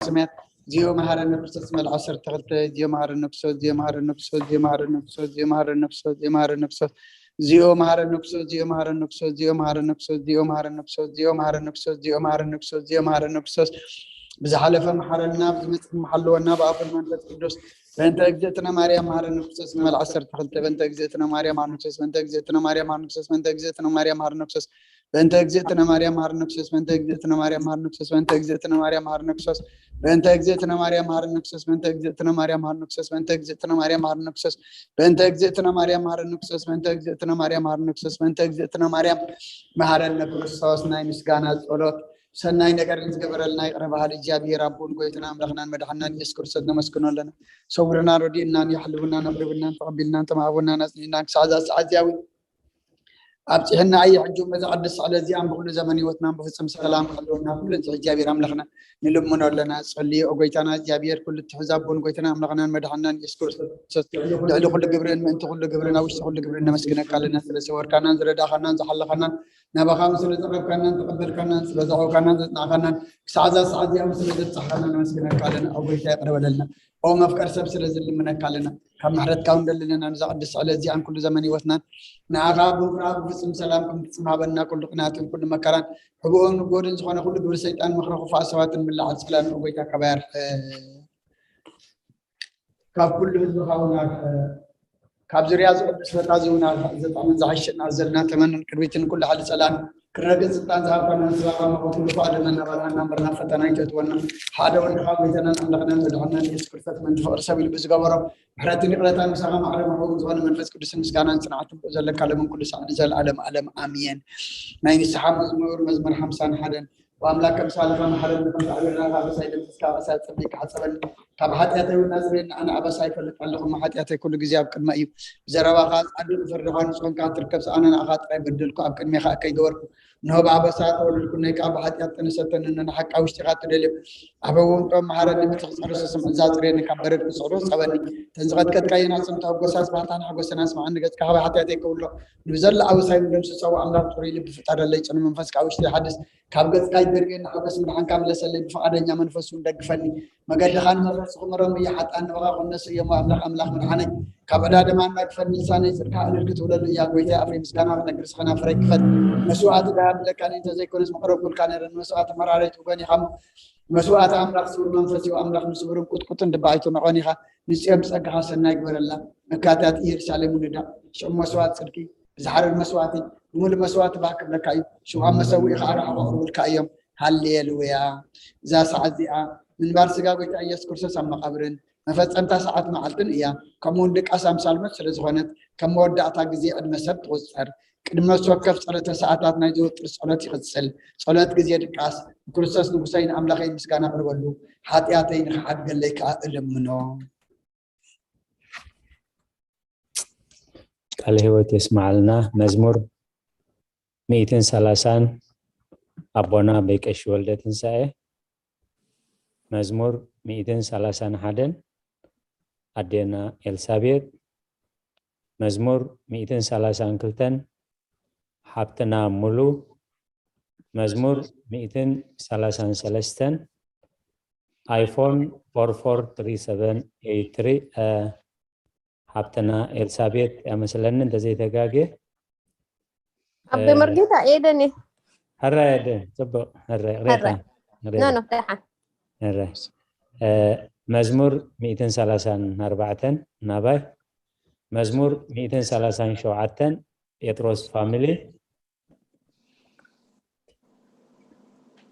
ሰማያት። እዚኦ መሃረነ ክርስቶስ መልዓ ዓሰርተ ክልተ። እዚኦ መሃረነ ክርስቶስ፣ እዚኦ መሃረነ ክርስቶስ፣ እዚኦ መሃረነ ክርስቶስ፣ እዚኦ መሃረነ ክርስቶስ፣ እዚኦ መሃረነ ክርስቶስ፣ እዚኦ መሃረነ ክርስቶስ፣ እዚኦ መሃረነ ክርስቶስ፣ እዚኦ መሃረነ ክርስቶስ፣ እዚኦ መሃረነ ክርስቶስ፣ እዚኦ መሃረነ ክርስቶስ፣ እዚኦ መሃረነ ክርስቶስ። ብዝሓለፈ መሓረና፣ ብዝመጽእ መሓለወና፣ ብኣብ ወልድ መንፈስ ቅዱስ። በእንተ እግዝእትነ ማርያም መሃረነ ክርስቶስ ንመል ዓሰርተ ክልተ። በእንተ እግዝእትነ ማርያም መሃረነ ክርስቶስ፣ በእንተ እግዝእትነ ማርያም መሃረነ ክርስቶስ፣ በእንተ እግዝእትነ ማርያም መሃረነ ክርስቶስ፣ በእንተ እግዝእትነ ማርያም መሃረነ ክርስቶስ፣ በእንተ እግዝእትነ ማርያም መሃረነ ክርስቶስ፣ በእንተ እግዝእትነ ማርያም መሃረነ ክርስቶስ፣ በእንተ እግዝእትነ ማርያም መሃረነ ክርስቶስ፣ በእንተ እግዝእትነ ማርያም መሃረነ ክርስቶስ፣ በእንተ እግዝእትነ ማርያም መሃረነ ክርስቶስ፣ በእንተ እግዝእትነ ማርያም መሃረነ ክርስቶስ፣ በእንተ እግዝእትነ ማርያም መሃረነ ክርስቶስ። ናይ ምስጋና ጸሎት። ሰናይ ነገር ንዝገበረልና ይቕረ በሃሊ እግዚኣብሔር ኣቦን ጎይታና ኣምላኽናን መድሓናን ኢየሱስ ክርስቶስ ነመስግኖ ኣለና። ሰውርና ረዲእናን የሕልውናን ኣቕርብናን ተቐቢልናን ተማህቦናን ኣጽኒዕናን ክሳዕ እዛ ሰዓት እዚኣ እውን ኣብፂሕና ኣየ ሕጂ በዛ ቅድስቲ ዕለት እዚኣን ብኩሉ ዘመን ህይወትናን ብፍጹም ሰላም ክሕልወና ኩሉ ንዚ እግዚኣብሔር ኣምላኽና ንልምኖ ኣለና። ጸልዮ ጎይታና እግዚኣብሔር ኩሉ ትሕዝ ኣቦን ጎይታና ኣምላኽናን መድሓናን ኢየሱስ ክርስቶስ ልዕሊ ኩሉ ግብርን ምእንቲ ኩሉ ግብርን ኣብ ውሽጢ ኩሉ ግብርን ነመስግነካ ኣለና። ስለ ሰወርካናን ዝረዳኻናን ዝሓለኻናን ናባኻ ምስ ስለ ዘቕረብካናን ተቐበልካናን ስለ ዘዕወካናን ዘጽናዕካናን ክሳዕ እዛ ሰዓት እዚኣ ምስ ስለ ዘብጻሕካና ነመስግነካ ኣለና። ኣብ ጎይታ ይቕረ በለልና። ኦ መፍቀር ሰብ ስለ ዝልምነካ ኣለና። ካብ ምሕረትካ እውን ደልለና ነዛ ቅድስቲ ዕለት እዚኣን ኩሉ ዘመን ህይወትናን ንኣኻ ብምፍራህ ብፍጹም ሰላም ከም ትጽማበና ኩሉ ቅናትን ኩሉ መከራን ሕቡእን ንጎድን ዝኾነ ኩሉ ግብሪ ሰይጣን ምኽሪ ክፉኣ ሰባትን ምላዓል ጸላን ኦ ጎይታ ካባይ ኣርሕቕ። ካብ ኩሉ ህዝብኻ እውን ኣርሕቕ። ካብ ዙርያ ዝቕድስ ቦታ እዚ እውን ኣርሕቕ። ዘጣምን ዝሓሸን ኣዘልና ተመንን ቅድሚትን ኩሉ ሓሊ ጸላን ክረግጽ ስልጣን ዝሃብካና ንስኻ ካብ መኸት ኩሉ ፈቓድና እናባልሃና እምበርና ፈተና ይተእትወና። ሓደ ወድኻ ጎይታናን ኣምላኽናን መድሓናን ኢየሱስ ክርስቶስ ምእንቲ ፍቕሪ ሰብ ኢሉ ብዝገበሮ ምሕረትን ይቕረታን ምሳኻ ማዕረ መሕቡብ ዝኾነ መንፈስ ቅዱስን ምስጋናን ጽንዓትን ብኡ ዘለካ ለምን ኩሉ ሳዕ ንዘለኣለም ኣለም ኣሜን። ናይ ንስሓ መዝሙር መዝሙር ሓምሳን ሓደን። ወኣምላክ ከም ሳልኻ መሓረኒ ከም ተዕቢርና ካብ ኣበሳይ ደምስስካ ኣበሳይ ጽድቂ ክሓጸበኒ ካብ ሓጢኣተይ እውን ኣጽርየኒ። ኣነ ኣበሳ ይፈልጥ ኣለኹ እሞ ሓጢኣተይ ኩሉ ግዜ ኣብ ቅድመ እዩ። ብዘረባኻ ጻድቕ ፍርድኻ ንጹህ ኮንካ ትርከብ ኣነ ንኣኻ ጥራይ በደልኩ ኣብ ቅድሜኻ እከይ ገበርኩ። እንሆ ብኣበሳ ተወለድኩ ነይ ከኣ ብሓጢኣት ጠነሰተኒ። ንሓቃ ውሽጢኻ ትደልዮ ኣብ ህወንጦ መሓረኒ ብትኽጽርሱ ስምዕዛ ኣጽርየኒ ካብ በረድ ክጽዕሩ ጸበኒ። ተን ዝቐጥቀጥካየን ኣጽምቲ ሕጎሳስ ባህታን ሓጎሰን ኣስምዓኒ ገጽካ ካብ ሓጢኣተይ ከውሎ ንብዘሎ ኣበሳይ ምደምስሶ ኣምላኽ ጽሩይ ልቢ ፍጠረለይ ጽኑ መንፈስ ካብ ውሽጢ ሓድስ ካብ ገጽካ ይደርብየኒ ሓጎስ ምድሓንካ ምለሰለይ ብፍቓደኛ መንፈስ እውን ደግፈኒ መገድኻ ንመፍረሲ ክምረም እየ ሓጣን ንበኻ ክነሱ እዮም ኣምላኽ ኣምላኽ ምድሓነይ ካብ ዕዳ ደማ እናግፈኒ ልሳነይ ጽድካ ዕልል ክትብለሉ እያ ጎይታይ ኣፍረይ ምስጋና ክነግር ስኸና ፍረይ ክፈት መስዋዕቲ ድሃብለካ እንተዘይኮነስ መቕረብኩልካ ነረ ንመስዋዕቲ መራረይ ትውገን ኢኻ መስዋዕቲ ኣምላኽ ስቡር መንፈስ እዩ ኣምላኽ ንስቡርን ቁጥቁጥን ድባይቱ ንዖን ኢኻ ንጽዮም ብጸጋኻ ሰናይ ግበረላ መካትያት ኢየሩሳሌም ውልዳ ሽዑ መስዋዕት ጽድቂ ብዝሓርር መስዋዕቲ ብምሉእ መስዋዕቲ ባህ ክብለካ እዩ ሽዑ ኣብ መሰውኢ ከዓ ራሕባ ቅርቡልካ እዮም ሃሌሉያ እዛ ሰዓት እዚኣ ምንባር ስጋ ጎይታ ኢየሱስ ክርስቶስ ኣብ መቓብርን መፈጸምታ ሰዓት መዓልትን እያ ከምኡውን ድቃስ ኣምሳል ሞት ስለ ዝኾነት ከም መወዳእታ ግዜ ዕድመ ሰብ ትቑጸር ቅድሚ ነፍሲ ወከፍ ጸሎተ ሰዓታት ናይ ዘወጥር ጸሎት ይቕጽል። ጸሎት ግዜ ድቃስ፣ ንክርስቶስ ንጉሰይ ንኣምላኸይ ምስጋና ኣቕርበሉ፣ ሓጢኣተይ ንኽሓድገለይ ከኣ እልምኖ። ቃለ ህይወት የስምዓልና። መዝሙር ሚእትን ሰላሳን ኣቦና በይቀሺ ወልደ ትንሳኤ። መዝሙር ሚእትን ሰላሳን ሓደን ኣዴና ኤልሳቤጥ። መዝሙር ሚእትን ሰላሳን ክልተን ሓብትና ሙሉ። መዝሙር ሚእትን ሰላሳን ሰለስተን ኣይፎን ፎር ፎር ትሪ ሰቨን ኤይት ትሪ። ሓብትና ኤልሳቤጥ እያ መስለኒ እንተዘይተጋግየ። ኣቦይ መርጌታ ኤደን እየ። ሕራይ ኤደን፣ ጽቡቕ። ሕራይ፣ ቅሬታ። ሕራይ። ኖ፣ ኖ፣ ደሓን። ሕራይ። እ፣ መዝሙር ሚእትን ሰላሳን ኣርባዕተን ናባይ። መዝሙር ሚእትን ሰላሳን ሸውዓተን ጴጥሮስ ፋሚሊ።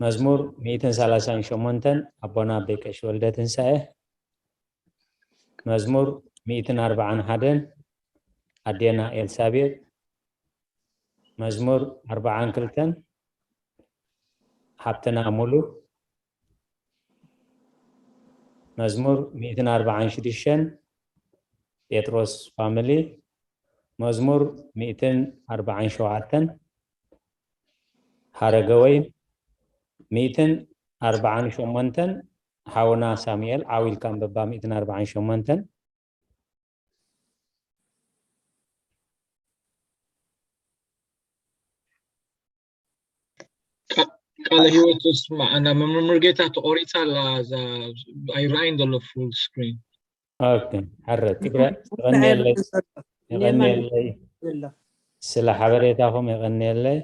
መዝሙር ሚእትን ሰላሳን ሸሞንተን ኣቦና ኣቦይ ቀሺ ወልደ ትንሳኤ። መዝሙር ሚእትን ኣርባዓን ሓደን ኣዴና ኤልሳቤጥ። መዝሙር ኣርባዓን ክልተን ሓብትና ሙሉ። መዝሙር ሚእትን ኣርባዓን ሽዱሽተን ጴጥሮስ ፋሚሊ። መዝሙር ሚእትን ኣርባዓን ሸውዓተን ሓረገወይን። ሚእትን ኣርባዓን ሸሞንተን ሓውና ሳሙኤል ዓው ኢልካ ኣንብባ። ሚእትን ኣርባዓን ሸሞንተን። ቃለ ህይወት ውስጥ መዓና መምህር ጌታ ተቆሪጻ ኣላ። እዛ ኣይረኣይን ዘሎ ፉል ስክሪን። ኦኬ፣ ሕረ ትግረ የቐንየለይ፣ የቐንየለይ። ስለ ሓበሬታኹም የቐንየለይ።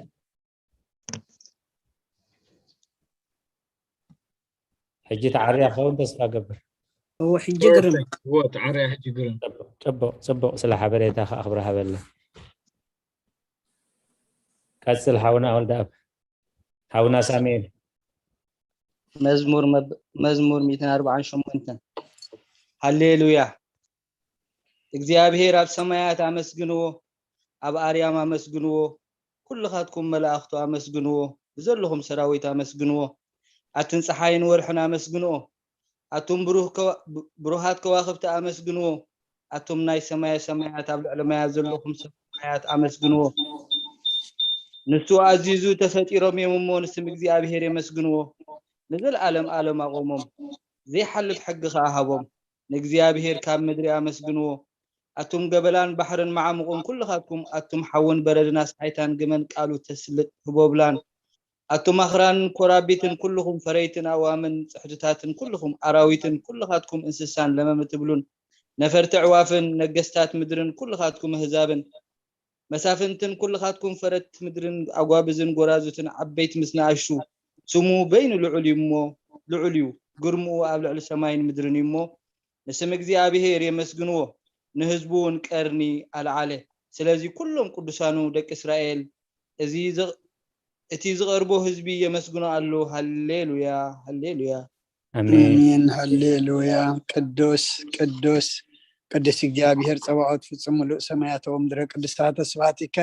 ሕጂ ተዓርያ ክኸውን ተስፋ ገብር። እዎ፣ ሕጂ ግርም። እዎ፣ ተዓርያ ሕጂ ግርም። ጽቡቕ፣ ጽቡቕ፣ ጽቡቕ። ስለ ሓበሬታ ከኣ ክብሪ ሃበለ። ቀጽል ሓውና ወልደኣብ። ሓውና ሳሙኤል። መዝሙር መብ- መዝሙር ሚእትን ኣርባዓን ሸሞንተን። ሃሌሉያ። እግዚኣብሔር ኣብ ሰማያት ኣመስግንዎ፣ ኣብ ኣርያም ኣመስግንዎ፣ ኩልኻትኩም መላእኽቱ ኣመስግንዎ፣ ብዘለኹም ሰራዊት ኣመስግንዎ፣ ኣትን ፀሓይን ወርሕን ኣመስግንዎ፣ ኣቱም ብሩህ ከዋ- ብ- ብሩሃት ከዋኽብቲ ኣመስግንዎ፣ ኣቱም ናይ ሰማየ ሰማያት ኣብ ልዕሊ ማያት ዘለኹም ሰብ ሰማያት ኣመስግንዎ። ንሱ ኣዚዙ ተፈጢሮም እዮም እሞ ንስም እግዚኣብሔር የመስግንዎ። ንዘለኣለም ኣለም ኣቆሞም፣ ዘይሓልፍ ሕጊ ኸኣ ሃቦም። ንእግዚኣብሔር ካብ ምድሪ ኣመስግንዎ። ኣቱም ገበላን ባሕርን መዓሙቑን ኩልኻትኩም፣ ኣቱም ሓውን በረድን ኣስሓይታን ግመን ቃሉ ተስልጥ ህቦብላን። ኣቱም ኣኽራንን ኮራቢትን ኩልኹም ፈረይትን ኣእዋምን ጽሕድታትን ኩልኹም ኣራዊትን ኩልኻትኩም እንስሳን ለመም እትብሉን ነፈርቲ ኣዕዋፍን ነገስታት ምድርን ኩልኻትኩም ኣህዛብን መሳፍንትን ኩልኻትኩም ፈረድቲ ምድርን ኣጓብዝን ጎራዙትን ዓበይቲ ምስ ንኣሽቱ ስሙ በይኑ ልዑል እዩ እሞ ልዑል እዩ ግርምኡ ኣብ ልዕሊ ሰማይን ምድርን እዩ እሞ ንስም እግዚኣብሔር የመስግንዎ ንህዝቡ እውን ቀርኒ ኣልዓለ ስለዚ ኩሎም ቅዱሳኑ ደቂ እስራኤል እዚ ዝ- እቲ ዝቐርቦ ህዝቢ የመስግኖ ኣሎ ሃሌሉያ ሃሌሉያ ኣሜን። ኣሜን ሃሌሉያ። ቅዱስ ቅዱስ ቅዱስ እግዚኣብሔር ጸባኦት ፍጹም ምሉእ ሰማያት ወምድረ ቅድስታ ተስፋቲከ።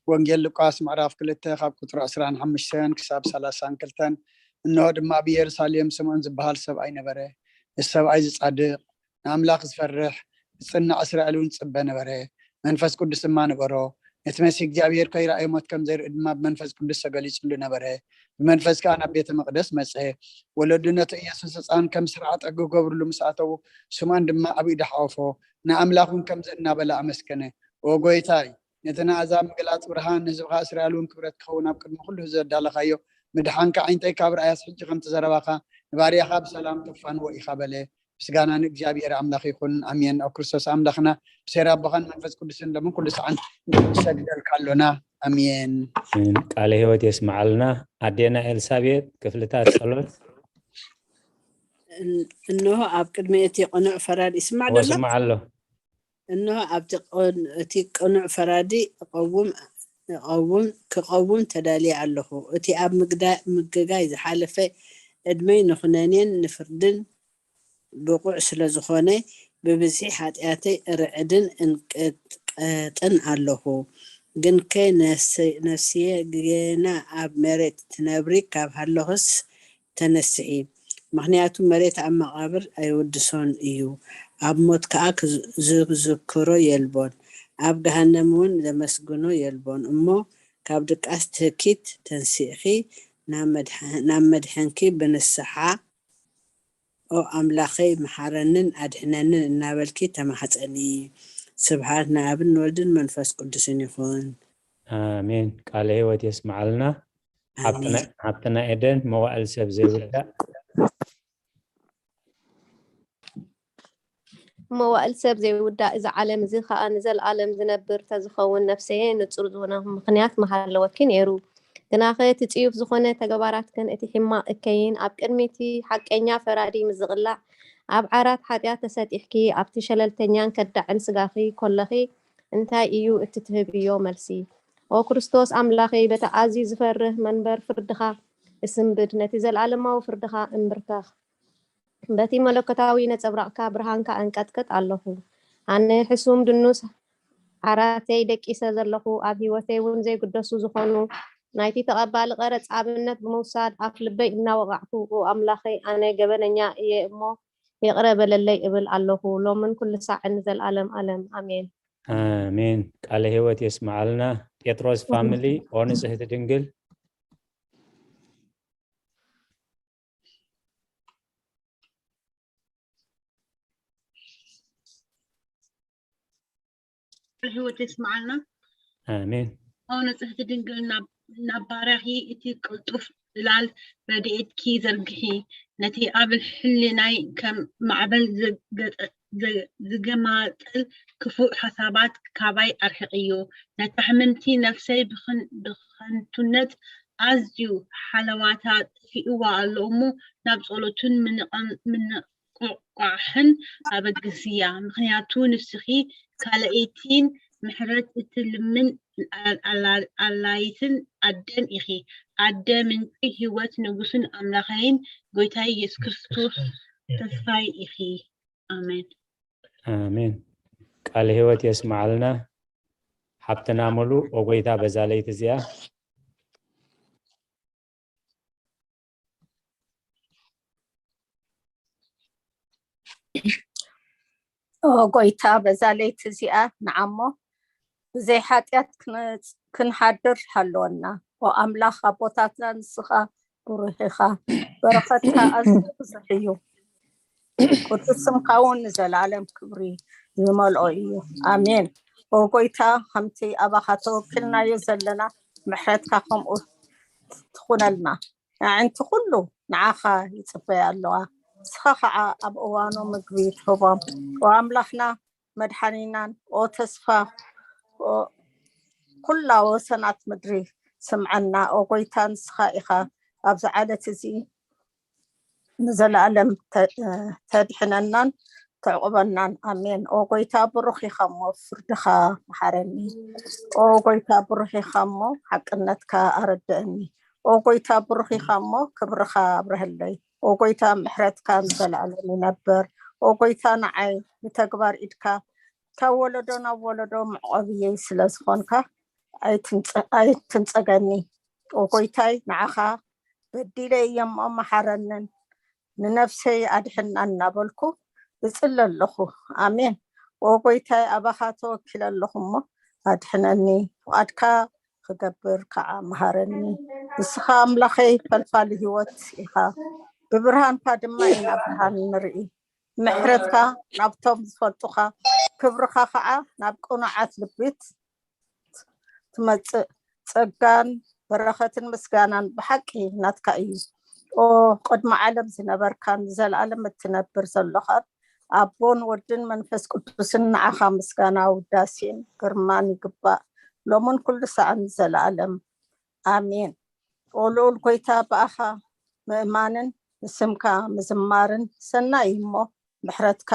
ወንጌል ሉቃስ ምዕራፍ ክልተ ካብ ቁጽሪ ዕስራን ሓሙሽተን ክሳብ ሰላሳን ክልተን። እንሆ ድማ ኣብ ኢየሩሳሌም ስምዖን ዝበሃል ሰብኣይ ነበረ። እዚ ሰብኣይ ዝጻድቕ ንኣምላኽ ዝፈርሕ ዝጽናዕ እስራኤል እውን ዝጽበ ነበረ። መንፈስ ቅዱስ ድማ ነበሮ። ነቲ መሲህ እግዚኣብሔር ከይረኣየ ሞት ከም ዘይርኢ ድማ ብመንፈስ ቅዱስ ተገሊጹሉ ነበረ። ብመንፈስ ከኣ ናብ ቤተ መቕደስ መጸ። ወለዱ ነቲ ኢየሱስ ህፃን ከም ስርዓተ ክገብርሉ ምስ ኣተዉ ስምዖን ድማ ኣብ ኢዱ ሓቆፎ ንኣምላኽ እውን ከምዚ እናበለ ኣመስገነ። ኦ ጎይታይ ነቲ ንኣሕዛብ ምግላፅ ብርሃን ንህዝብኻ እስራኤል እውን ክብረት ክኸውን ኣብ ቅድሚ ኩሉ ህዝቢ ዘዳለኻዮ ምድሓንካ ዓይንተይ ካብ ረኣያስ ሕጂ ከምቲ ዘረባኻ ንባርያኻ ብሰላም ተፋንዎ ኢኻ በለ። ምስጋና ንእግዚኣብሔር ኣምላኽ ይኹን ኣሜን። ኣብ ክርስቶስ ኣምላኽና ብሴራ ኣቦኻን መንፈስ ቅዱስን ሎምን ኩሉ ሰዓን ንሰግደልካ ኣሎና ኣሜን። ቃለ ህይወት የስምዓልና። ኣዴና ኤልሳቤጥ ክፍልታት ጸሎት። እንሆ ኣብ ቅድሚ እቲ ቅኑዕ ፈራዲ ይስማዕ ደሎ ወስማዕ ኣሎ። እንሆ ኣብቲ ቅን- እቲ ቅኑዕ ፈራዲ እቐውም እቐውም ክቐውም ተዳልየ ኣለኹ። እቲ ኣብ ምግዳ- ምግጋይ ዝሓለፈ ዕድመይ ንኹነኔን ንፍርድን ብቑዕ ስለ ዝኾነ ብብዝሒ ሓጢኣተይ እርዕድን እንቅጥቀጥን ኣለኹ። ግንከ ነፍሰ- ነፍስየ ገና ኣብ መሬት ትነብሪ ካብ ሃለኹስ ተነስሒ፣ ምኽንያቱ መሬት ኣብ መቓብር ኣይውድሶን እዩ፣ ኣብ ሞት ከኣ ክዝ- ዝዝክሮ የልቦን፣ ኣብ ገሃነም እውን ዘመስግኖ የልቦን። እሞ ካብ ድቃስ ትህኪት ተንሲእኺ ናብ መድሐ- ናብ መድሐንኪ ብንስሓ ኦ ኣምላኸይ መሓረንን ኣድሕነንን እናበልኪ ተማሕፀኒ። ስብሓት ንኣብን ንወልድን መንፈስ ቅዱስን ይኹን። ኣሜን። ቃለ ህይወት የስምዓልና። ሓብትና- ሓብትና ኤደን መዋእል ሰብ ዘይውዳእ መዋእል ሰብ ዘይውዳእ እዚ ዓለም እዚ ኸኣ ንዘለኣለም ዝነብር ተዝኸውን ነፍሰየ ንጹር ዝኾነ ምኽንያት ምሃለወኪ ነይሩ። ግናኸ እቲ ጽዩፍ ዝኾነ ተገባራትክን እቲ ሒማቕ እከይን ኣብ ቅድሚ እቲ ሓቀኛ ፈራዲ ምስ ዝቕላዕ ኣብ ዓራት ሓጢኣት ተሰጢሕኪ ኣብቲ ሸለልተኛን ከዳዕን ስጋኺ ኮለኺ እንታይ እዩ እቲ ትህብዮ መልሲ? ኦ ክርስቶስ ኣምላኸይ በቲ ኣዝዩ ዝፈርህ መንበር ፍርድኻ እስንብድ ነቲ ዘለኣለማዊ ፍርድኻ እንብርከኽ። በቲ መለኮታዊ ነጸብራቕካ ብርሃንካ ኣንቀጥቅጥ ኣለኹ። ኣነ ሕሱም ድኑስ ዓራተይ ደቂሰ ዘለኹ፣ ኣብ ህይወተይ እውን ዘይግደሱ ዝኾኑ ናይቲ ተቐባሊ ቀረጽ ኣብነት ብምውሳድ ኣፍ ልበይ እናወቓዕኩ፣ ኦ ኣምላኸይ ኣነ ገበነኛ እየ እሞ ይቕረ በለለይ እብል ኣለኹ፣ ሎምን ኩሉ ሳዕን ንዘለኣለም ኣለም ኣሜን። ኣሜን። ቃለ ህይወት የስምዓልና። ጴጥሮስ ፋሚሊ ኦ ንጽህቲ ድንግል ህይወት የስምዓልና። ኣሜን። ኦ ንጽህቲ ድንግል ናብ ናብ ባርያኺ እቲ ቅልጡፍ ጽላል ረድኤትኪ ዘርግሒ። ነቲ ኣብ ሕልናይ ከም ማዕበል ዝገማጥል ክፉእ ሓሳባት ካባይ ኣርሕቕዮ። ነታ ሕምምቲ ነፍሰይ ብኸንቱነት ኣዝዩ ሓለዋታ ጠፊእዋ ኣሎ እሞ ናብ ጸሎትን ምንቕቋሕን ኣበግስያ። ምኽንያቱ ንስኺ ካልኣይቲን ምሕረት እትልምን ኣላይትን ኣደን ኢኺ። ኣደ ምንጪ ህይወት ንጉስን ኣምላኸይን ጎይታይ ኢየሱስ ክርስቶስ ተስፋይ ኢኺ። ኣሜን። ኣሜን። ቃለ ህይወት የስምዓልና። ሓብትና ሙሉ ኦጎይታ በዛ ለይቲ እዚኣ ኦጎይታ በዛ ለይቲ እዚኣ ንዓሞ ብዘይ ሓጢኣት ክንሓድር ሃለወና። ኦኣምላኽ ኣቦታትና ንስኻ ብሩህ ኢኻ። በረኸትካ ኣዝዩ ብዙሕ እዩ። ቅዱስ ስምካ እውን ንዘለኣለም ክብሪ ዝመልኦ እዩ። ኣሜን። ኦጎይታ ከምቲ ኣባኻ ተወኪልናዮ ዘለና ምሕረትካ ከምኡ ትኹነልና። ኣዕንቲ ኩሉ ንዓኻ ይጽበያ ኣለዋ። ንስኻ ኸዓ ኣብ እዋኑ ምግቢ ትህቦም። ኦኣምላኽና መድሓኒናን ኦተስፋ ኩላ ወሰናት ምድሪ ስምዓና። ኦጎይታ ንስኻ ኢኻ ኣብዚ ዓለት እዚ ንዘለኣለም ተድሕነናን ተዕቁበናን። ኣሜን። ኦጎይታ ብሩኽ ኢኻ እሞ ፍርድኻ መሓረኒ። ኦጎይታ ብሩኽ ኢኻ እሞ ሓቅነትካ ኣረድእኒ። ኦጎይታ ብሩኽ ኢኻ እሞ ክብርኻ ኣብርህለይ። ኦጎይታ ምሕረትካ ንዘለኣለም ይነብር። ኦጎይታ ንዓይ ብተግባር ኢድካ ካብ ወለዶ ናብ ወለዶ መዕቆብየይ ስለ ዝኾንካ ኣይትንጸገኒ። ኦጎይታይ ንዓኻ በዲለ እየ እሞ መሓረንን ንነፍሰይ ኣድሕና እናበልኩ እጽሊ ኣለኹ። ኣሜን። ኦጎይታይ ኣባኻ ተወኪለ ኣለኹ እሞ ኣድሕነኒ። ፍቓድካ ክገብር ከዓ መሃረኒ። ንስኻ ኣምላኸይ ፈልፋሊ ህይወት ኢኻ። ብብርሃንካ ድማ ኢና ብርሃን ንርኢ። ምሕረትካ ናብቶም ዝፈልጡኻ ክብርኻ ከዓ ናብ ቅኑዓት ልቢት ትመጽእ። ጸጋን በረኸትን ምስጋናን ብሓቂ ናትካ እዩ። ኦ ቅድሚ ዓለም ዝነበርካን ንዘለኣለም እትነብር ዘለኻን ኣቦን ወድን መንፈስ ቅዱስን ንዓኻ ምስጋና ውዳሴን ግርማን ይግባእ ሎምን ኩሉ ሰዓን ንዘለኣለም ኣሜን። ኦ ልኡል ጎይታ ብኣኻ ምእማንን ንስምካ ምዝማርን ሰናይ እዩ እሞ ምሕረትካ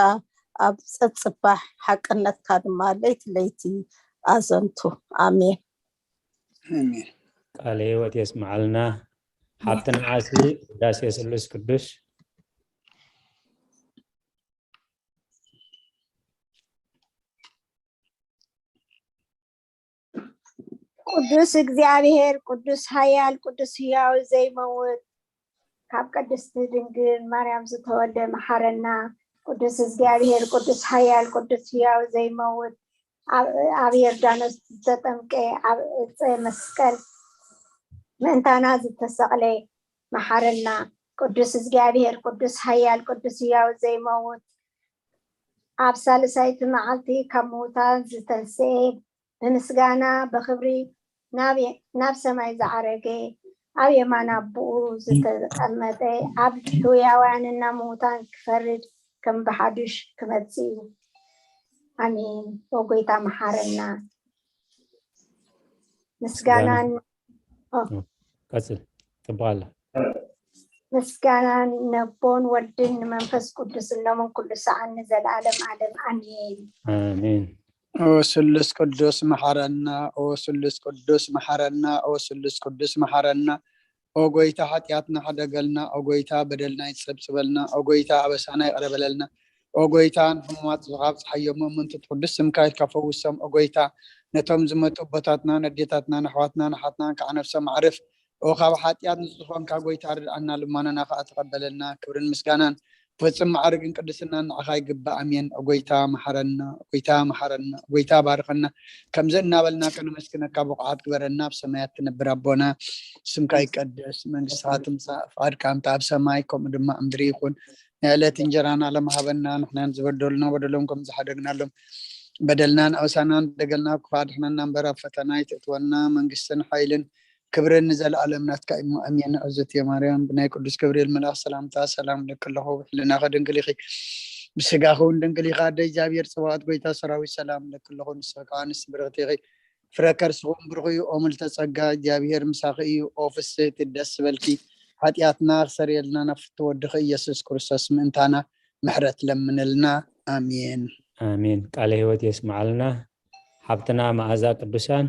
ኣብ ጸጽባሕ ሓቅነትካ ድማ ለይቲ ለይቲ ኣዘንቱ። ኣሜን። ኣሜን። ቃለ ህይወት የስምዓልና ሓብትና ዓሲ። ውዳሴ ስሉስ ቅዱስ። ቅዱስ እግዚኣብሔር ቅዱስ ኃያል ቅዱስ ሕያው ዘይመውት ካብ ቅድስቲ ድንግል ማርያም ዝተወልደ መሓረና። ቅዱስ እግዚኣብሔር ቅዱስ ኃያል ቅዱስ ሕያው ዘይመውት ኣብ ዮርዳኖስ ዝተጠምቀ ኣብ ዕፀ መስቀል ምእንታና ዝተሰቕለ መሓረና። ቅዱስ እግዚኣብሔር ቅዱስ ኃያል ቅዱስ ሕያው ዘይመውት ኣብ ሳልሳይቲ መዓልቲ ካብ ምዉታን ዝተንስኤ ብምስጋና ብኽብሪ ናብ ሰማይ ዝዓረገ ኣብ የማን ኣቦኡ ዝተቐመጠ ኣብ ሕያዋንና ምዉታን ክፈርድ ከም ብሓዱሽ ክመጽእ እዩ። ኣሜን። ኦ ጎይታ መሓረና። ምስጋናን ቀጽል ጽቡቕ ኣላ። ምስጋና ነቦን ወልድን ንመንፈስ ቅዱስ እኖምን ኩሉ ሰዓን ንዘለኣለም ዓለም ኣሜን። ኣሜን። ኦ ስሉስ ቅዱስ መሓረና፣ ኦ ስሉስ ቅዱስ መሓረና፣ ኦ ስሉስ ቅዱስ መሓረና። ኦ ጎይታ ሓጢኣትና ሕደገልና፣ ኦ ጎይታ በደልና ይጸብጽበልና፣ ኦ ጎይታ ኣበሳና ይቕረ በለልና። ኦ ጎይታ ንሕሙማት ዝኻብ ጸሓዮም፣ ምእምንቱ ቅዱስ ስምካ ኢልካ ፈውሶም። ኦ ጎይታ ነቶም ዝመቱ ኣቦታትና፣ ነዴታትና፣ ነሕዋትና፣ ንሓትና እንካዕ ነፍሶም ኣዕርፍ። ኦ ካብ ሓጢኣት ንጹህ ኾንካ ጎይታ ርድኣና፣ ልማናና ኸኣ ተቐበለልና። ክብርን ምስጋናን ፍጹም ማዕርግን ቅድስናን ንዓኻ ይግባእ። ኣሜን። ኦ ጎይታ መሓረና፣ ኦ ጎይታ መሓረና፣ ኦ ጎይታ ባርኸና። ከምዚ እናበልና ከነመስግነካ ብቑዓት ግበረና። ኣብ ሰማያት ትነብር ኣቦና፣ ስምካ ይቀደስ፣ መንግስትኻ ትምጻእ፣ ፍቓድካ እንተ ኣብ ሰማይ ከምኡ ድማ ኣብ ምድሪ ይኹን። ናይ ዕለት እንጀራና ሎም ሃበና፣ ንሕናን ዝበደሉና በደሎም ከም ዝሓደግናሎም በደልና ንኣበሳናን ደገልና ክፋ ድሕነና እምበር ኣብ ፈተና ኣይትእትወና። መንግስትን ሓይልን ክብርን ንዘለኣለም ናትካ እዩ። ኣሜን። እግዝእትየ ማርያም፣ ብናይ ቅዱስ ገብርኤል መልኣኽ ሰላምታ ሰላም እብለኪ ኣለኹ። ብሕልናኺ ድንግል ኢኺ፣ ብስጋኺ እውን ድንግል ኢኻ። ኣደ እግዚኣብሔር ጽባኦት፣ ጎይታ ሰራዊት፣ ሰላም እብለኪ ኣለኹ። ንስኺ ከኣ ኣንስቲ ብርኽቲ ኢኺ፣ ፍረ ከርስኺ እውን ብሩኽ እዩ። ኦ ምልዕተ ጸጋ፣ እግዚኣብሔር ምሳኺ እዩ። ኦ ፍስህቲ፣ ደስ ይበልኪ። ሓጢኣትና ክሰርየልና ናብ ፍትው ወድኺ ኢየሱስ ክርስቶስ ምእንታና ምሕረት ለምንልና። ኣሜን። ኣሜን። ቃለ ሕይወት የስምዓልና። ሓብትና መዓዛ ቅዱሳን፣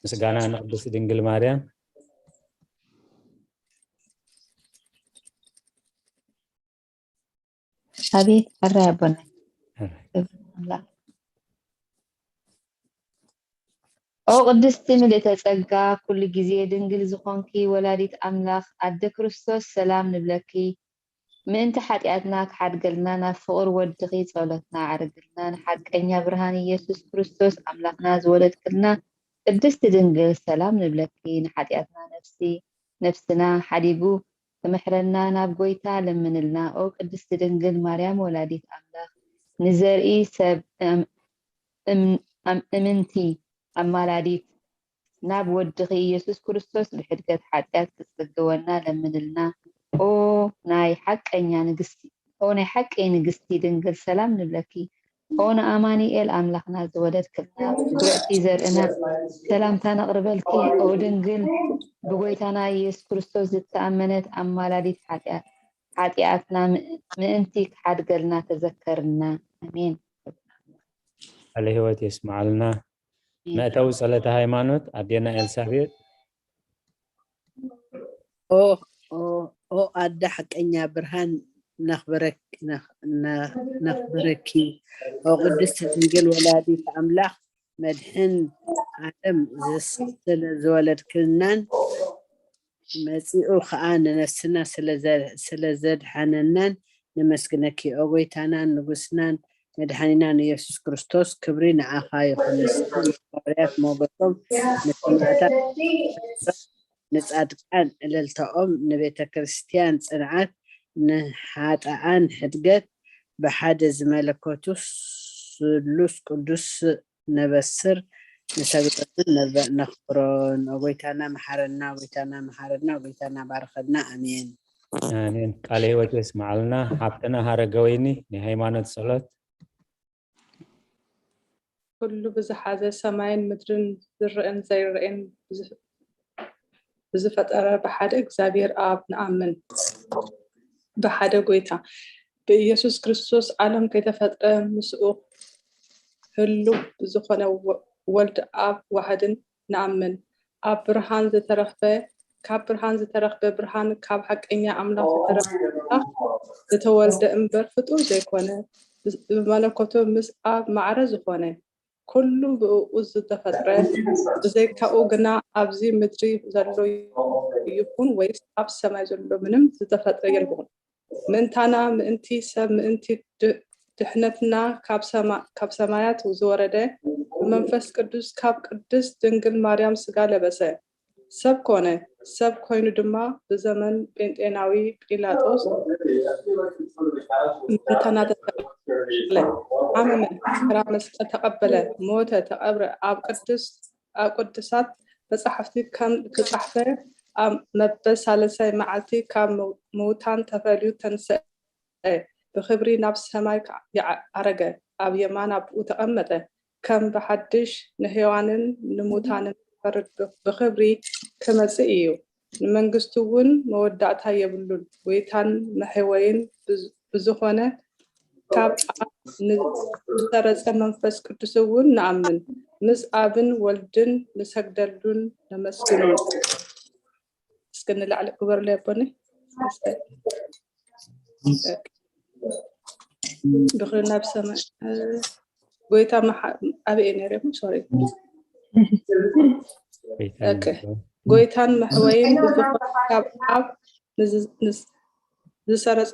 ምስጋና ንቅድስት ድንግል ማርያም። ኣቤት፣ ሕራይ ኣቦና። ሕራይ። ክብሪ ንኣምላኽ። ኦ ቅድስቲ ምልእተ ጸጋ፣ ኩሉ ግዜ ድንግል ዝኾንኪ ወላዲት ኣምላኽ፣ ኣደ ክርስቶስ፣ ሰላም ንብለኪ። ምእንቲ ሓጢኣትና ክሓድገልና ናብ ፍቕር ወድኺ ጸሎትና ኣዕርግልና። ንሓቀኛ ብርሃን ኢየሱስ ክርስቶስ ኣምላኽና ዝወለድክልና ቅድስቲ ድንግል ሰላም ንብለኪ። ንሓጢኣትና ነፍሲ ነፍስና ሓዲጉ ክምሕረና ናብ ጎይታ ለምንልና። ኦ ቅድስቲ ድንግል ማርያም ወላዲት ኣምላኽ፣ ንዘርኢ ሰብ እም- እም- እምንቲ ኣማላዲት፣ ናብ ወድኺ ኢየሱስ ክርስቶስ ብሕድገት ሓጢኣት ክጽግወና ለምንልና። ኦ ናይ ሓቀኛ ንግስቲ፣ ኦ ናይ ሓቀይ ንግስቲ ድንግል ሰላም ንብለኪ። ኦ ንኣማኑኤል ኣምላኽና ዝወለድክልና ብርዕቲ ዘርእና ሰላምታ ነቕርበልኪ። ኦ ድንግል ብጎይታና ኢየሱስ ክርስቶስ ዝተኣመነት ኣማላዲት ሓጢኣት ሓጢኣትና ምእንቲ ክሓድገልና ተዘከርና። ኣሜን። ቃለ ሕይወት የስምዓልና። መእተዊ ጸሎተ ሃይማኖት ኣዴና ኤልሳቤጥ። ኦ ኦ ኦ ኣደ ሓቀኛ ብርሃን ነኽብረኪ ነኽ- ነ- ነኽብረኪ። ኦ ቅድስት ድንግል ወላዲት ኣምላኽ መድሕን ዓለም ዘስ- ስለ ዝወለድክናን መጺኡ ኸኣ ንነፍስና ስለ ዘ- ስለ ዘድሓነናን ነመስግነኪ። ኦ ጎይታናን ንጉስናን መድሓኒናን ኢየሱስ ክርስቶስ፣ ክብሪ ንዓኻ ይኹን። ንስኻ ንሃዋርያት ሞገሶም፣ ንሰማዕታት ንጻድቃን እልልታኦም፣ ንቤተ ክርስቲያን ጽንዓት፣ ንሓጥኣን ሕድገት፣ ብሓደ ዝመለከቱ ስሉስ ቅዱስ ነበስር፣ ንሰግደሉን ነበ- ነኽብሮን። ጎይታና መሓረና፣ ጎይታና መሓረና፣ ጎይታና ባርኸና። ኣሜን። ኣሜን። ቃለ ሕይወት የስምዓልና። ሓብትና ሃረገወይኒ ናይ ሃይማኖት ጸሎት። ኩሉ ብዝሓዘ ሰማይን ምድርን ዝረአን ዘይረአን ብዝ- ብዝፈጠረ ብሓደ እግዚኣብሔር ኣብ ንኣምን። ብሓደ ጎይታ ብኢየሱስ ክርስቶስ ዓለም ከይተፈጥረ ምስኡ ህሉው ብዝኾነ ወ- ወልድ ኣብ ዋህድን ንኣምን። ኣብ ብርሃን ዝተረኽበ ካብ ብርሃን ዝተረኽበ ብርሃን ካብ ሓቀኛ ኣምላኽ ዝተረኽበ ኣምላኽ ዝተወልደ እምበር ፍጡር ዘይኮነ ብመለኮቱ ምስ ኣብ ማዕረ ዝኾነ ኩሉ ብእኡ ዝተፈጥረ ብዘይካኡ ግና ኣብዚ ምድሪ ዘሎ ይኹን ወይስ ኣብ ሰማይ ዘሎ ምንም ዝተፈጥረ የልቦን። ምእንታና ምእንቲ ሰብ ምእንቲ ድ- ድሕነትና ካብ ሰማ- ካብ ሰማያት ዝወረደ ብመንፈስ ቅዱስ ካብ ቅድስት ድንግል ማርያም ስጋ ለበሰ። ሰብ ኮነ። ሰብ ኮይኑ ድማ ብዘመን ጴንጤናዊ ጲላጦስ ምእንታና ተሰቅለ፣ ሓመመ፣ መከራ መስቀል ተቐበለ፣ ሞተ፣ ተቐብረ፣ ኣብ ቅዱስ ኣብ ቅዱሳት መጻሕፍቲ ከም ዝተጻሕፈ ኣብ መበል ሳልሳይ መዓልቲ ካብ ምው- ምውታን ተፈልዩ ተንስአ፣ ብኽብሪ ናብ ሰማይ ከ- ይዓ- ዓረገ፣ ኣብ የማን ኣቦኡ ተቐመጠ፣ ከም ብሓድሽ ንሕያዋንን ንሙታንን ክፈርድ ብ- ብኽብሪ ክመጽእ እዩ። ንመንግስቱ እውን መወዳእታ የብሉን። ጎይታን መሕወይን ብዝ- ብዝኾነ ካብ ኣብ ን- ዝተረጸ መንፈስ ቅዱስ እውን ንኣምን። ምስ ኣብን ወልድን ንሰግደሉን ነመስግኖን። እስኪ ንላዕሊ ግበርለይ ኣቦኒ። ብኽሪ ናብ ሰማይ ጎይታ መሓ- ኣበይ እየ ነይረ? ሶሪ። ጎይታን መሕወይን ብዝኾነ ካብ ኣብ ንዝ- ንዝ- ዝሰረጸ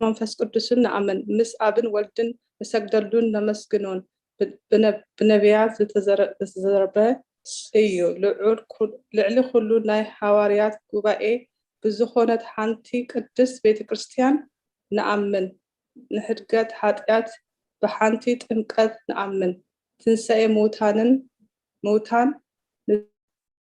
መንፈስ ቅዱስን ንኣምን። ምስ ኣብን ወልድን ንሰግደሉን ነመስግኖን። ብ- ብነ- ብነቢያት ዝተዘረ- ዝተዘረበ እዩ። ልዑል ኩ- ልዕሊ ኩሉ ናይ ሃዋርያት ጉባኤ ብዝኾነት ሓንቲ ቅድስት ቤተ ክርስቲያን ንኣምን። ንሕድገት ሓጢኣት ብሓንቲ ጥምቀት ንኣምን። ትንሳኤ ምውታንን ምውታን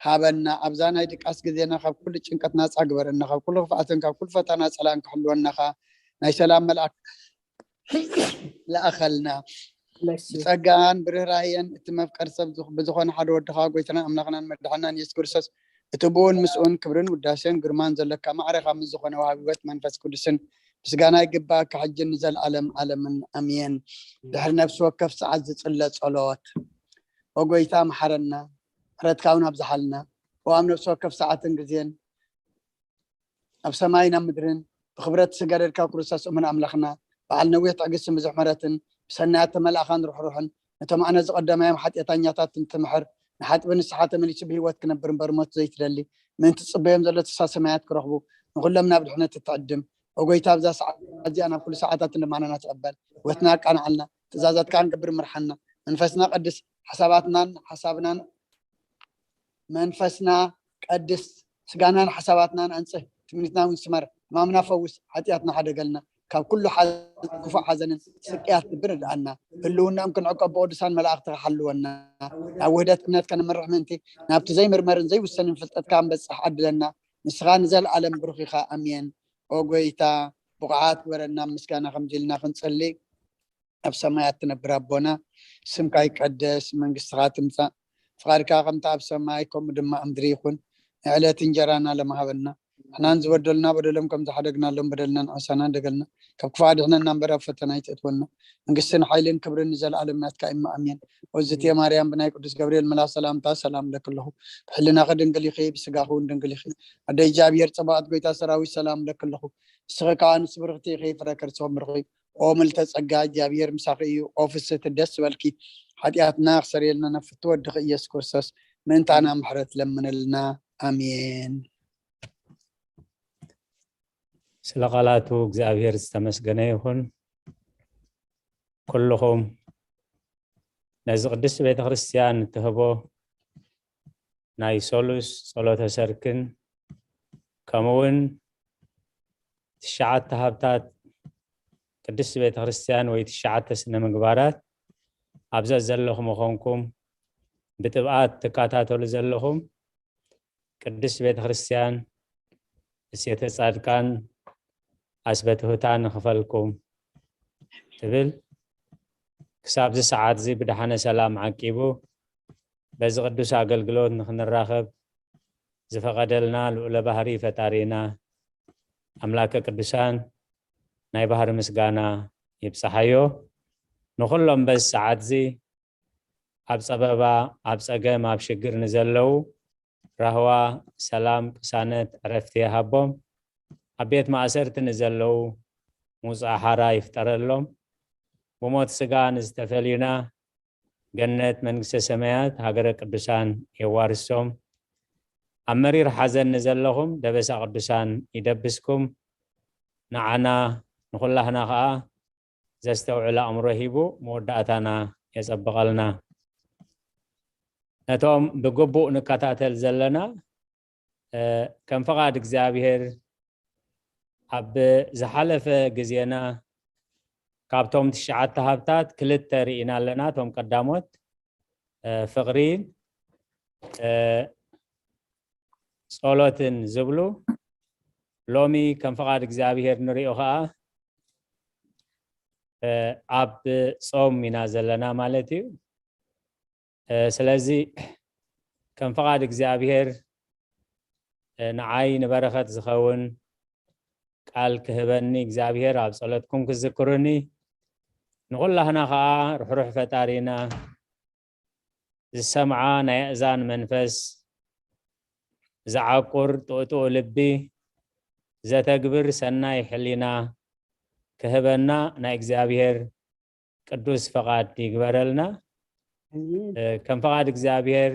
ሃበና። ኣብዛ ናይ ድቃስ ግዜና ካብ ኩሉ ጭንቀት ናፃ ግበረና። ካብ ኩሉ ክፍኣትን ካብ ኩሉ ፈተና ፀላን ክሕልወናኻ ናይ ሰላም መልኣክ ለኣኸልና። ብጸጋን ብርህራሄን እቲ መፍቀር ሰብ ብዝኾነ ሓደ ወድኻ ጎይታና ኣምላኽናን መድሓናን የሱስ ክርስቶስ እቲ ብኡን ምስኡን ክብርን ውዳሴን ግርማን ዘለካ ማዕረኻ ምስ ዝኾነ ወሃቢ ህይወት መንፈስ ቅዱስን ምስጋና ይግባእካ ሕጂ ንዘለኣለም ኣለምን ኣሜን። ድሕሪ ነፍሲ ወከፍ ሰዓት ዝጽለ ጸሎት። ኦ ጎይታ መሓረና፣ ምሕረትካ እውን ኣብዝሓልና። ኦ ኣብ ነፍሲ ወከፍ ሰዓትን ግዜን ኣብ ሰማይን ኣብ ምድርን ብክብረት ዝገደድካ ክርስቶስ እሙን ኣምላኽና፣ በዓል ነዊሕ ትዕግስትን ብዙሕ ምሕረትን፣ ብሰናያት ተመላእኻን ርሕሩሕን፣ ነቶም ኣነ ዝቐደማዮም ሓጢኣተኛታት እንትምሕር፣ ንሓጥቢ ንስሓ ተመሊሱ ብህይወት ክነብር እምበር ሞት ዘይትደሊ፣ ምእንቲ ትጽበዮም ዘሎ ተስፋ ሰማያት ክረኽቡ፣ ንኹሎም ናብ ድሕነት እትዕድም፣ ኦ ጎይታ፣ ኣብዛ ሰዓት እዚኣ ናብ ኩሉ ሰዓታት ልመናና ትቐበል፣ ህይወትና ኣቃንዓልና፣ ትእዛዛትካ ክንገብር ምርሓና፣ መንፈስና ቀድስ፣ ሓሳባትናን ሓሳብናን መንፈስና ቀድስ፣ ስጋናን ሓሳባትናን ኣንጽህ፣ ትምኒትና እውን ስመር፣ ሕማምና ፈውስ፣ ሓጢኣትና ሓደገልና፣ ካብ ኩሉ ሓ- ክፉእ ሓዘንን ስቅያት ልብን እድኣና። ህልውናኦም ክንዕቀብ ብቅዱሳን መላእኽትኻ ሓልወና። ናብ ውህደት እምነት ከነምርሕ ምእንቲ ናብቲ ዘይምርመርን ዘይውሰንን ፍልጠትካ ክንበጽሕ ዓድለና። ንስኻ ንዘለኣለም ብሩኽ ኢኻ። ኣሜን። ኦ ጎይታ፣ ብቑዓት ግበረና ምስጋና ከምዚ ኢልና ክንጽሊ። ኣብ ሰማያት ትነብር ኣቦና፣ ስምካ ይቀደስ፣ መንግስትኻ ትምጻእ፣ ፍቓድካ ከምቲ ኣብ ሰማይ ከምኡ ድማ ኣብ ምድሪ ይኹን። ንዕለት እንጀራና ሎም ሃበና፣ ንሕናን ዝበደሉና በደሎም ከም ዝሓደግናሎም በደልና ንዕሳና ደገልና፣ ካብ ክፉእ ኣድሕነና እምበር ኣብ ፈተና ኣይተእትወና። መንግስትን ሓይልን ክብርን ንዘለኣለም ናትካ እማ ኣሜን። ወዝትየ ማርያም ብናይ ቅዱስ ገብርኤል መልኣኽ ሰላምታ ሰላም እለኪ ኣለኹ። ብሕልናኺ ድንግል ኢኺ፣ ብስጋኺ እውን ድንግል ኢኺ። ኣደ እግዚኣብሔር ጸባኦት ጎይታ ሰራዊት ሰላም እለኪ ኣለኹ። ንስኺ ከኣ ንስ ብርኽቲ ኢኺ፣ ፍረ ከርስኺ ብሩኽ እዩ። ኦ ምልተ ጸጋ እግዚኣብሔር ምሳኺ እዩ። ኦ ፍስህቲ ደስ በልኪ። ሓጢኣትና ክሰርየልና ናብ ፍትወ ወድኺ ኢየሱስ ክርስቶስ ምእንታና ምሕረት ለምንልና። ኣሜን። ስለ ቃላቱ እግዚኣብሔር ዝተመስገነ ይኹን። ኩልኹም ነዚ ቅድስቲ ቤተ ክርስቲያን እትህቦ ናይ ሶሉስ ጸሎተ ሰርክን ከምኡ እውን ትሽዓተ ሃብታት ቅድስቲ ቤተ ክርስቲያን ወይ ትሽዓተ ስነ ምግባራት ኣብ ዘዘለኹም ምኾንኩም ብጥብኣት ትከታተሉ ዘለኹም ቅድስቲ ቤተ ክርስቲያን እሴተ ጻድቃን ኣስበትሁታ ንኽፈልኩም ትብል። ክሳብ እዚ ሰዓት እዚ ብደሓነ ሰላም ዓቂቡ በዚ ቅዱስ ኣገልግሎት ንኽንራኸብ ዝፈቐደልና ልዑለ ባህሪ ፈጣሪና ኣምላከ ቅዱሳን ናይ ባህሪ ምስጋና ይብጽሓዮ። ንኹሎም በዚ ሰዓት እዚ ኣብ ጸበባ፣ ኣብ ጸገም፣ ኣብ ሽግር ንዘለዉ ራህዋ፣ ሰላም፣ ቅሳነት፣ ዕረፍቲ ይሃቦም። ኣብ ቤት ማእሰርቲ ንዘለዉ ምውጻእ ሓራ ይፍጠረሎም። ብሞት ስጋ ንዝተፈልዩና ገነት መንግስተ ሰማያት ሃገረ ቅዱሳን የዋርሶም። ኣብ መሪር ሓዘን ንዘለኹም ደበሳ ቅዱሳን ይደብስኩም። ንዓና ንኹላህና ኸኣ ዘስተውዕል ኣእምሮ ሂቡ መወዳእታና የጸብቐልና። ነቶም ብግቡእ ንከታተል ዘለና እ፣ ከም ፍቓድ እግዚኣብሔር ኣብ ዝሓለፈ ግዜና ካብቶም ትሽዓተ ሃብታት ክልተ ርኢና ኣለና። እቶም ቀዳሞት እ፣ ፍቕሪን እ፣ ጸሎትን ዝብሉ ሎሚ ከም ፍቓድ እግዚኣብሔር ንሪኦ ኸኣ እ፣ ኣብ ጾም ኢና ዘለና ማለት እዩ። እ፣ ስለዚ ከም ፍቓድ እግዚኣብሔር እ፣ ንዓይ ንበረኸት ዝኸውን ቃል ክህበኒ እግዚኣብሔር ኣብ ጸሎትኩም ክዝክሩኒ ንኹላህና ኸኣ ርሕሩሕ ፈጣሪና ዝሰምዓ ናይ ኣእዛን መንፈስ ዝዓቁር ጥኡጥኡ ልቢ ዘተግብር ሰናይ ሕሊና ክህበና ናይ እግዚኣብሔር ቅዱስ ፈቓድ ይግበረልና። ኣሜን። እ፣ ከም ፈቓድ እግዚኣብሔር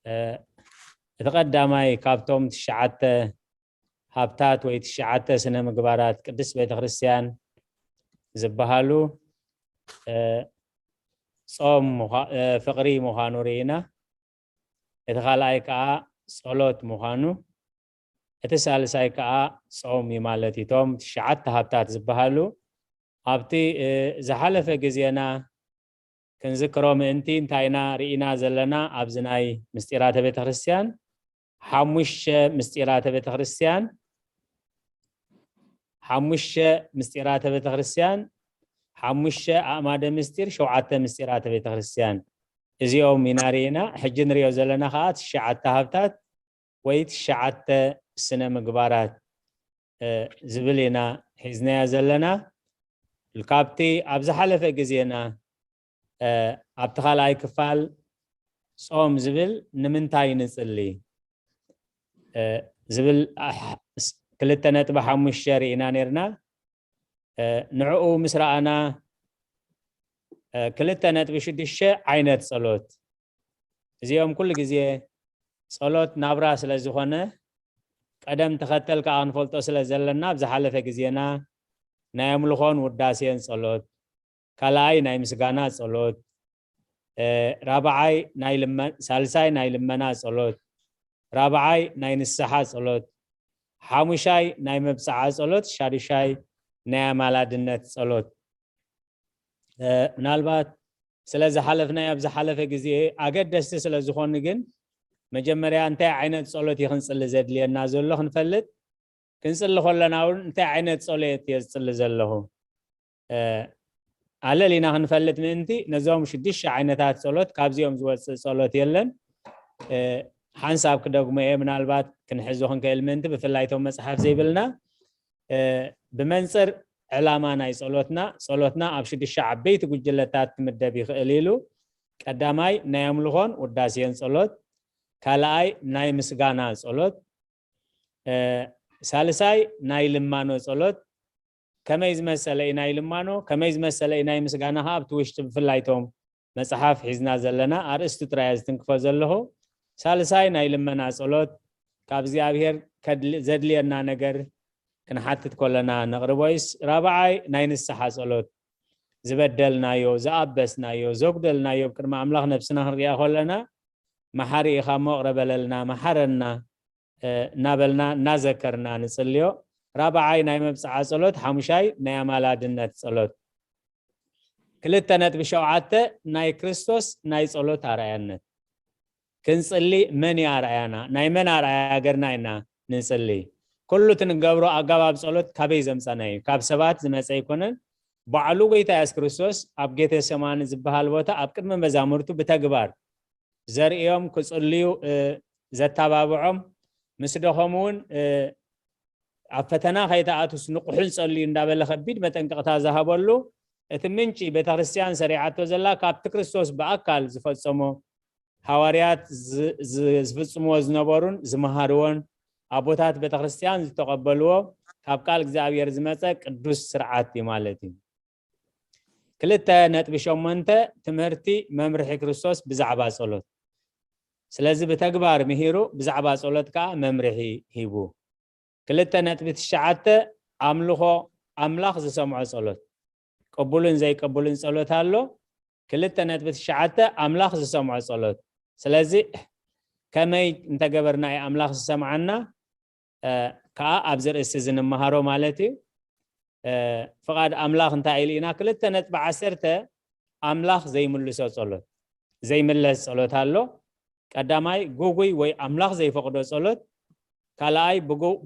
እ፣ እቲ ቀዳማይ ካብቶም ትሽዓተ ሃብታት ወይ ትሽዓተ ስነ ምግባራት ቅድስት ቤተክርስትያን ዝበሃሉ እ፣ ጾም ምዃ- እ፣ ፍቕሪ ምዃኑ ርኢና። እቲ ካልኣይ ከዓ ጸሎት ምዃኑ፣ እቲ ሳልሳይ ከዓ ጾም እዩ ማለት እዩ። እቶም ትሽዓተ ሃብታት ዝበሃሉ ኣብቲ እ፣ ዝሓለፈ ግዜና ክንዝክሮ ምእንቲ እንታይ ኢና ርኢና ዘለና ኣብዚ ናይ ምስጢራተ ቤተክርስትያን? ሓሙሽተ ምስጢራተ ቤተክርስትያን፣ ሓሙሽተ ምስጢራተ ቤተክርስትያን፣ ሓሙሽተ ኣእማደ ምስጢር፣ ሸውዓተ ምስጢራተ ቤተክርስትያን፣ እዚኦም ኢና ርኢና። ሕጂ ንሪኦ ዘለና ከዓ ትሽዓተ ሃብታት ወይ ትሽዓተ ስነ ምግባራት ዝብል ኢና ሒዝናዮ ዘለና። ካብቲ ኣብ ዝሓለፈ ግዜና ኣብቲ ካልኣይ ክፋል ጾም ዝብል ንምንታይ ንጽሊ ዝብል ክልተ ነጥቢ ሓሙሽተ ርኢና ነርና። ንዕኡ ምስ ረኣና ክልተ ነጥቢ ሽዱሽተ ዓይነት ጸሎት፣ እዚኦም ኩሉ ግዜ ጸሎት ናብራ ስለ ዝኾነ ቀደም ተኸተል ከዓ ክንፈልጦ ስለ ዘለና ኣብ ዝሓለፈ ግዜና ናይ ኣምልኾን ውዳሴን ጸሎት፣ ካልኣይ ናይ ምስጋና ጸሎት፣ ራብዓይ ናይ ልመ ሳልሳይ ናይ ልመና ጸሎት፣ ራብዓይ ናይ ንስሓ ጸሎት፣ ሓሙሻይ ናይ መብጽዓ ጸሎት፣ ሻዱሻይ ናይ ኣማላድነት ጸሎት። ምናልባት ስለ ዝሓለፍናዮ ኣብ ዝሓለፈ ግዜ ኣገደስቲ ስለ ዝኾኑ ግን መጀመርያ እንታይ ዓይነት ጸሎት እዩ ክንጽሊ ዘድልየና ዘሎ ክንፈልጥ፣ ክንጽሊ ከለና እውን እንታይ ዓይነት ጸሎት እየ ዝጽሊ ዘለኹ ኣለሊና ክንፈልጥ ምእንቲ ነዞም ሽዱሽተ ዓይነታት ጸሎት ካብዚኦም ዝወፅእ ጸሎት የለን። ሓንሳብ ክደግሞ እየ ምናልባት ክንሕዞ ክንክእል ምእንቲ ብፍላይ ቶም መፅሓፍ ዘይብልና ብመንፅር ዕላማ ናይ ጸሎትና፣ ጸሎትና ኣብ ሽዱሽተ ዓበይቲ ጉጅለታት ክምደብ ይኽእል ኢሉ። ቀዳማይ ናይ ኣምልኾን ውዳሴን ጸሎት፣ ካልኣይ ናይ ምስጋና ጸሎት፣ ሳልሳይ ናይ ልማኖ ጸሎት፣ ከመይ ዝመሰለ እዩ ናይ ልማኖ፣ ከመይ ዝመሰለ እዩ ናይ ምስጋና ከዓ ኣብቲ ውሽጢ ብፍላይ ቶም መጽሓፍ ሒዝና ዘለና ኣርእስቱ ጥራይ እየ ዝትንክፎ ዘለኹ። ሳልሳይ ናይ ልመና ጸሎት፣ ካብ እግዚኣብሔር ዘድልየና ነገር ክንሓትት ከለና ነቕርቦ እዩስ። ራብዓይ ናይ ንስሓ ጸሎት፣ ዝበደልናዮ፣ ዝኣበስናዮ፣ ዘጉደልናዮ ኣብ ቅድሚ ኣምላኽ ነብስና ክንሪኣ ከለና መሓሪ ኢኻ እሞ ቅረ በለልና፣ መሓረና እናበልና እናዘከርና ንጽልዮ። ራብዓይ ናይ መብጽዓ ጸሎት፣ ሓሙሻይ ናይ ኣማላድነት ጸሎት። ክልተ ነጥቢ ሸውዓተ ናይ ክርስቶስ ናይ ጸሎት ኣርኣያነት። ክንጽሊ መን እዩ ኣርኣያና? ናይ መን ኣርኣያ ገርና ኢና ንጽሊ? ኩሉ እቲ ንገብሮ ኣገባብ ጸሎት ካበይ ዘምጸና እዩ? ካብ ሰባት ዝመጸ ኣይኮነን። ባዕሉ ጎይታ የሱስ ክርስቶስ ኣብ ጌቴሰማኒ ዝበሃል ቦታ ኣብ ቅድሚ መዛሙርቱ ብተግባር ዘርእዮም ክጽልዩ ዘተባብዖም፣ ምስ ደኸሙ እውን ኣብ ፈተና ከይተኣቱስ ንቑሕን ጸልዩ እንዳበለ ከቢድ መጠንቀቕታ ዝሃበሉ፣ እቲ ምንጪ ቤተክርስትያን ሰሪዓቶ ዘላ ካብቲ ክርስቶስ ብኣካል ዝፈጸሞ፣ ሃዋርያት ዝፍጽምዎ ዝነበሩን ዝመሃርዎን፣ ኣቦታት ቤተክርስትያን ዝተቐበልዎ ካብ ቃል እግዚኣብሔር ዝመጸ ቅዱስ ስርዓት እዩ ማለት እዩ። ክልተ ነጥቢ ሸሞንተ ትምህርቲ መምርሒ ክርስቶስ ብዛዕባ ጸሎት። ስለዚ ብተግባር ምሂሩ ብዛዕባ ጸሎት ከዓ መምርሒ ሂቡ። ክልተ ነጥቢ ትሽዓተ ኣምልኾ ኣምላኽ ዝሰምዖ ጸሎት። ቅቡልን ዘይቅቡልን ጸሎት ኣሎ። ክልተ ነጥቢ ትሽዓተ ኣምላኽ ዝሰምዖ ጸሎት። ስለዚ ከመይ እንተገበርና እዩ ኣምላኽ ዝሰምዓና? ከዓ ኣብዚ ርእሲ እዚ ንምሃሮ ማለት እዩ። ፍቓድ ኣምላኽ እንታይ ኢሉ ኢና? ክልተ ነጥቢ ዓሰርተ ኣምላኽ ዘይምልሶ ጸሎት፣ ዘይምለስ ጸሎት ኣሎ። ቀዳማይ ግጉይ ወይ ኣምላኽ ዘይፈቕዶ ጸሎት፣ ካልኣይ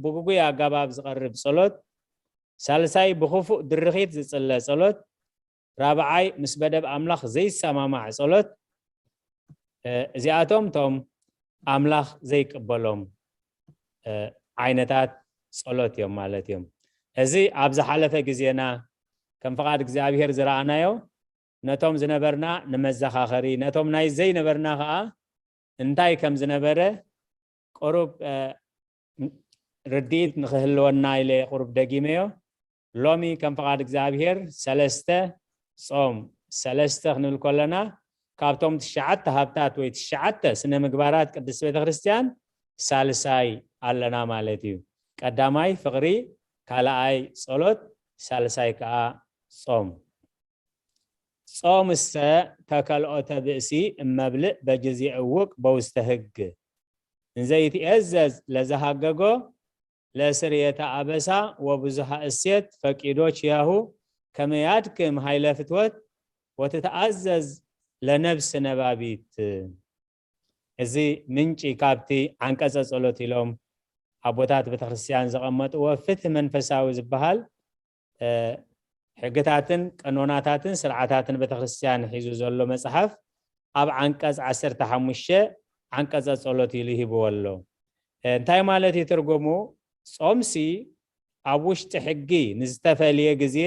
ብግጉይ ኣገባብ ዝቐርብ ጸሎት፣ ሳልሳይ ብኽፉእ ድርኺት ዝጽለ ጸሎት፣ ራብዓይ ምስ በደብ ኣምላኽ ዘይሰማማዕ ጸሎት። እዚኣቶም ቶም ኣምላኽ ዘይቅበሎም ዓይነታት ጸሎት እዮም ማለት እዮም። እዚ ኣብ ዝሓለፈ ግዜና ከም ፍቓድ እግዚኣብሔር ዝረኣናዮ ነቶም ዝነበርና ንመዘኻኸሪ፣ ነቶም ናይ ዘይነበርና ኸዓ እንታይ ከም ዝነበረ ቁሩብ ርድኢት ንኽህልወና ኢለ ቁሩብ ደጊመዮ። ሎሚ ከም ፍቓድ እግዚኣብሔር ሰለስተ ጾም ሰለስተ ክንብል ከለና ካብቶም ትሽዓተ ሃብታት ወይ ትሽዓተ ስነ ምግባራት ቅድስት ቤተክርስትያን ሳልሳይ ኣለና ማለት እዩ። ቀዳማይ ፍቕሪ፣ ካልኣይ ጸሎት፣ ሳልሳይ ከዓ ጾም። ጾምሰ ተከልኦተ ብእሲ እመብልዕ በጊዜ እውቅ በውስተ ህግ እንዘይትኤዘዝ ለዘሃገጎ ለስርየተ አበሳ ወብዙሃ እሴት ፈቂዶ ኪያሁ ከመ ያድክም ኃይለ ፍትወት ወትትአዘዝ ለነብስ ነባቢት። እዚ ምንጪ ካብቲ ዓንቀጸ ጸሎት ኢሎም ኣቦታት ቤተክርስትያን ዘቐመጥዎ ፍትህ መንፈሳዊ ዝበሃል ሕግታትን ቀኖናታትን ስርዓታትን ቤተክርስትያን ሒዙ ዘሎ መጽሓፍ ኣብ ዓንቀጽ ዓሰርተ ሓሙሽተ ዓንቀጸ ጸሎት ኢሉ ሂብዎ ኣሎ። እንታይ ማለት እዩ ትርጉሙ? ጾምሲ ኣብ ውሽጢ ሕጊ ንዝተፈልየ ግዜ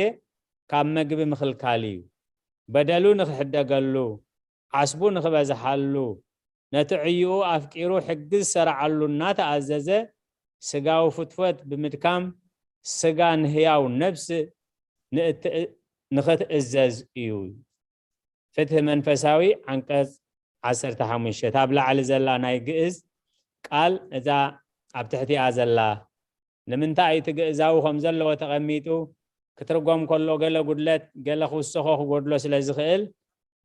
ካብ መግቢ ምኽልካል እዩ። በደሉ ንኽሕደገሉ፣ ዓስቡ ንኽበዝሓሉ፣ ነቲ ዕይኡ ኣፍቂሩ ሕጊ ዝሰርዓሉ እናተኣዘዘ ስጋዊ ፍትወት ብምድካም ስጋ ንህያው ነብሲ ንእትእ- ንኽትእዘዝ እዩ። ፍትሒ መንፈሳዊ ዓንቀጽ ዓሰርተ ሓሙሽተ። እታ ኣብ ላዕሊ ዘላ ናይ ግእዝ ቃል እዛ ኣብ ትሕቲኣ ዘላ ንምንታይ እቲ ግእዛዊ ከም ዘለዎ ተቐሚጡ ክትርጎም ከሎ ገለ ጉድለት ገለ ክውሰኾ ክጎድሎ ስለ ዝኽእል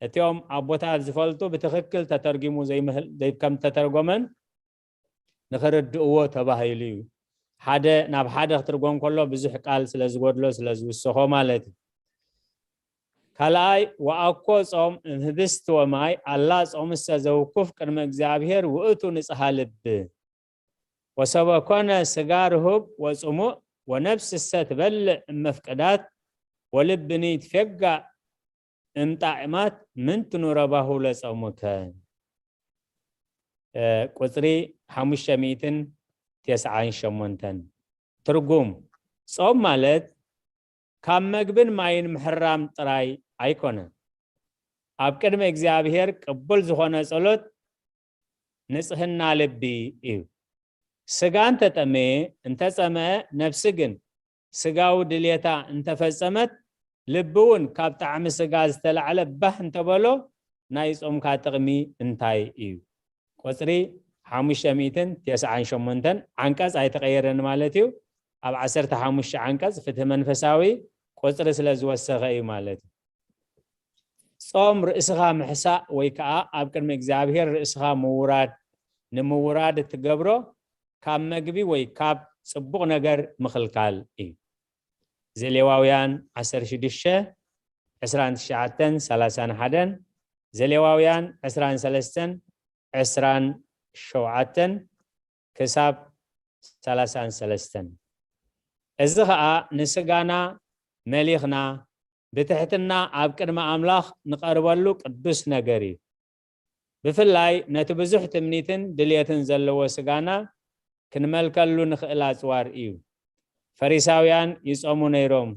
እቲኦም ኣቦታት ዝፈልጡ ብትኽክል ተተርጊሙ ዘይምህል- ዘይ- ከም ተተርጎመን ንኽርድእዎ ተባሂሉ እዩ። ሓደ ናብ ሓደ ክትርጎም ከሎ ብዙሕ ቃል ስለ ዝጎድሎ ስለ ዝውሰኾ ማለት እዩ። ካልኣይ ወኣኮ ጾም እምህብስት ወማይ ኣላ ጾምሰ ዘውኩፍ ቅድመ እግዚኣብሔር ውእቱ ንጽሃ ልብ ወሰበ ኮነ ስጋ ርሁብ ወጽሙእ ወነፍስሰ ትበልዕ እመፍቀዳት ወልብኒ ትፌጋእ እምጣዕማት ምንትኑ ረባሁ ለጸሙከ። ቁፅሪ ሓሙሽተ ሚእትን ተስዓን ሸሞንተን። ትርጉም ጾም ማለት ካብ መግብን ማይን ምሕራም ጥራይ ኣይኮነን። ኣብ ቅድሚ እግዚኣብሔር ቅቡል ዝኾነ ጸሎት ንጽህና ልቢ እዩ። ስጋ እንተጠመየ እንተጸመአ ነፍሲ ግን ስጋዊ ድልየታ እንተፈጸመት ልቢ እውን ካብ ጣዕሚ ስጋ ዝተላዕለ ባህ እንተበሎ ናይ ጾምካ ጥቕሚ እንታይ እዩ? ቁፅሪ ሓሙሽተ ሚእትን ተስዓን ሸሞንተን ዓንቀፅ ኣይተቐየረን ማለት እዩ። ኣብ ዓሰርተ ሓሙሽተ ዓንቀፅ ፍትሒ መንፈሳዊ ቁፅሪ ስለ ዝወሰኸ እዩ ማለት እዩ። ጾም ርእስኻ ምሕሳእ ወይ ከዓ ኣብ ቅድሚ እግዚኣብሔር ርእስኻ ምውራድ ንምውራድ እትገብሮ ካብ መግቢ ወይ ካብ ጽቡቕ ነገር ምኽልካል እዩ። ዘሌዋውያን ዓሰርተ ሽዱሽተ ዕስራን ትሽዓተን ሰላሳን ሓደን፣ ዘሌዋውያን ዕስራን ሰለስተን ዕስራን ሸውዓተን ክሳብ ሰላሳን ሰለስተን። እዚ ኸኣ ንስጋና መሊኽና ብትሕትና ኣብ ቅድሚ ኣምላኽ ንቐርበሉ ቅዱስ ነገር እዩ። ብፍላይ ነቲ ብዙሕ ትምኒትን ድልየትን ዘለዎ ስጋና ክንመልከሉ ንኽእል ኣጽዋር እዩ። ፈሪሳውያን ይጾሙ ነይሮም።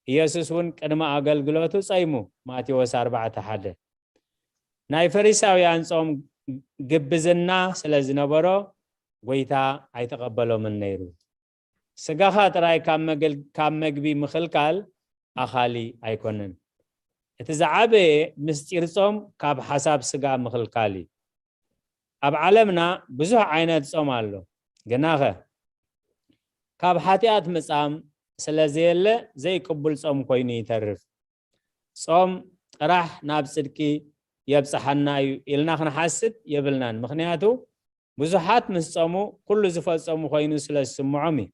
ኢየሱስ እውን ቅድሚ ኣገልግሎቱ ጸይሙ። ማቴዎስ ኣርባዕተ ሓደ። ናይ ፈሪሳውያን ጾም ግብዝና ስለ ዝነበሮ ጎይታ ኣይተቐበሎምን ነይሩ። ስጋኻ ጥራይ ካብ መግል- ካብ መግቢ ምኽልካል ኣኻሊ ኣይኮነን። እቲ ዝዓበየ ምስጢር ጾም ካብ ሓሳብ ስጋ ምኽልካል እዩ። ኣብ ዓለምና ብዙሕ ዓይነት ጾም ኣሎ። ግናኸ ካብ ሓጢኣት ምጻም ስለ ዘየለ ዘይቅቡል ጾም ኮይኑ ይተርፍ። ጾም ጥራሕ ናብ ጽድቂ የብጽሓና እዩ ኢልና ክንሓስብ የብልናን። ምኽንያቱ ብዙሓት ምስ ጾሙ ኩሉ ዝፈጸሙ ኮይኑ ስለ ዝስምዖም እዩ።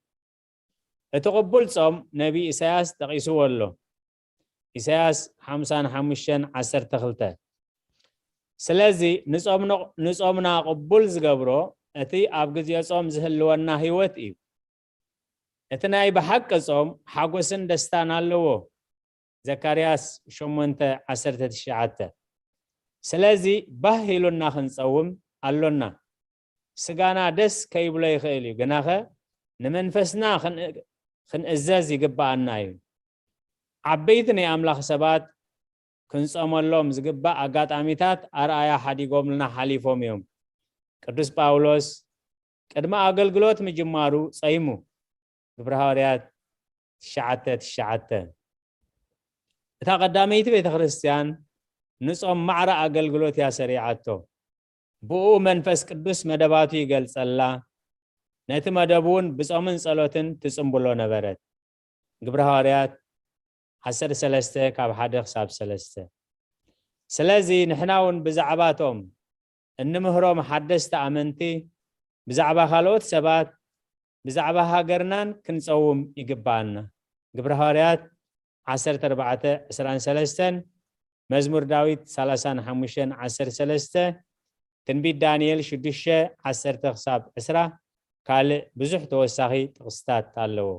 እቲ ቅቡል ጾም ነቢ ኢሳያስ ጠቒስዎ ኣሎ። ኢሳያስ ሓምሳን ሓሙሽተን ዓሰርተ ክልተ። ስለዚ ንጾምኖ- ንጾምና ቅቡል ዝገብሮ እቲ ኣብ ግዜ ጾም ዝህልወና ህይወት እዩ። እቲ ናይ ብሓቂ ጾም ሓጎስን ደስታን ኣለዎ። ዘካርያስ ሸሞንተ ዓሰርተ ትሽዓተ። ስለዚ ባህ ኢሉና ክንጸውም ኣሎና። ስጋና ደስ ከይብሎ ይኽእል እዩ፣ ግናኸ ንመንፈስና ክን- ክንእዘዝ ይግብኣና እዩ። ዓበይቲ ናይ ኣምላኽ ሰባት ክንጸመሎም ዝግባእ ኣጋጣሚታት ኣርኣያ ሓዲጎምልና ሓሊፎም እዮም። ቅዱስ ጳውሎስ ቅድሚ ኣገልግሎት ምጅማሩ ጸይሙ። ግብረ ሃዋርያት ትሽዓተ ትሽዓተ። እታ ቀዳመይቲ ቤተ ክርስቲያን ንጾም ማዕረ ኣገልግሎት እያ ሰሪዓቶ። ብኡ መንፈስ ቅዱስ መደባቱ ይገልጸላ፣ ነቲ መደብ እውን ብጾምን ጸሎትን ትጽምብሎ ነበረት። ግብረ ሃዋርያት ዓሰርተ ሰለስተ ካብ ሓደ ክሳብ ሰለስተ። ስለዚ ንሕና እውን ብዛዕባቶም እንምህሮም ሓደስቲ ኣመንቲ፣ ብዛዕባ ካልኦት ሰባት፣ ብዛዕባ ሃገርናን ክንጸውም ይግብኣና። ግብረ ሃዋርያት ዓሰርተ ኣርባዕተ ዕስራን ሰለስተን፣ መዝሙር ዳዊት ሰላሳን ሓሙሽተን ዓሰርተ ሰለስተ፣ ትንቢት ዳንኤል ሽዱሽተ ዓሰርተ ክሳብ ዕስራ፣ ካልእ ብዙሕ ተወሳኺ ጥቕስታት ኣለዎ።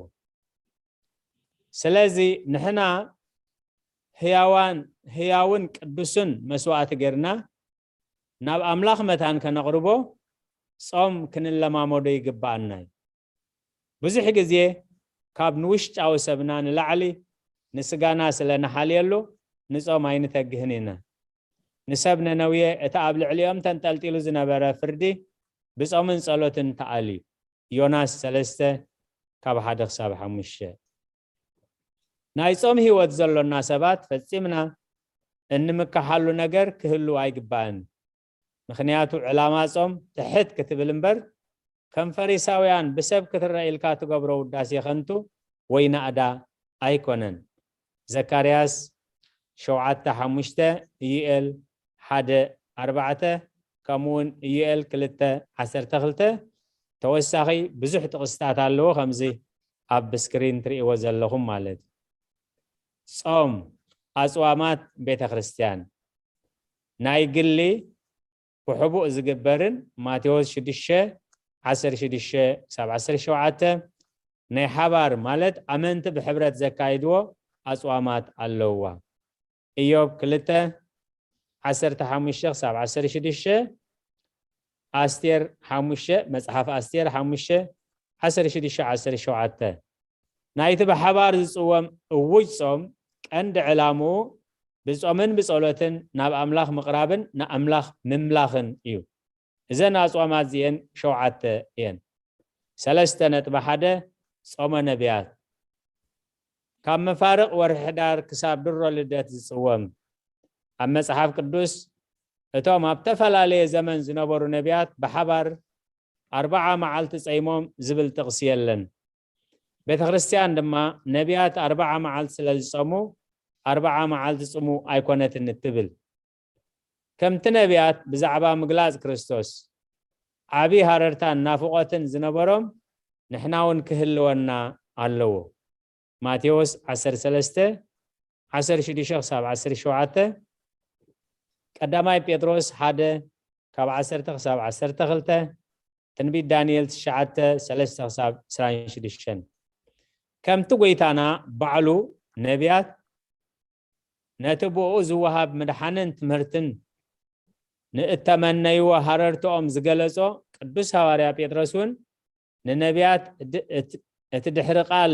ስለዚ ንሕና ህያዋን ህያውን ቅዱስን መስዋእቲ ጌርና ናብ ኣምላኽ መታን ከነቕርቦ ጾም ክንለማመዶ ይግብኣና እዩ። ብዙሕ ግዜ ካብ ንውሽጣዊ ሰብና ንላዕሊ ንስጋና ስለ ንሓልየሉ ንጾም ኣይንተግህን ኢና። ንሰብ ነነውየ እቲ ኣብ ልዕሊኦም ተንጠልጢሉ ዝነበረ ፍርዲ ብጾምን ጸሎትን ተኣልዩ። ዮናስ ሰለስተ ካብ ሓደ ክሳብ ሓሙሽተ። ናይ ጾም ህይወት ዘሎና ሰባት ፈጺምና እንምከሓሉ ነገር ክህሉ ኣይግባእን። ምኽንያቱ ዕላማ ጾም ትሕት ክትብል እምበር ከም ፈሪሳውያን ብሰብ ክትረአ ኢልካ ትገብሮ ውዳሴ ከንቱ ወይ ናእዳ ኣይኮነን። ዘካርያስ ሸውዓተ ሓሙሽተ፣ ኢዩኤል ሓደ ኣርባዕተ፣ ከምኡ እውን ኢዩኤል ክልተ ዓሰርተ ክልተ። ተወሳኺ ብዙሕ ጥቕስታት ኣለዎ፣ ከምዚ ኣብ ስክሪን ትርእይዎ ዘለኹም ማለት እዩ። ጾም፣ ኣጽዋማት ቤተ ክርስቲያን፣ ናይ ግሊ ብሕቡእ ዝግበርን ማቴዎስ ሽዱሽተ ዓሰርተ ሽዱሽተ ክሳብ ዓሰርተ ሸውዓተ፣ ናይ ሓባር ማለት ኣመንቲ ብሕብረት ዘካይድዎ ኣጽዋማት ኣለውዋ። ኢዮብ ክልተ ዓሰርተ ሓሙሽተ ክሳብ ዓሰርተ ሽዱሽተ፣ ኣስቴር ሓሙሽተ፣ መጽሓፍ ኣስቴር ሓሙሽተ ዓሰርተ ሽዱሽተ ዓሰርተ ሸውዓተ። ናይቲ ብሓባር ዝጽወም እውጅ ጾም ቀንዲ ዕላምኡ ብጾምን ብጸሎትን ናብ ኣምላኽ ምቕራብን ንኣምላኽ ምምላኽን እዩ። እዘን ኣጽዋማት እዚኤን ሸውዓተ እየን። ሰለስተ ነጥቢ ሓደ፣ ጾመ ነቢያት። ካብ መፋርቕ ወርሒ ሕዳር ክሳብ ድሮ ልደት ዝጽወም። ኣብ መጽሓፍ ቅዱስ እቶም ኣብ ተፈላለየ ዘመን ዝነበሩ ነቢያት ብሓባር ኣርብዓ መዓልቲ ጸይሞም ዝብል ጥቕሲ የለን። ቤተ ክርስቲያን ድማ ነቢያት ኣርብዓ መዓልቲ ስለ ዝጸሙ ኣርብዓ መዓልቲ ጽሙ ኣይኮነትን እትብል። ከምቲ ነቢያት ብዛዕባ ምግላጽ ክርስቶስ ዓቢ ሃረርታን ናፍቖትን ዝነበሮም ንሕና እውን ክህልወና ኣለዎ። ማቴዎስ ዓሰርተ ሰለስተ ዓሰርተ ሽዱሽተ ክሳብ ዓሰርተ ሸውዓተ፣ ቀዳማይ ጴጥሮስ ሓደ ካብ ዓሰርተ ክሳብ ዓሰርተ ክልተ፣ ትንቢት ዳንኤል ትሽዓተ ሰለስተ ክሳብ ዕስራን ሽዱሽተን። ከምቲ ጐይታና ባዕሉ ነቢያት ነቲ ብኡ ዝወሃብ ምድሓንን ትምህርትን ንእተመነይዎ ሃረርትኦም ዝገለጾ ቅዱስ ሃዋርያ ጴጥሮስ እውን ንነቢያት ድ-፣ እት-፣ እቲ ድሕሪ ቃል፣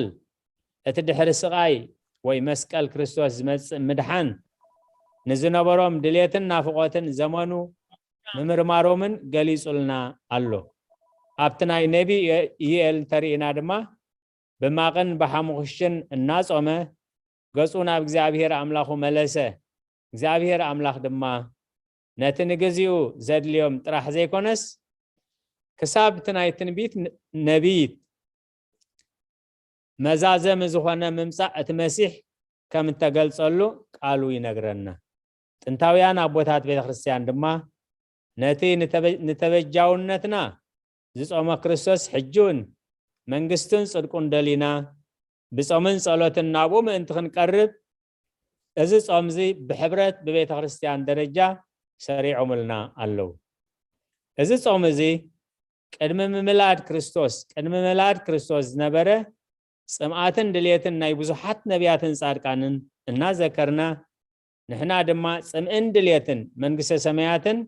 እቲ ድሕሪ ስቓይ ወይ መስቀል ክርስቶስ ዝመጽእ ምድሓን ንዝነበሮም ድሌትን ናፍቖትን ዘመኑ ምምርማሮምን ገሊጹልና ኣሎ። ኣብቲ ናይ ነቢ ኢዩኤል እንተርኢና ድማ ብማቕን ብሓሙኽሽትን እናጾመ ገጹ ናብ እግዚኣብሔር ኣምላኹ መለሰ። እግዚኣብሔር ኣምላኽ ድማ ነቲ ንግዚኡ ዘድልዮም ጥራሕ ዘይኮነስ ክሳብ እቲ ናይ ትንቢት ን-፣ ነቢይት መዛዘሚ ዝኾነ ምምጻእ እቲ መሲሕ ከም እተገልጸሉ ቃሉ ይነግረና። ጥንታውያን ኣቦታት ቤተ ክርስቲያን ድማ ነቲ ንተበ-፣ ንተበጃውነትና ዝጾመ ክርስቶስ ሕጂ እውን መንግስቱን ጽድቁን ደሊና ብጾምን ጸሎትን ናብኡ ምእንቲ ክንቀርብ እዚ ጾም እዚ ብሕብረት ብቤተ ክርስቲያን ደረጃ ሰሪዖምልና ኣለዉ። እዚ ጾም እዚ ቅድሚ ምምላድ ክርስቶስ፣ ቅድሚ ምላድ ክርስቶስ ዝነበረ ጽምኣትን ድሌትን ናይ ብዙሓት ነቢያትን ጻድቃንን እናዘከርና፣ ንሕና ድማ ጽምእን ድሌትን መንግስተ ሰማያትን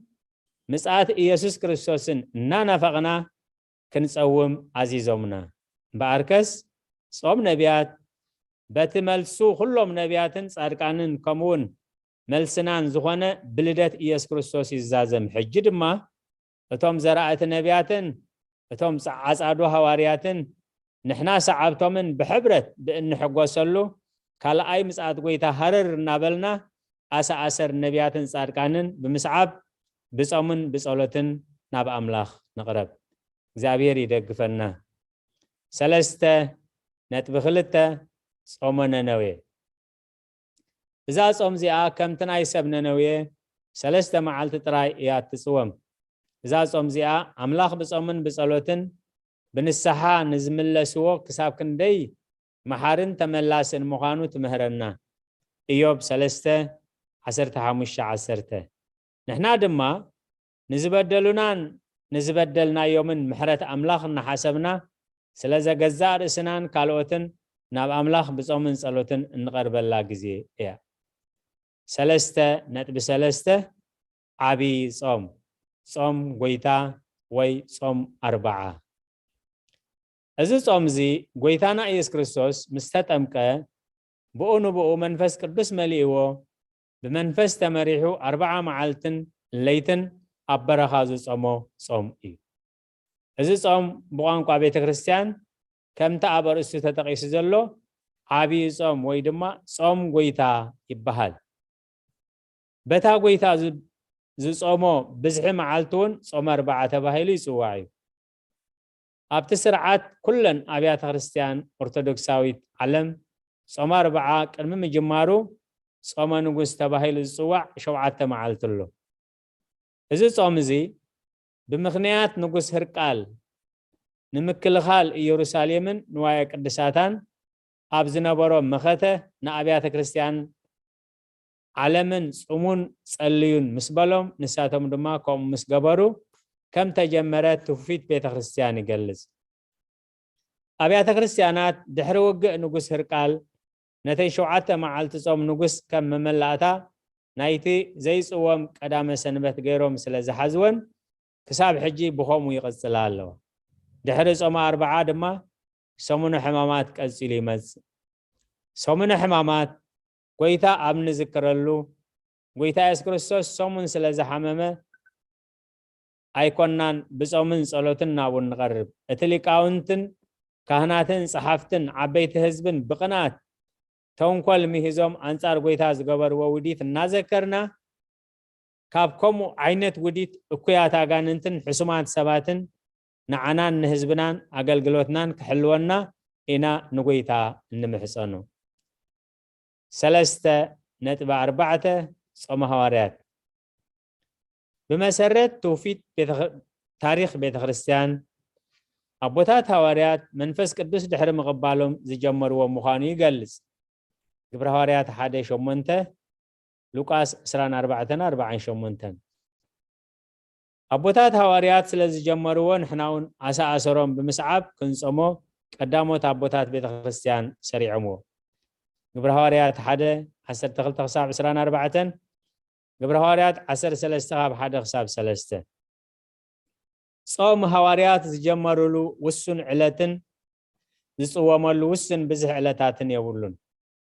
ምጽኣት ኢየሱስ ክርስቶስን እናናፈቕና ክንጸውም ኣዚዞምና። እምበኣርከስ ጾም ነቢያት በቲ መልሱ ኩሎም ነቢያትን ጻድቃንን ከምኡውን መልስናን ዝኾነ ብልደት ኢየሱስ ክርስቶስ ይዛዘም። ሕጂ ድማ እቶም ዘራእቲ ነቢያትን እቶም ጸዓጻዱ ሃዋርያትን ንሕና ሰዓብቶምን ብሕብረት ብእንሕጎሰሉ ካልኣይ ምጽኣት ጐይታ ሃረር እናበልና ኣሰኣሰር ነቢያትን ጻድቃንን ብምስዓብ ብጾምን ብጸሎትን ናብ ኣምላኽ ንቕረብ። እግዚኣብሔር ይደግፈና። ሰለስተ ነጥቢ ክልተ፣ ጾመ ነነዌ። እዛ ጾም እዚኣ ከምቲ ናይ ሰብ ነነዌ ሰለስተ መዓልቲ ጥራይ እያ እትጽወም። እዛ ጾም እዚኣ ኣምላኽ ብጾምን ብጸሎትን ብንስሓ ንዝምለስዎ ክሳብ ክንደይ መሓርን ተመላስን ምዃኑ ትምህረና። ኢዮብ ሰለስተ ዓሰርተ ሓሙሽተ ዓሰርተ። ንሕና ድማ ንዝበደሉናን ንዝበደልናዮምን ምሕረት ኣምላኽ እናሓሰብና፣ ስለ ዘገዛእ ርእስናን ካልኦትን ናብ ኣምላኽ ብጾምን ጸሎትን እንቐርበላ ግዜ እያ። ሰለስተ ነጥቢ ሰለስተ፣ ዓብዪ ጾም፣ ጾም ጐይታ ወይ ጾም ኣርብዓ። እዚ ጾም እዚ ጐይታና ኢየሱስ ክርስቶስ ምስ ተጠምቀ፣ ብኡ ንብኡ መንፈስ ቅዱስ መሊእዎ፣ ብመንፈስ ተመሪሑ ኣርብዓ መዓልትን ለይትን ኣብ በረኻ ዝጾሞ ጾም እዩ። እዚ ጾም ብቋንቋ ቤተ ክርስቲያን ከምቲ ኣብ ኣርእስቱ ተጠቒሱ ዘሎ ዓብዪ ጾም ወይ ድማ ጾም ጐይታ ይበሃል። በታ ጐይታ ዝ-፣ ዝጾሞ ብዝሒ መዓልቲ እውን ጾመ ኣርብዓ ተባሂሉ ይጽዋዕ እዩ። ኣብቲ ስርዓት ኩለን ኣብያተ ክርስቲያን ኦርቶዶክሳዊት ዓለም ጾመ ኣርብዓ ቅድሚ ምጅማሩ ጾመ ንጉስ ተባሂሉ ዝጽዋዕ ሸውዓተ መዓልቲ ኣሎ። እዚ ጾም እዚ ብምኽንያት ንጉስ ህርቃል ንምክልኻል ኢየሩሳሌምን ንዋየ ቅድሳታን ኣብ ዝነበሮ መኸተ ንኣብያተ ክርስቲያን ዓለምን ጽሙን ጸልዩን ምስ በሎም፣ ንሳቶም ድማ ከምኡ ምስ ገበሩ ከም ተጀመረ ትውፊት ቤተ ክርስቲያን ይገልጽ። ኣብያተ ክርስቲያናት ድሕሪ ውግእ ንጉስ ህርቃል ነተን ሸውዓተ መዓልቲ ጾም ንጉስ ከም መመላእታ ናይቲ ዘይጽወም ቀዳመ ሰንበት ገይሮም ስለ ዝሓዝወን ክሳብ ሕጂ ብኸምኡ ይቕጽላ ኣለዋ። ድሕሪ ጾመ ኣርብዓ ድማ ሰሙነ ሕማማት ቀጺሉ ይመጽእ። ሰሙነ ሕማማት ጐይታ ኣብ ንዝክረሉ፣ ጐይታ የሱስ ክርስቶስ ሰሙን ስለ ዝሓመመ ኣይኮናን ብጾምን ጸሎትን ናብኡ እንቐርብ። እቲ ሊቃውንትን ካህናትን ጸሓፍትን ዓበይቲ ህዝብን ብቕንኣት ተንኮል ምሂዞም ኣንጻር ጐይታ ዝገበርዎ ውዲት እናዘከርና፣ ካብ ከምኡ ዓይነት ውዲት እኩያት ኣጋንንትን ሕሱማት ሰባትን ንዓናን ንህዝብናን ኣገልግሎትናን ክሕልወና ኢና ንጐይታ እንምሕጸኖ። ሰለስተ ነጥቢ ኣርባዕተ፣ ጾመ ሃዋርያት። ብመሰረት ትውፊት ቤተ-፣ ታሪኽ ቤተ ክርስቲያን፣ ኣቦታት ሃዋርያት መንፈስ ቅዱስ ድሕሪ ምቕባሎም ዝጀመርዎ ምዃኑ ይገልጽ። ግብረ ሃዋርያት ሓደ ሸሞንተ፣ ሉቃስ ዕስራን ኣርባዕተን ኣርባዓን ሸሞንተን። ኣቦታት ሃዋርያት ስለ ዝጀመርዎ ንሕና እውን ኣሰኣሰሮም ብምስዓብ ክንጾሞ ቀዳሞት ኣቦታት ቤተ ክርስቲያን ሰሪዖምዎ። ግብረ ሃዋርያት ሓደ፣ ዓሰርተ ክልተ ክሳብ ዕስራን ኣርባዕተን፣ ግብረ ሃዋርያት ዓሰርተ ሰለስተ ካብ ሓደ ክሳብ ሰለስተ። ጾም ሃዋርያት ዝጀመሩሉ ውሱን ዕለትን ዝጽወመሉ ውሱን ብዝሕ ዕለታትን የብሉን።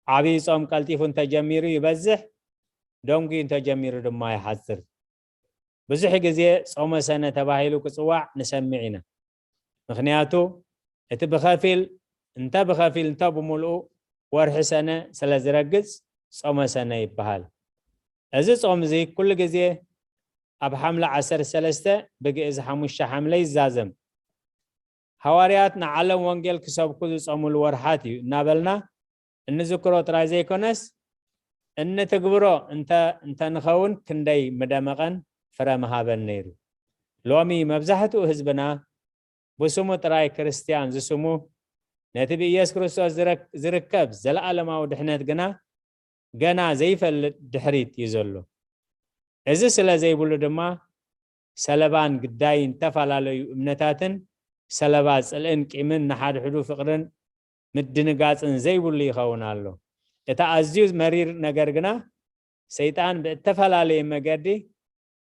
ዓብዪ ጾም ቀልጢፉ እንተጀሚሩ ይበዝሕ፣ ደንጉዩ እንተጀሚሩ ድማ ይሓጽር። ብዙሕ ግዜ ጾመ ሰነ ተባሂሉ ክጽዋዕ ንሰምዕ ኢና። ምኽንያቱ እቲ ብኸፊል፣ እንተ ብኸፊል እንተ ብምሉኡ ወርሒ ሰነ ስለ ዝረግጽ ጾመ ሰነ ይበሃል። እዚ ጾም እዚ ኩሉ ግዜ ኣብ ሓምለ ዓሰርተ ሰለስተ፣ ብግእዝ ሓሙሽተ ሓምለ ይዛዘም። ሃዋርያት ንዓለም ወንጌል ክሰብኩ ዝጾምሉ ወርሓት እዩ እናበልና እንዝክሮ ጥራይ ዘይኮነስ፣ እንትግብሮ እንተ-፣ እንተንኸውን ክንደይ ምደመቐን ፍረ ምሃበን ነይሩ። ሎሚ መብዛሕትኡ ህዝብና ብስሙ ጥራይ ክርስትያን ዝስሙ፣ ነቲ ብኢየሱስ ክርስቶስ ዝረክ-፣ ዝርከብ ዘለኣለማዊ ድሕነት ግና ገና ዘይፈልጥ ድሕሪት እዩ ዘሎ። እዚ ስለ ዘይብሉ ድማ ሰለባን ግዳይን ዝተፈላለዩ እምነታትን ሰለባ ጽልእን ቂምን ንሓድሕዱ ፍቕርን ምድንጋጽን ዘይብሉ ይኸውን ኣሎ። እቲ ኣዝዩ መሪር ነገር ግና ሰይጣን ብእተፈላለየ መገዲ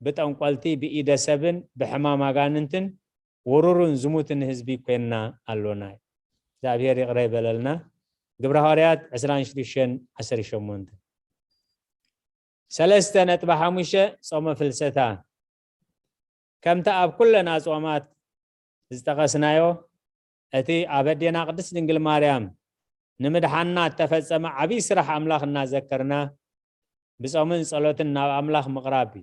ብጠንቆልቲ፣ ብኢደ ሰብን ብሕማም ኣጋንንትን ውሩሩን ዝሙትን ህዝቢ ኮይንና ኣሎና። እግዚኣብሔር ይቕረ ይበለልና። ግብረ ሃዋርያት ዕስራን ሽዱሽተን ዓሰርተ ሸሞንተ። ሰለስተ ነጥቢ ሓሙሽተ፣ ጾመ ፍልሰታ። ከምቲ ኣብ ኩለን ኣጽዋማት ዝጠቐስናዮ፣ እቲ ኣብ ኣዴና ቅድስት ድንግል ማርያም ንምድሓንና እተፈጸመ ዓብዪ ስራሕ ኣምላኽ እናዘከርና ብጾምን ጸሎትን ናብ ኣምላኽ ምቕራብ እዩ።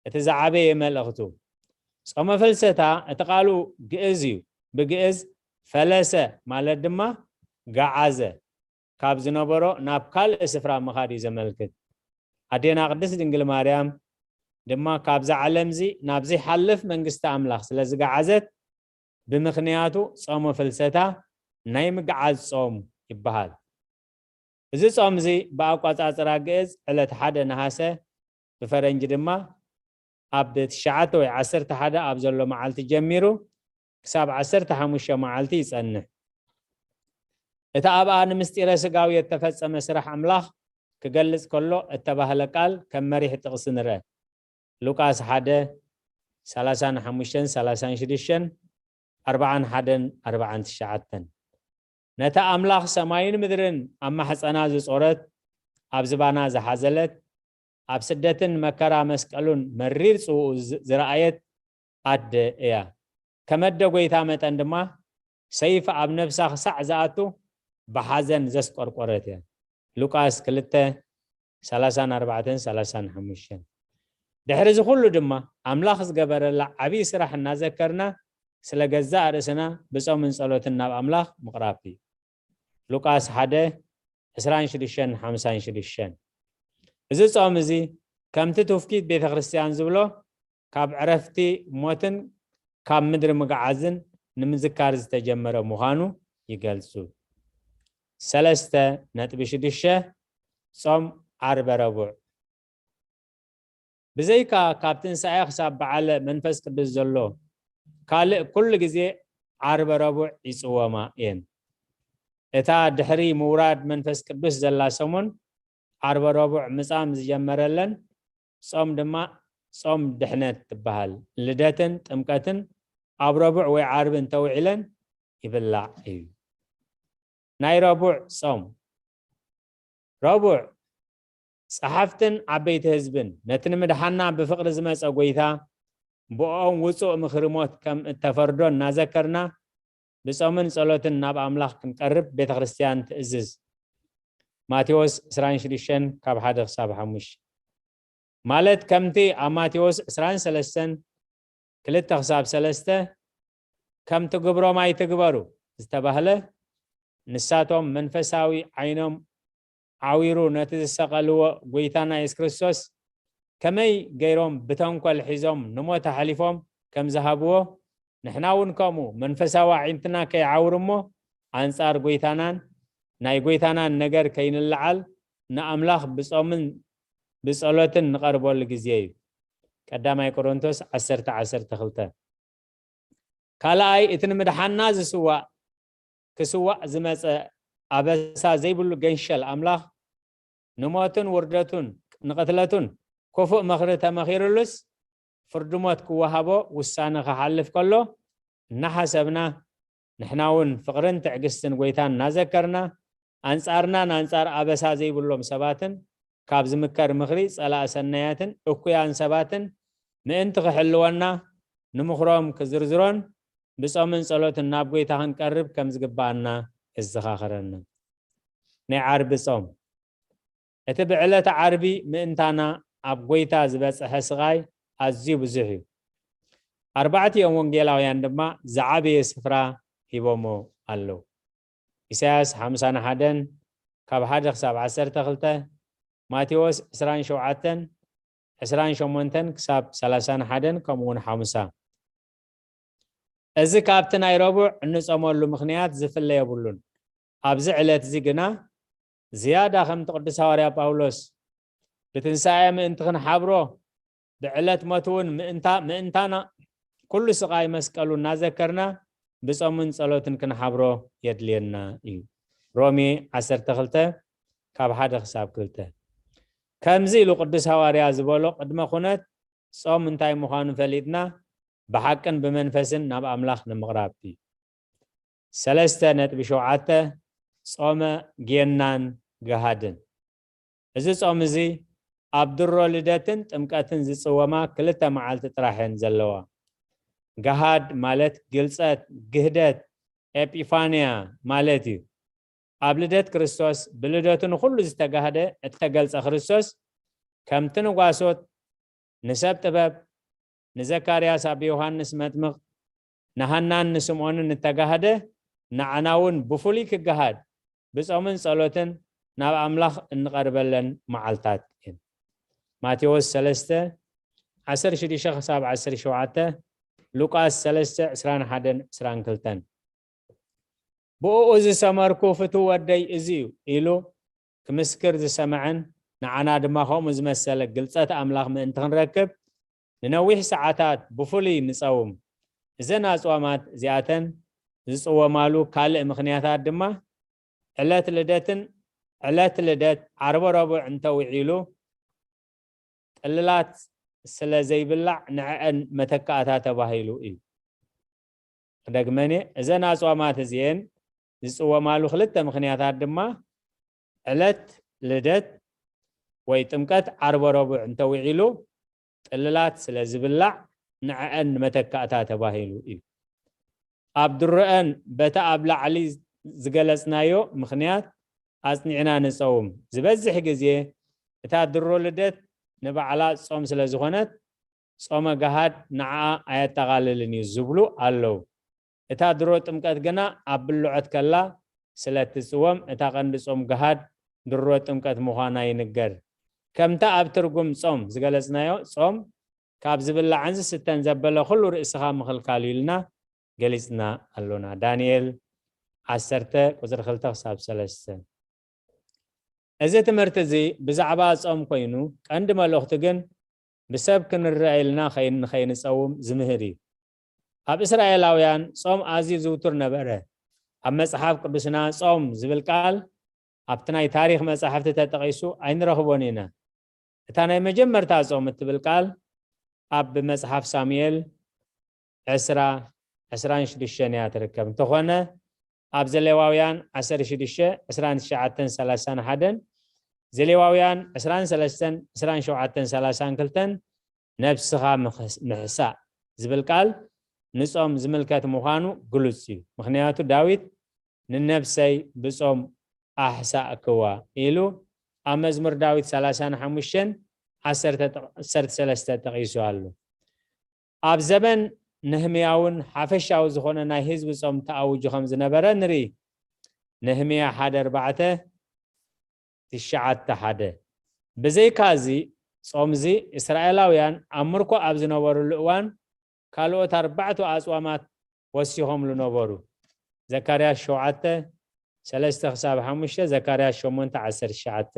እቲ ዝዓበየ መልእኽቱ። ጾመ ፍልሰታ፣ እቲ ቃሉ ግእዝ እዩ። ብግእዝ ፈለሰ ማለት ድማ ገዓዘ፣ ካብ ዝነበሮ ናብ ካልእ ስፍራ ምኻድ እዩ ዘመልክት። ኣዴና ቅድስት ድንግል ማርያም ድማ ካብዛ ዓለም እዚ ናብ ዘይሓልፍ መንግስቲ ኣምላኽ ስለ ዝገዓዘት፣ ብምኽንያቱ ጾመ ፍልሰታ ናይ ምግዓዝ ጾም ይበሃል። እዚ ጾም እዚ ብኣቋጻጽራ ግእዝ ዕለት ሓደ ነሃሰ፣ ብፈረንጂ ድማ ኣብ ትሽዓተ ወይ ዓሰርተ ሓደ ኣብ ዘሎ መዓልቲ ጀሚሩ ክሳብ ዓሰርተ ሓሙሽተ መዓልቲ ይጸንሕ። እቲ ኣብኣ ንምስጢረ ስጋዊ እተፈጸመ ስራሕ ኣምላኽ ክገልጽ ከሎ እተባህለ ቃል ከም መሪሕ ጥቕሲ ንርአ። ሉቃስ ሓደ፣ ሰላሳን ሓሙሽተን፣ ሰላሳን ሽዱሽተን፣ ኣርባዓን ሓደን፣ ኣርባዓን ትሽዓተን። ነታ ኣምላኽ ሰማይን ምድርን ኣብ ማሕጸና ዝጾረት፣ ኣብ ዝባና ዝሓዘለት፣ ኣብ ስደትን መከራ መስቀሉን መሪር ጽውኡ ዝ-፣ ዝረኣየት ኣደ እያ። ከም ኣደ ጎይታ መጠን ድማ ሰይፍ ኣብ ነብሳ ክሳዕ ዝኣቱ ብሓዘን ዘስቆርቆረት እያ። ሉቃስ ክልተ፣ ሰላሳን ኣርባዕተን፣ ሰላሳን ሓሙሽተን። ድሕሪ እዚ ኩሉ ድማ ኣምላኽ ዝገበረላ ዓብዪ ስራሕ እናዘከርና ስለ ገዛእ ርእስና ብጾምን ጸሎትን ናብ ኣምላኽ ምቕራብ እዩ። ሉቃስ ሓደ፣ ዕስራን ሽዱሽተን፣ ሓምሳን ሽዱሽተን። እዚ ጾም እዚ ከምቲ ትውፊት ቤተ ክርስቲያን ዝብሎ ካብ ዕረፍቲ ሞትን ካብ ምድሪ ምግዓዝን ንምዝካር ዝተጀመረ ምዃኑ ይገልጹ። ሰለስተ ነጥቢ ሽዱሽተ፣ ጾም ዓርበ ረቡዕ። ብዘይካ ካብ ትንሳኤ ክሳብ በዓለ መንፈስ ቅዱስ ዘሎ ካልእ ኩሉ ግዜ ዓርበ ረቡዕ ይጽወማ እየን። እታ ድሕሪ ምውራድ መንፈስ ቅዱስ ዘላ ሰሙን ዓርበ ረቡዕ ምጻም ዝጀመረለን ጾም ድማ ጾም ድሕነት ትበሃል። ልደትን ጥምቀትን ኣብ ረቡዕ ወይ ዓርቢ እንተውዒለን ይብላዕ እዩ። ናይ ረቡዕ ጾም። ረቡዕ፣ ጸሓፍትን ዓበይቲ ህዝብን ነቲ ንምድሓና ብፍቕሪ ዝመጸ ጐይታ ብእኦም ውጹእ ምኽሪ ሞት ከም እተፈርዶ እናዘከርና ብጾምን ጸሎትን ናብ ኣምላኽ ክንቀርብ ቤተ ክርስቲያን ትእዝዝ። ማቴዎስ ዕስራን ሽዱሽተን ካብ ሓደ ክሳብ ሓሙሽተ። ማለት ከምቲ ኣብ ማቴዎስ ዕስራን ሰለስተን ክልተ ክሳብ ሰለስተ፣ "ከምቲ ግብሮም ኣይትግበሩ" ዝተባህለ፣ ንሳቶም መንፈሳዊ ዓይኖም ዓዊሩ ነቲ ዝሰቐልዎ ጐይታና የሱስ ክርስቶስ ከመይ ገይሮም ብተንኮል ሒዞም ንሞት ኣሕሊፎም ከም ዝሃብዎ፣ ንሕና እውን ከምኡ መንፈሳዊ ኣዒንትና ከይዓውር እሞ፣ ኣንጻር ጐይታናን ናይ ጐይታናን ነገር ከይንለዓል ንኣምላኽ ብጾምን ብጸሎትን ንቐርበሉ ግዜ እዩ። ቀዳማይ ቆሮንቶስ ዓሰርተ፣ ዓሰርተ ክልተ። ካልኣይ፣ እቲ ንምድሓና ዝስዋእ፣ ክስዋእ ዝመጸ ኣበሳ ዘይብሉ ገንሸል ኣምላኽ፣ ንሞትን ውርደቱን ንቕትለቱን ክፉእ ምኽሪ ተመኺሩሉስ፣ ፍርዲ ሞት ክወሃቦ ውሳነ ክሓልፍ ከሎ እናሓሰብና፣ ንሕና እውን ፍቕርን ትዕግስትን ጐይታ እናዘከርና፣ ኣንጻርናን ኣንጻር ኣበሳ ዘይብሎም ሰባትን ካብ ዝምከር ምኽሪ ጸላእ ሰናያትን እኩያን ሰባትን ምእንቲ ክሕልወና፣ ንምኽሮም ክዝርዝሮን ብጾምን ጸሎትን ናብ ጐይታ ክንቀርብ ከም ዝግብኣና የዘኻኽረና። ናይ ዓርቢ ጾም። እቲ ብዕለተ ዓርቢ ምእንታና ኣብ ጐይታ ዝበጽሐ ስቓይ ኣዝዩ ብዙሕ እዩ። ኣርባዕቲኦም ወንጌላውያን ድማ ዝዓበየ ስፍራ ሂቦሞ ኣለዉ። ኢሳያስ ሓምሳን ሓደን ካብ ሓደ ክሳብ ዓሰርተ ክልተ፣ ማቴዎስ ዕስራን ሸውዓተን፣ ዕስራን ሸሞንተን ክሳብ ሰላሳን ሓደን፣ ከምኡ እውን ሓሙሳ። እዚ ካብቲ ናይ ረቡዕ እንጸመሉ ምኽንያት ዝፍለ የብሉን። ኣብዚ ዕለት እዚ ግና ዝያዳ ከምቲ ቅዱስ ሃዋርያ ጳውሎስ ብትንሳኤ ምእንቲ ክንሓብሮ፣ ብዕለት ሞቱ እውን ምእንታ-፣ ምእንታና ኩሉ ስቓይ መስቀሉ እናዘከርና ብጾምን ጸሎትን ክንሓብሮ የድልየና እዩ። ሮሜ ዓሰርተ ክልተ ካብ ሓደ ክሳብ ክልተ። ከምዚ ኢሉ ቅዱስ ሃዋርያ ዝበሎ ቅድመ ኩነት ጾም እንታይ ምዃኑ ፈሊጥና ብሓቅን ብመንፈስን ናብ ኣምላኽ ንምቕራብ እዩ። ሰለስተ ነጥቢ ሸውዓተ፣ ጾመ ጌናን ገሃድን። እዚ ጾም እዚ ኣብ ድሮ ልደትን ጥምቀትን ዝጽወማ ክልተ መዓልቲ ጥራሕ እየን ዘለዋ። ገሃድ ማለት ግልጸት፣ ግህደት፣ ኤጲፋንያ ማለት እዩ። ኣብ ልደት ክርስቶስ ብልደቱ ንኹሉ ዝተጋህደ እተገልጸ ክርስቶስ ከምቲ ንጓሶት ንሰብ ጥበብ፣ ንዘካርያስ ኣብ ዮሃንስ መጥምቕ፣ ንሃናን ንስምዖንን እተጋህደ፣ ንዓና እውን ብፍሉይ ክገሃድ ብጾምን ጸሎትን ናብ ኣምላኽ እንቐርበለን መዓልታት እየን። ማቴዎስ ሰለስተ፣ ዓሰርተ ሽዱሽተ ክሳብ ዓሰርተ ሸውዓተ፣ ሉቃስ ሰለስተ፣ ዕስራን ሓደን፣ ዕስራን ክልተን። ብእኡ ዝሰመርኩ ፍቱው ወደይ እዚ እዩ ኢሉ ክምስክር ዝሰምዐን ንዓና ድማ ከምኡ ዝመሰለ ግልጸት ኣምላኽ ምእንቲ ክንረክብ ንነዊሕ ሰዓታት ብፍሉይ ንጸውም። እዘን ኣጽዋማት እዚኣተን ዝጽወማሉ ካልእ ምኽንያታት ድማ ዕለት ልደትን ዕለት ልደት ዓርበ ረቡዕ እንተውዒሉ ጥልላት ስለ ዘይብላዕ ንዕዐን መተካእታ ተባሂሉ እዩ። ክደግመን እየ፣ እዘን ኣጽዋማት እዚኤን ዝጽወማሉ ክልተ ምኽንያታት ድማ ዕለት ልደት ወይ ጥምቀት ዓርበ ረቡዕ እንተውዒሉ ጥልላት ስለ ዝብላዕ ንዕዐን ንመተካእታ ተባሂሉ እዩ። ኣብ ድሮአን በታ ኣብ ላዕሊ ዝገለጽናዮ ምኽንያት ኣጽኒዕና ንጸውም። ዝበዝሕ ግዜ እታ ድሮ ልደት ንባዕላ ጾም ስለ ዝኾነት ጾመ ገሃድ ንዓኣ ኣየጠቓልልን እዩ ዝብሉ ኣለዉ። እታ ድሮ ጥምቀት ግና ኣብ ብልዖት ከላ ስለ እትጽወም እታ ቀንዲ ጾም ገሃድ ድሮ ጥምቀት ምዃና ይንገር። ከምታ ኣብ ትርጉም ጾም ዝገለጽናዮ ጾም ካብ ዝብላዕን ዝስተን ዘበለ ኩሉ ርእስኻ ምኽልካል እዩ ኢልና ገሊጽና ኣሎና። ዳንኤል ዓሰርተ ቁጽሪ ክልተ ክሳብ ሰለስተ። እዚ ትምህርቲ እዚ ብዛዕባ ጾም ኮይኑ ቀንዲ መልእኽቱ ግን ብሰብ ክንረአ ኢልና ከይን-፣ ንኸይንጸውም ዝምህር እዩ። ኣብ እስራኤላውያን ጾም ኣዝዩ ዝውቱር ነበረ። ኣብ መጽሓፍ ቅዱስና ጾም ዝብል ቃል ኣብቲ ናይ ታሪኽ መጻሕፍቲ ተጠቒሱ ኣይንረኽቦን ኢና። እታ ናይ መጀመርታ ጾም እትብል ቃል ኣብ መጽሓፍ ሳሙኤል ዕስራ፣ ዕስራን ሽዱሽተን እያ ትርከብ። እንተኾነ ኣብ ዘሌዋውያን ዓሰርተ ሽዱሽተ፣ ዕስራን ትሽዓተን፣ ሰላሳን ሓደን፣ ዘሌዋውያን ዕስራን ሰለስተን፣ ዕስራን ሸውዓተን፣ ሰላሳን ክልተን ነብስኻ ምኽስ-፣ ምሕሳእ ዝብል ቃል ንጾም ዝምልከት ምዃኑ ግሉጽ እዩ። ምኽንያቱ ዳዊት ንነብሰይ ብጾም ኣሕሳእክዋ ኢሉ ኣብ መዝሙር ዳዊት ሰላሳን ሓሙሽተን ዓሰርተ፣ ዓሰርተ ሰለስተ ጠቒሱ ኣሎ። ኣብ ዘመን ነህምያ እውን ሓፈሻዊ ዝኾነ ናይ ህዝቢ ጾም ተኣውጁ ከም ዝነበረ ንርኢ። ነህምያ ሓደ ኣርባዕተ፣ ትሽዓተ ሓደ። ብዘይካ እዚ ጾም እዚ እስራኤላውያን ኣብ ምርኮ ኣብ ዝነበሩሉ እዋን ካልኦት ኣርባዕተ ኣጽዋማት ወሲኾምሉ ነበሩ። ዘካርያስ ሸውዓተ፣ ሰለስተ ክሳብ ሓሙሽተ፣ ዘካርያስ ሸሞንተ፣ ዓሰርተ ትሽዓተ።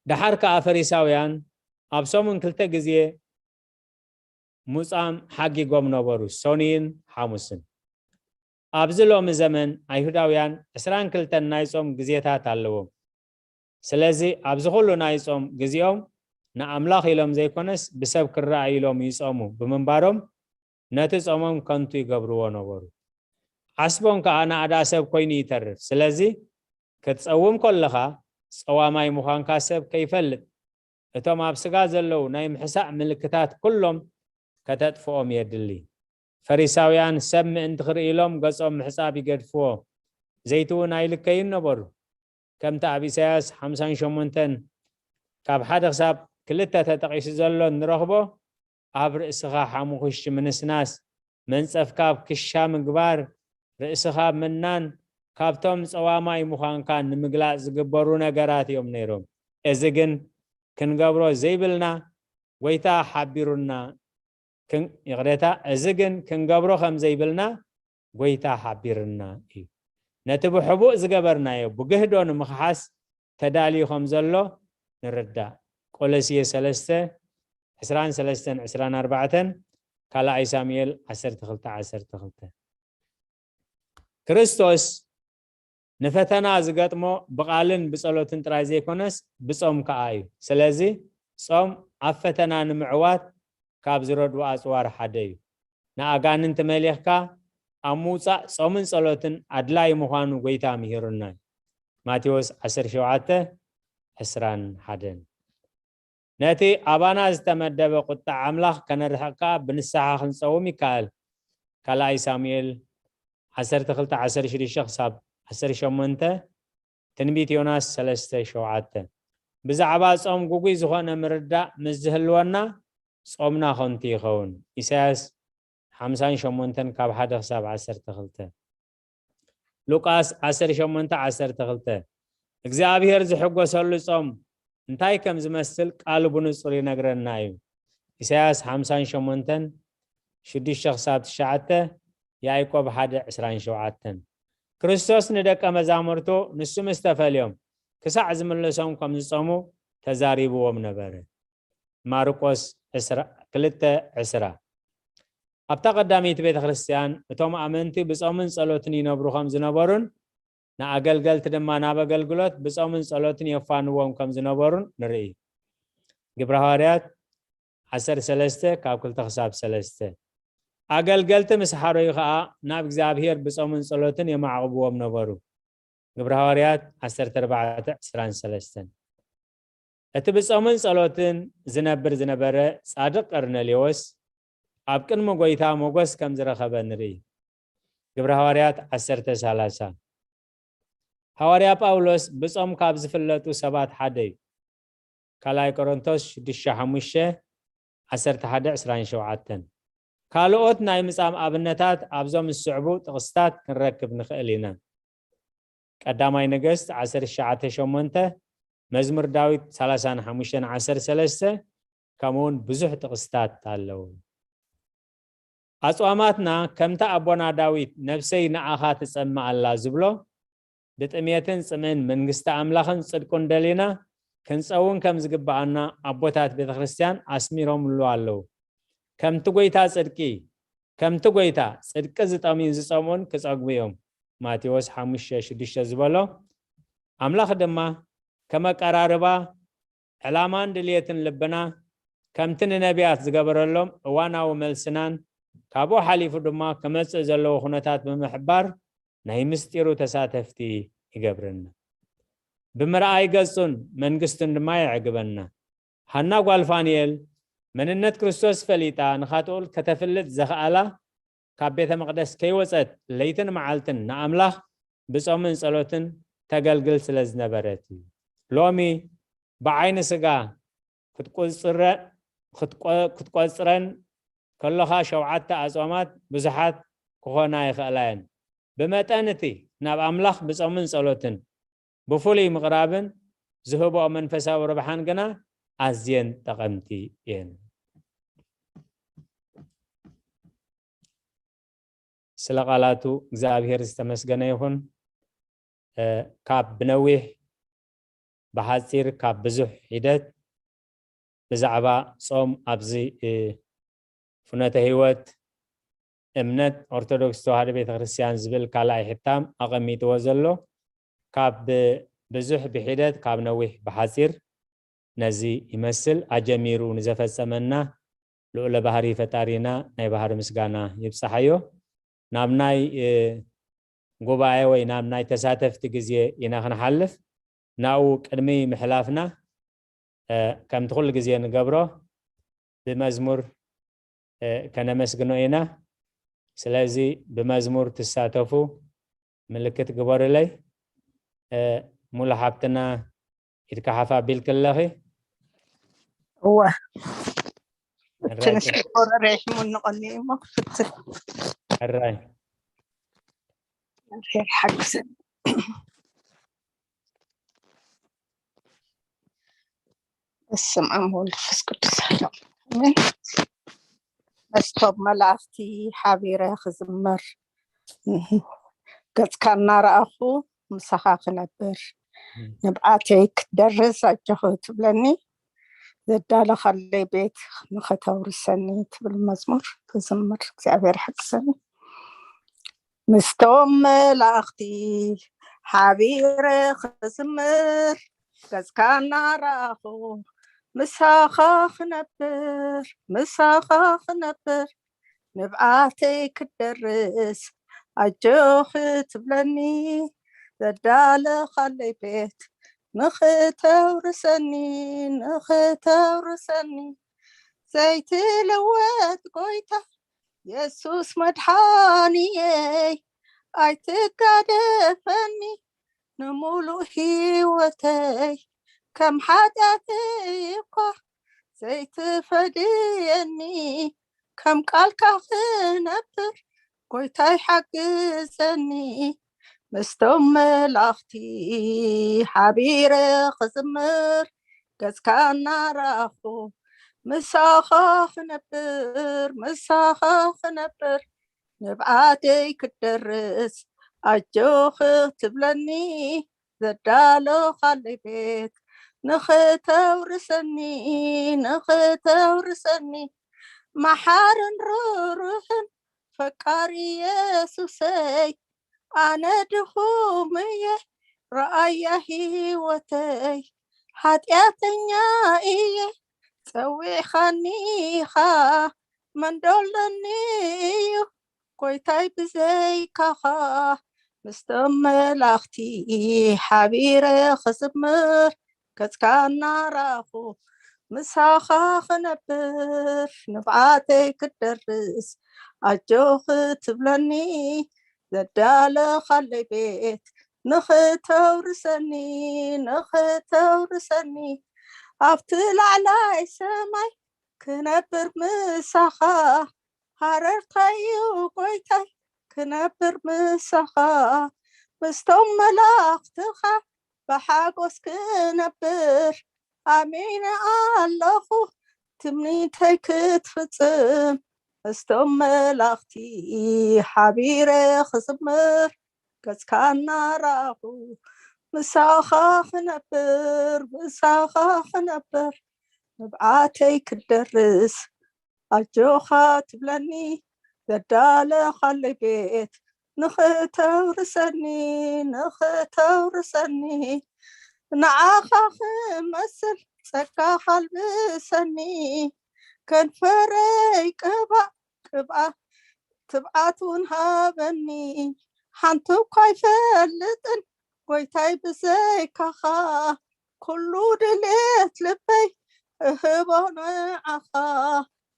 ደሓር ከኣ ፈሪሳውያን ኣብ ሰሙን ክልተ ግዜ ምጻም ሓጊጎም ነበሩ፣ ሰኑይን ሓሙስን። ኣብዚ ሎሚ ዘመን ኣይሁዳውያን ዕስራን ክልተን ናይ ጾም ግዜታት ኣለዎም። ስለዚ ኣብዚ ኩሉ ናይ ጾም ግዜኦም ንኣምላኽ ኢሎም ዘይኮነስ ብሰብ ክረኣዩ ኢሎም ይጾሙ ብምንባሮም ነቲ ጾሞም ከንቱ ይገብርዎ ነበሩ። ዓስቦም ከኣ ናእዳ ሰብ ኮይኑ ይተርፍ። ስለዚ ክትጸውም ከለኻ ጸዋማይ ምዃንካ ሰብ ከይፈልጥ እቶም ኣብ ስጋ ዘለዉ ናይ ምሕሳእ ምልክታት ኩሎም ከተጥፍኦም የድሊ። ፈሪሳውያን ሰብ ምእንቲ ክርኢ ኢሎም ገጾም ምሕጻብ ይገድፍዎ፣ ዘይቲ እውን ኣይልከዩን ነበሩ። ከምቲ ኣብ ኢሳያስ ሓምሳን ሸሞንተን ካብ ሓደ ክሳብ ክልተ ተጠቒሱ ዘሎ እንረኽቦ፣ ኣብ ርእስኻ ሓሙኽሽቲ ምንስናስ፣ መንጸፍካ ኣብ ክሻ ምግባር፣ ርእስኻ ምናን፣ ካብቶም ጸዋማይ ምዃንካ ንምግላጽ ዝግበሩ ነገራት እዮም ነይሮም። እዚ ግን ክንገብሮ ዘይብልና፣ ጎይታ ሓቢሩና፣ ክን-፣ ይቕሬታ፣ እዚ ግን ክንገብሮ ከም ዘይብልና ጎይታ ሓቢርና እዩ። ነቲ ብሕቡእ ዝገበርናዮ ብግህዶ ንምኽሓስ ተዳልዩ ከም ዘሎ ንርዳእ። ቆሎስየ ሰለስተ፣ ዕስራን ሰለስተን፣ ዕስራን ኣርባዕተን፣ ካልኣይ ሳሙኤል ዓሰርተ ክልተ፣ ዓሰርተ ክልተ። ክርስቶስ ንፈተና ዝገጥሞ ብቓልን ብጸሎትን ጥራይ ዘይኮነስ ብጾም ከኣ እዩ። ስለዚ ጾም ኣብ ፈተና ንምዕዋት ካብ ዝረድኡ ኣጽዋር ሓደ እዩ። ንኣጋንንቲ መሊኽካ ኣብ ምውጻእ ጾምን ጸሎትን ኣድላዪ ምዃኑ ጎይታ ምሂሩና እዩ። ማቴዎስ ዓሰርተ ሸውዓተ፣ ዕስራን ሓደን። ነቲ ኣባና ዝተመደበ ቁጥዓ ኣምላኽ ከነርሕቕ ከኣ ብንስሓ ክንጸውም ይከኣል። ካልኣይ ሳሙኤል ዓሰርተ ክልተ፣ ዓሰርተ ሽዱሽተ ክሳብ ዓሰርተ ሸሞንተ፣ ትንቢት ዮናስ ሰለስተ ሸውዓተ። ብዛዕባ ጾም ግጉይ ዝኾነ ምርዳእ ምስ ዝህልወና ጾምና ከንቱ ይኸውን። ኢሳያስ ሓምሳን ሸሞንተን ካብ ሓደ ክሳብ ዓሰርተ ክልተ። ሉቃስ ዓሰርተ ሸሞንተ፣ ዓሰርተ ክልተ። እግዚኣብሔር ዝሕጎሰሉ ጾም እንታይ ከም ዝመስል ቃሉ ብንጹር ይነግረና እዩ። ኢሳያስ ሓምሳን ሸሞንተን፣ ሽዱሽተ ክሳብ ትሽዓተ፣ ያዕቆብ ሓደ፣ ዕስራን ሸውዓተን። ክርስቶስ ንደቀ መዛሙርቱ ንሱ ምስ ተፈልዮም፣ ክሳዕ ዝምለሶም ከም ዝጾሙ ተዛሪብዎም ነበረ። ማርቆስ ዕስራ፣ ክልተ ዕስራ። ኣብታ ቀዳመይቲ ቤተ ክርስቲያን እቶም ኣመንቲ ብጾምን ጸሎትን ይነብሩ ከም ዝነበሩን ንኣገልገልቲ ድማ ናብ ኣገልግሎት ብጾምን ጸሎትን የፋንዎም ከም ዝነበሩን ንርኢ። ግብረ ሃዋርያት ዓሰርተ ሰለስተ ካብ ክልተ ክሳብ ሰለስተ። ኣገልገልቲ ምስ ሓረዩ ኸኣ ናብ እግዚኣብሔር ብጾምን ጸሎትን የማዕቕብዎም ነበሩ። ግብረ ሃዋርያት ዓሰርተ ኣርባዕተ ዕስራን ሰለስተን። እቲ ብጾምን ጸሎትን ዝነብር ዝነበረ ጻድቕ ቀርኔሌዎስ ኣብ ቅድሚ ጐይታ ሞገስ ከም ዝረኸበ ንርኢ። ግብረ ሃዋርያት ዓሰርተ ሰላሳ። ሃዋርያ ጳውሎስ ብጾም ካብ ዝፍለጡ ሰባት ሓደ እዩ። ካልኣይ ቆሮንቶስ ሽዱሽተ ሓሙሽተ፣ ዓሰርተ ሓደ ዕስራን ሸውዓተን። ካልኦት ናይ ምጻም ኣብነታት ኣብዞም ዝስዕቡ ጥቕስታት ክንረክብ ንኽእል ኢና። ቀዳማይ ነገስት ዓሰርተ ትሽዓተ ሸሞንተ፣ መዝሙር ዳዊት ሰላሳን ሓሙሽተን ዓሰርተ ሰለስተ፣ ከምኡውን ብዙሕ ጥቕስታት ኣለዉ። ኣጽዋማትና ከምቲ ኣቦና ዳዊት "ነፍሰይ ንኣኻ ትጸምእ ኣላ" ዝብሎ፣ ብጥሜትን ጽምእን መንግስቲ ኣምላኽን ጽድቁን ደሊና ክንጸውን ከም ዝግብኣና ኣቦታት ቤተ ክርስቲያን ኣስሚሮምሉ ኣለዉ። ከምቲ ጐይታ ጽድቂ፣ ከምቲ ጐይታ ጽድቂ ዝጠምዩን ዝጸምኡን ክጸግቡ እዮም። ማቴዎስ ሓሙሽተ ሽዱሽተ ዝበሎ፣ ኣምላኽ ድማ ከም ኣቀራርባ ዕላማን ድልየትን ልብና፣ ከምቲ ንነቢያት ዝገበረሎም እዋናዊ መልስናን ካብኡ ሓሊፉ ድማ ክመጽእ ዘለዎ ኩነታት ብምሕባር ናይ ምስጢሩ ተሳተፍቲ ይገብረና። ብምርኣይ ገጹን መንግስቱን ድማ የዕግበና። ሃና ጓል ፋንኤል መንነት ክርስቶስ ፈሊጣ ንኻትኦል ከተፍልጥ ዘኽኣላ ካብ ቤተ መቕደስ ከይወጸት ለይትን መዓልትን ንኣምላኽ ብጾምን ጸሎትን ተገልግል ስለ ዝነበረት እዩ። ሎሚ ብዓይኒ ስጋ ክትቁጽረ-፣ ክትቆ-፣ ክትቆጽረን ከለኻ ሸውዓተ ኣጽዋማት ብዙሓት ክኾና ይኽእላ እየን። ብመጠን እቲ ናብ ኣምላኽ ብጾምን ጸሎትን ብፍሉይ ምቕራብን ዝህብኦ መንፈሳዊ ረብሓን ግና ኣዝየን ጠቐምቲ እየን። ስለ ቃላቱ እግዚኣብሔር ዝተመስገነ ይኹን። እ፣ ካብ ብነዊሕ ብሓጺር፣ ካብ ብዙሕ ሒደት ብዛዕባ ጾም ኣብዚ፣ እ፣ ፍኖተ ህይወት እምነት ኦርቶዶክስ ተዋህዶ ቤተክርስትያን ዝብል ካልኣይ ሕታም ኣቐሚጥዎ ዘሎ፣ ካብ ብዙሕ ብሒደት፣ ካብ ነዊሕ ብሓጺር፣ ነዚ ይመስል። ኣጀሚሩ ንዘፈጸመና ልዑለ ባህሪ ፈጣሪና ናይ ባህሪ ምስጋና ይብጻሓዮ። ናብ ናይ፣ እ፣ ጉባኤ ወይ ናብ ናይ ተሳተፍቲ ግዜ ኢና ክንሓልፍ። ናብኡ ቅድሚ ምሕላፍና፣ እ፣ ከምቲ ኩሉ ግዜ ንገብሮ ብመዝሙር፣ እ፣ ከነመስግኖ ኢና። ስለዚ ብመዝሙር ትሳተፉ ምልክት ግበሩለይ። እ፣ ሙሉ ሓብትና ኢድካ ሓፍ ኣቢልኪ ኣለኺ። እወ። ሕራይ ትንሽ ጽ-፣ ኪቦርድ ርሒሙኒ ቀኒዩ እሞ ክፍትን። ሕራይ። እግዚኣብሔር ይሓግዘኒ። በስመ ኣብ ወወልድ ወመንፈስ ቅዱስ ኣሐዱ ኣምላክ ኣሜን። ምስቶም መላእኽቲ ሓቢረ ክዝምር፣ ገጽካ እናረኣኹ ምሳኻ ክነብር፣ ንብዓተይ ክትደርስ ኣጆኺ ትብለኒ፣ ዘዳለኻለይ ቤት ንኸተውርሰኒ ትብል መዝሙር ክዝምር እግዚኣብሔር ይሓግዘኒ። ምስቶም መላእኽቲ ሓቢረ ክዝምር፣ ገጽካ እናረኣኹ ምሳኻ ክነብር፣ ምሳኻ ክነብር፣ ንብዓተይ ክትደርስ ኣጆኺ ትብለኒ፣ ዘዳለኻለይ ቤት ንኽተውርሰኒ፣ ንኽተውርሰኒ። ዘይትልወጥ ጎይታ የሱስ መድሓኒየይ፣ ኣይትጋደፈኒ፣ ንምሉእ ህይወተይ ከም ሓጢኣተይ እኳ ዘይትፈድየኒ፣ ከም ቃልካ ክነብር ጎይታይ ሓግዘኒ። ምስቶም መላእኽቲ ሓቢረ ክዝምር፣ ገጽካ እናረኣኹ ምሳኻ ክነብር፣ ምሳኻ ክነብር፣ ንብዓተይ ክትደርስ ኣጆኺ ትብለኒ፣ ዘዳለኻለይ ቤት ንኽተውርሰኒ፣ ንኽተውርሰኒ። መሓርን ርሩህን ፈቃሪ ኢየሱሰይ፣ ኣነ ድኹም እየ፣ ረኣያ ህይወተይ፣ ሓጢኣተኛ እየ፣ ጸዊዕኻኒ ኢኻ፣ መን ዶ ኣለኒ እዩ፣ ጎይታይ ብዘይካኻ። ምስቶም መላእኽቲ ሓቢረ ክዝምር፣ ገጽካ እናረኣኹ ምሳኻ ክነብር፣ ንብዓተይ ክደርስ ኣጆኺ ትብለኒ፣ ዘዳለኻለይ ቤት ንኽተውርሰኒ፣ ንኽተውርሰኒ። ኣብቲ ላዕላይ ሰማይ ክነብር ምሳኻ፣ ሃረርታይ እዩ ጎይታይ ክነብር ምሳኻ። ምስቶም መላእኽትኻ ብሓጎስ ክነብር፣ ኣሚነ ኣለኹ ትምኒተይ ክትፍጽም። ምስቶም መላእኽቲ ሓቢረ ክዝምር፣ ገጽካ እናረኣኹ ምሳኻ ክነብር፣ ምሳኻ ክነብር። ንብዓተይ ክደርስ ኣጆኻ ትብለኒ፣ ዘዳለኻለይ ቤት ንኽተውርሰኒ፣ ንኽተውርሰኒ። ንዓኻ ክመስል ጸጋኻ ኣልብሰኒ፣ ከንፈረይ ቅባእ፣ ቅብኣ ትብዓት እውን ሃበኒ። ሓንቲ እኳ ኣይፈልጥን ጎይታይ ብዘይካኻ፣ ኩሉ ድሌት ልበይ እህቦ ንዓኻ።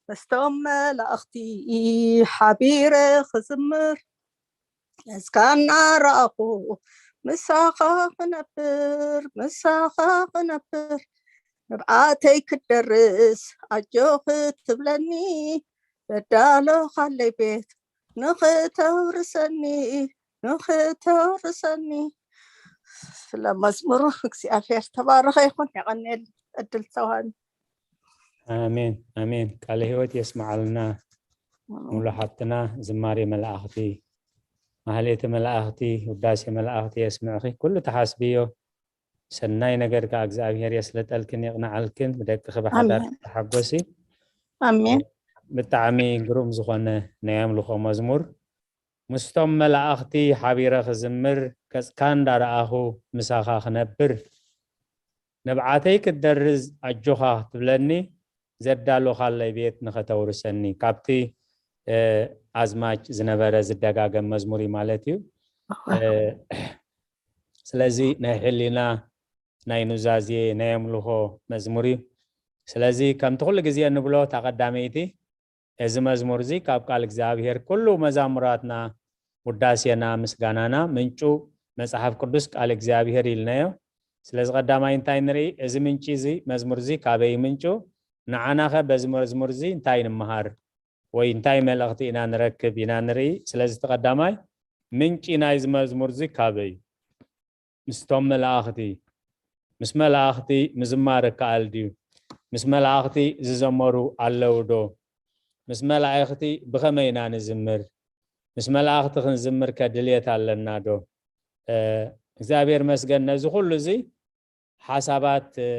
ምስቶም መላእኽቲ ሓቢረ ክዝምር፣ እስካ እናረኣኹ ምሳኻ ክነብር፣ ምሳኻ ክነብር። ንብዓተይ ክደርስ ኣጆኺ ትብለኒ፣ ዘዳለኻለይ ቤት ንኽተውርሰኒ፣ ንኽተውርሰኒ። ስለ መዝሙሩ እግዚኣብሔር ተባረኸ ይኹን። የቐንየል ዕድል ተዋሂቡ። ኣሜን፣ ኣሜን። ቃለ ህይወት የስምዓልና። ሙሉ ሓብትና ዝማሬ መላእኽቲ፣ ማህሌተ መላእኽቲ፣ ውዳሴ መላእኽቲ የስምዕኺ። ኩሉ ተሓስብዮ ሰናይ ነገር ከኣ እግዚኣብሔር የስልጠልክን የቕንዓልክን። ብደቅኺ ብሓዳር ኣሜን። ተሓጎሲ። ኣሜን። ብጣዕሚ ግሩም ዝኾነ ናይ ኣምልኾ መዝሙር። ምስቶም መላእኽቲ ሓቢረ ክዝምር፣ ገጽካ እንዳረኣኹ ምሳኻ ክነብር። ንብዓተይ ክትደርዝ ኣጆኻ ክትብለኒ፣ ዘዳሎኻለይ ቤት ንኸተውርሰኒ። ካብቲ፣ እ፣ ኣዝማች ዝነበረ ዝደጋገም መዝሙር እዩ ማለት እዩ። እ፣ ስለዚ ናይ ሕሊና፣ ናይ ኑዛዜ፣ ናይ ኣምልኾ መዝሙር እዩ። ስለዚ ከምቲ ኩሉ ግዜ እንብሎ፣ እታ ቀዳመይቲ፣ እዚ መዝሙር እዚ ካብ ቃል እግዚኣብሔር ኩሉ መዛሙራትና፣ ውዳሴና፣ ምስጋናና ምንጩ መጽሓፍ ቅዱስ ቃል እግዚኣብሔር ኢልናዮ። ስለዚ ቀዳማይ እንታይ ንርኢ? እዚ ምንጪ እዚ፣ መዝሙር እዚ ካበይ ምንጩ? ንዓናኸ በዚ መዝሙር እዚ እንታይ ንምሃር ወይ እንታይ መልእኽቲ ኢና ንረክብ ኢና ንርኢ። ስለዚ እቲ ቀዳማይ ምንጪ ናይዚ መዝሙር እዚ ካበይ እዩ? ምስቶም መላእኽቲ፣ ምስ መላእኽቲ ምዝማር እከኣል ድዩ? ምስ መላእኽቲ ዝዘመሩ ኣለዉ ዶ? ምስ መላእኽቲ ብኸመይ ኢና ንዝምር? ምስ መላእኽቲ ክንዝምር ከ ድልየት ኣለና ዶ? እ፣ እግዚኣብሔር መስገን ነዚ ኩሉ እዚ ሓሳባት፣ እ፣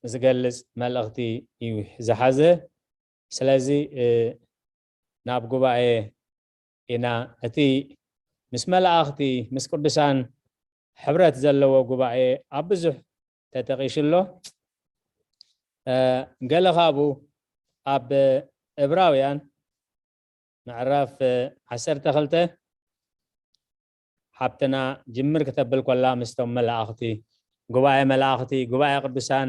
ዝገልጽ መልእኽቲ እዩ ዝሓዘ። ስለዚ፣ እ፣ ናብ ጉባኤ ኢና። እቲ ምስ መላእኽቲ፣ ምስ ቅዱሳን ሕብረት ዘለዎ ጉባኤ ኣብ ብዙሕ ተጠቒሱ ኣሎ። እ፣ ገለ ካብኡ ኣብ እብራውያን ምዕራፍ ዓሰርተ ክልተ ሓብትና ጅምር ክተብል ኮላ ምስቶም መላእኽቲ፣ ጉባኤ መላእኽቲ፣ ጉባኤ ቅዱሳን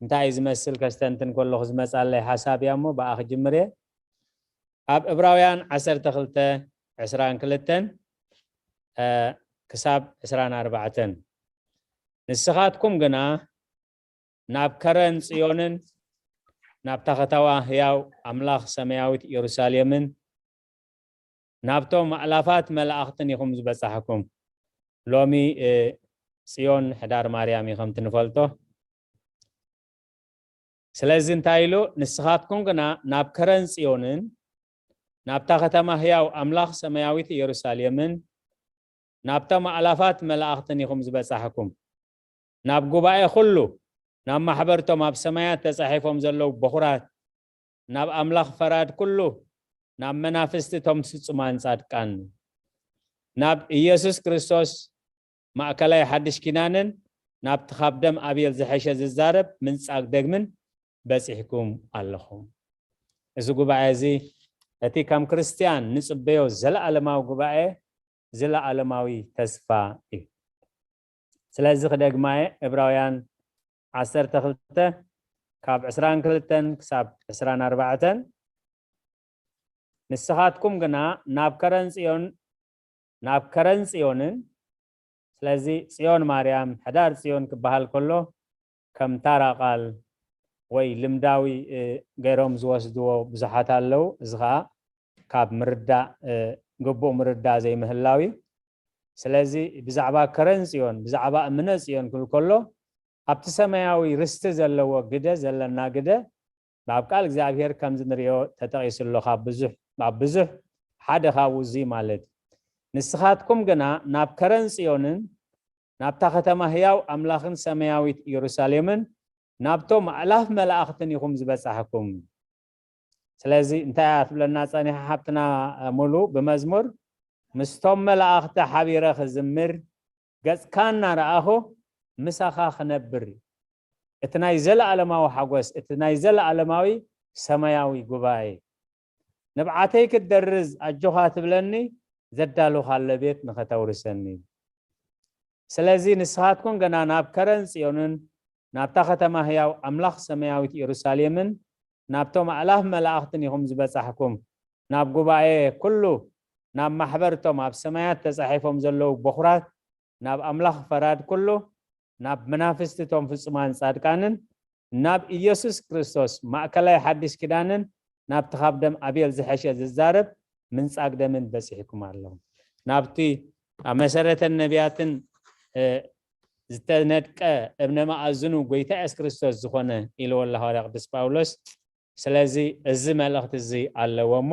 እንታይ እዩ ዝመስል ከስተንትን ከለኹ ዝመጻለይ ሓሳብ እያ እሞ ብኣ ክጅምር እየ። ኣብ እብራውያን ዓሰርተ ክልተ ዕስራን ክልተን፣ እ፣ ክሳብ ዕስራን ኣርባዕተን፣ ንስኻትኩም ግና ናብ ከረን ጽዮንን ናብታ ከተማ ህያው ኣምላኽ ሰማያዊት ኢየሩሳሌምን ናብቶም ኣእላፋት መላእኽትን ኢኹም ዝበጻሕኩም። ሎሚ፣ እ፣ ጽዮን ሕዳር ማርያም እዩ ከምቲ ንፈልጦ። ስለዚ እንታይ ኢሉ? ንስኻትኩም ግና ናብ ከረን ጽዮንን ናብታ ከተማ ህያው ኣምላኽ ሰማያዊት ኢየሩሳሌምን ናብቶም ኣእላፋት መላእኽትን ኢኹም ዝበጻሕኩም። ናብ ጉባኤ ኩሉ፣ ናብ ማሕበርቶም ኣብ ሰማያት ተጻሒፎም ዘለዉ በኹራት፣ ናብ ኣምላኽ ፈራድ ኩሉ፣ ናብ መናፍስቲ እቶም ፍጹማን ጻድቃን፣ ናብ ኢየሱስ ክርስቶስ ማእከላይ ሓድሽ ኪዳንን ናብቲ ካብ ደም ኣቤል ዝሐሸ ዝዛረብ ምንጻግ ደግምን በጺሕኩም ኣለኹም። እዚ ጉባኤ እዚ እቲ ከም ክርስትያን ንጽበዮ ዘለኣለማዊ ጉባኤ ዘለኣለማዊ ተስፋ እዩ። ስለዚ ክደግማየ ዕብራውያን ዓሰርተ ክልተ ካብ ዕስራን ክልተን ክሳብ ዕስራን ኣርባዕተን ንስኻትኩም ግና ናብ ከረን ጽዮን ናብ ከረን ጽዮንን ስለዚ ጽዮን ማርያም ሕዳር ጽዮን ክበሃል ከሎ ከም ታራ ቃል ወይ ልምዳዊ ገይሮም ዝወስድዎ ብዙሓት ኣለዉ። እዚ ከዓ ካብ ምርዳእ ግቡእ ምርዳእ ዘይምህላው እዩ። ስለዚ ብዛዕባ ከረን ጽዮን ብዛዕባ እምነ ጽዮን ክብል ከሎ ኣብቲ ሰማያዊ ርስቲ ዘለዎ ግደ ዘለና ግደ ኣብ ቃል እግዚኣብሔር ከምዚ ንሪኦ ተጠቒሱ ኣሎ። ካብ ብዙሕ ኣብ ብዙሕ ሓደ ካብኡ እዚ ማለት እዩ። ንስኻትኩም ግና ናብ ከረን ጽዮንን ናብታ ከተማ ህያው ኣምላኽን ሰማያዊት ኢየሩሳሌምን ናብቶም ኣእላፍ መላእኽትን ኢኹም ዝበጻሕኩም። ስለዚ እንታይ እያ ትብለና ጸኒሓ ሓብትና ሙሉ ብመዝሙር ምስቶም መላእኽቲ ሓቢረ ክዝምር ገጽካ እናረኣኹ ምሳኻ ክነብር እዩ። እቲ ናይ ዘለኣለማዊ ሓጎስ እቲ ናይ ዘለኣለማዊ ሰማያዊ ጉባኤ ንብዓተይ ክትደርዝ ኣጆኻ ትብለኒ ዘዳሉኻ ኣሎ ቤት ንኸተውርሰኒ። ስለዚ ንስኻትኩም ገና ናብ ከረን ጽዮንን ናብታ ከተማ ህያው ኣምላኽ ሰማያዊት ኢየሩሳሌምን ናብቶም ኣእላፍ መላእኽትን ኢኹም ዝበጻሕኩም ናብ ጉባኤ ኩሉ ናብ ማሕበርቶም ኣብ ሰማያት ተጻሒፎም ዘለዉ በኹራት ናብ ኣምላኽ ፈራድ ኩሉ ናብ መናፍስቲ እቶም ፍጹማን ጻድቃንን ናብ ኢየሱስ ክርስቶስ ማእከላይ ሓድሽ ኪዳንን ናብቲ ካብ ደም ኣቤል ዝሐሸ ዝዛረብ ምንጻግ ደምን በጺሕኩም ኣለኹም። ናብቲ ኣብ መሰረተን ነቢያትን ዝተነድቀ እብነ መኣዝኑ ጎይታ የሱስ ክርስቶስ ዝኾነ ኢልዎ ኣሎ ሃዋርያ ቅዱስ ጳውሎስ። ስለዚ እዚ መልእኽቲ እዚ ኣለዎ እሞ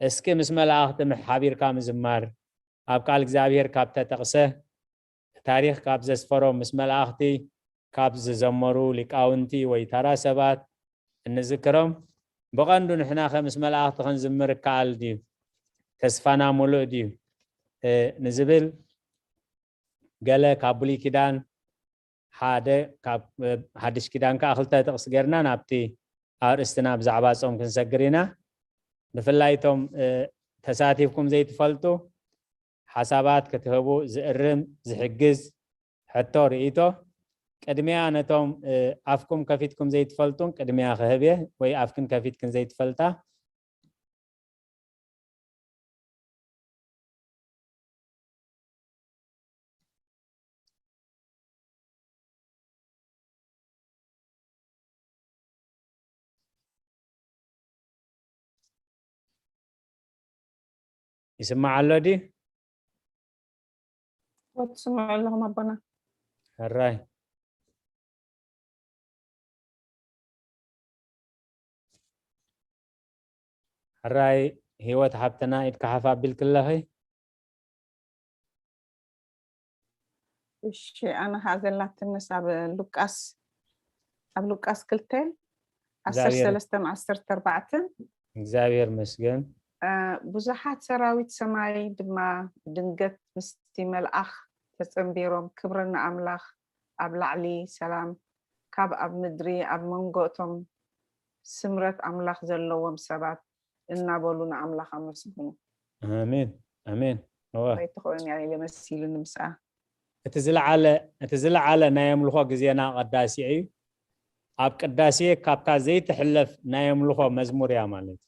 እስኪ ምስ መላእኽቲ ምሓቢርካ ምዝማር ኣብ ቃል እግዚኣብሔር ካብ ተጠቕሰ ታሪኽ ካብ ዘስፈሮም ምስ መላእኽቲ ካብ ዝዘመሩ ሊቃውንቲ ወይ ታራ ሰባት እንዝክሮም ብቐንዱ ንሕና ከ ምስ መላእኽቲ ክንዝምር ይከኣል ድዩ? ተስፋና ሙሉእ ድዩ? ንዝብል ገለ ካብ ብሉይ ኪዳን ሓደ ካብ ሓድሽ ኪዳን ከዓ ክልተ ጥቕሲ ጌርና ናብቲ ኣርእስትና ብዛዕባ ጾም ክንሰግር ኢና። ብፍላይ እቶም ተሳቲፍኩም ዘይትፈልጡ ሓሳባት ክትህቡ ዝእርም ዝሕግዝ ሕቶ ርእይቶ ቅድሚያ ነቶም ኣፍኩም ከፊትኩም ዘይትፈልጡን ቅድሚያ ክህብ እየ ወይ ኣፍክን ከፊትክን ዘይትፈልጣ ይስማዕ ኣሎ ድዩ? ትስምዑ ኣለኹም ኣቦና። ሕራይ ሕራይ ህይወት ሓብትና ኢድካ ሓፍ ኣቢልኪ ኣለኺ። እሺ ኣነ ከዓ ዘላትንስ ኣብ ሉቃስ ኣብ ሉቃስ ክልተ ዓሰርተ ሰለስተን ዓሰርተ ኣርባዕተን እግዚኣብሔር መስገን ብዙሓት ሰራዊት ሰማይ ድማ ድንገት ምስቲ መልኣኽ ተጸንቢሮም ክብሪ ንኣምላኽ ኣብ ላዕሊ ሰላም ካብ ኣብ ምድሪ ኣብ መንጎ እቶም ስምረት ኣምላኽ ዘለዎም ሰባት እናበሉ ንኣምላኽ ኣመስግኑ። ኣሜን ኣሜን። ኣይትኽእሉን እያ ኢለ መሲሉኒ ምስኣ። እቲ ዝለዓለ ናይ ኣምልኾ ግዜና ቀዳሲ እዩ። ኣብ ቅዳሴ ካብታ ዘይትሕለፍ ናይ ኣምልኾ መዝሙር እያ ማለት እዩ።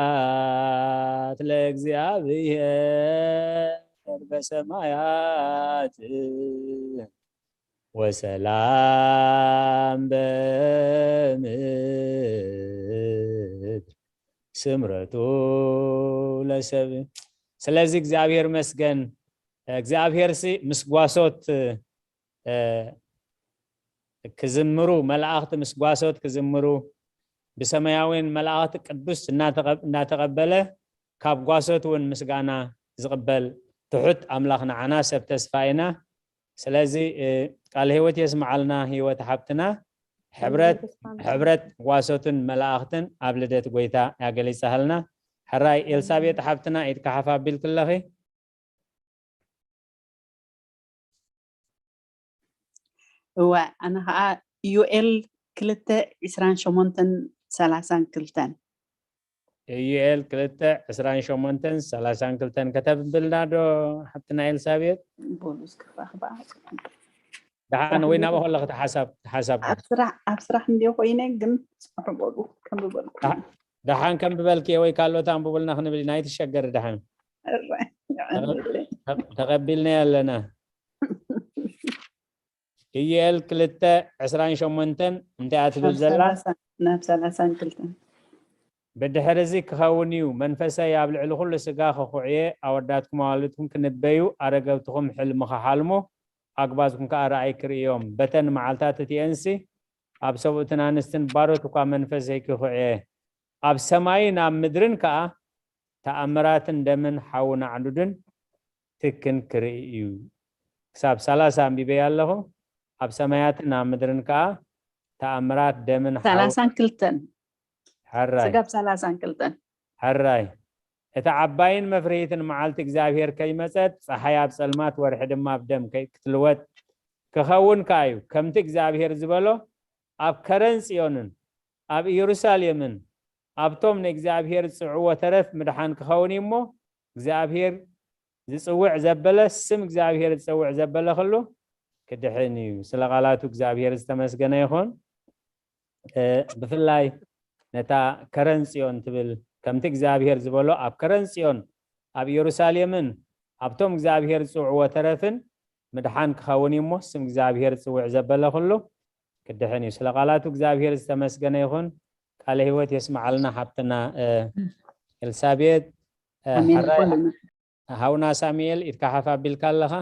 ስብሃት ለእግዚኣብሔር በሰማያት ወሰላም በምድር ስምረቱ ለሰብ። ስለዚ እግዚኣብሔር መስገን። እግዚኣብሔር ሲ ምስ ጓሶት ክዝምሩ መላእኽቲ ምስ ጓሶት ክዝምሩ ብሰማያውያን መላእኽቲ ቅዱስ እናተቐበለ ካብ ጓሶት እውን ምስጋና ዝቕበል ትሑት ኣምላኽ ንዓና ሰብ ተስፋ ኢና። ስለዚ ቃል ህይወት የስምዓልና። ህይወት ሓብትና ሕብረት ጓሶትን መላእኽትን ኣብ ልደት ጎይታ ያገሊጻሃልና። ሕራይ ኤልሳቤጥ ሓብትና ኢድካ ሓፍ ኣቢልክለኺ። እወ ኣነ ከዓ ዩኤል ክልተ ዕስራን ሸሞንተን ሰላሳን ክልተን። ዩኤል ክልተ ዕስራን ሸሞንተን ሰላሳን ክልተን ከተብብልና ዶ ሓብትና ኤልሳቤጥ? ቦሉስ ክራኽባ ደሓን ወይ ናብኡ ከለኺ ተሓሳብ ተሓሳብ ኣብ ስራሕ ኣብ ስራሕ እንዲዮ ኮይነ ግን ጽሑ በሉ ከም ዝበልኩ ደሓን ከም ብበልኪ ወይ ካልኦት ኣንብቡልና ክንብል ኢና። ኣይትሸገሪ ደሓን እረ፣ ይዕንብለይ። ተቐቢልና ኣለና። ኢዩኤል ክልተ ዕስራን ሸሞንተን እንታይ እያ ትብል ናብ ዘላ? ሰላሳ ናብ ሰላሳን ክልተን ብድሕሪ እዚ ክኸውን እዩ፣ መንፈሰይ ኣብ ልዕሊ ኩሉ ስጋ ክኹዕየ፣ ኣወዳትኩም ኣዋልድኩም ክንበዩ፣ ኣረገብትኹም ሕልሚ ክሓልሙ፣ ኣግባዝኩም ከኣ ራእይ ክርእዮም። በተን መዓልታት እቲኤንሲ ኣብ ሰብኡትን ኣንስትን ባሮት እኳ መንፈሰይ ክኹዕየ፣ ኣብ ሰማይን ኣብ ምድርን ከኣ ተኣምራትን ደምን ሓውን ኣዕኑድን ትክን ክርኢ እዩ። ክሳብ ሰላሳ ኣንቢበያ ኣለኹ። ኣብ ሰማያትን ኣብ ምድርን ከኣ ተኣምራት ደምን ሓውን ሰላሳን ክልተን ሕራይ ስጋብ ሰላሳን ክልተን ሕራይ እታ ዓባይን መፍርሂትን መዓልቲ እግዚኣብሔር ከይመጸት፣ ጸሓይ ኣብ ጸልማት፣ ወርሒ ድማ ኣብ ደም ከይ- ክትልወጥ ክኸውን ከኣ እዩ። ከምቲ እግዚኣብሔር ዝበሎ፣ ኣብ ከረን ጽዮንን ኣብ ኢየሩሳሌምን ኣብቶም ንእግዚኣብሔር ዝጽውዕዎ ተረፍ ምድሓን ክኸውን እዩ እሞ፣ እግዚኣብሔር ዝጽውዕ ዘበለ፣ ስም እግዚኣብሔር ዝጽውዕ ዘበለ ኩሉ ክድሕን እዩ። ስለ ቃላቱ እግዚኣብሔር ዝተመስገነ ይኹን። እ፣ ብፍላይ ነታ ከረን ጽዮን ትብል፣ ከምቲ እግዚኣብሔር ዝበሎ፣ ኣብ ከረን ጽዮን ኣብ ኢየሩሳሌምን ኣብቶም እግዚኣብሔር ዝጽውዕዎ ተረፍን ምድሓን ክኸውን እዩ እሞ፣ ስም እግዚኣብሔር ዝጽውዕ ዘበለ ኩሉ ክድሕን እዩ። ስለ ቃላቱ እግዚኣብሔር ዝተመስገነ ይኹን። ቃለ ህይወት የስምዓልና ሓብትና እ፣ ኤልሳቤጥ እ፣ ኣሜን ሕራይ ኩልና ሃውና ሳሙኤል ኢድካ ሓፍ ኣቢልካ ኣለኻ።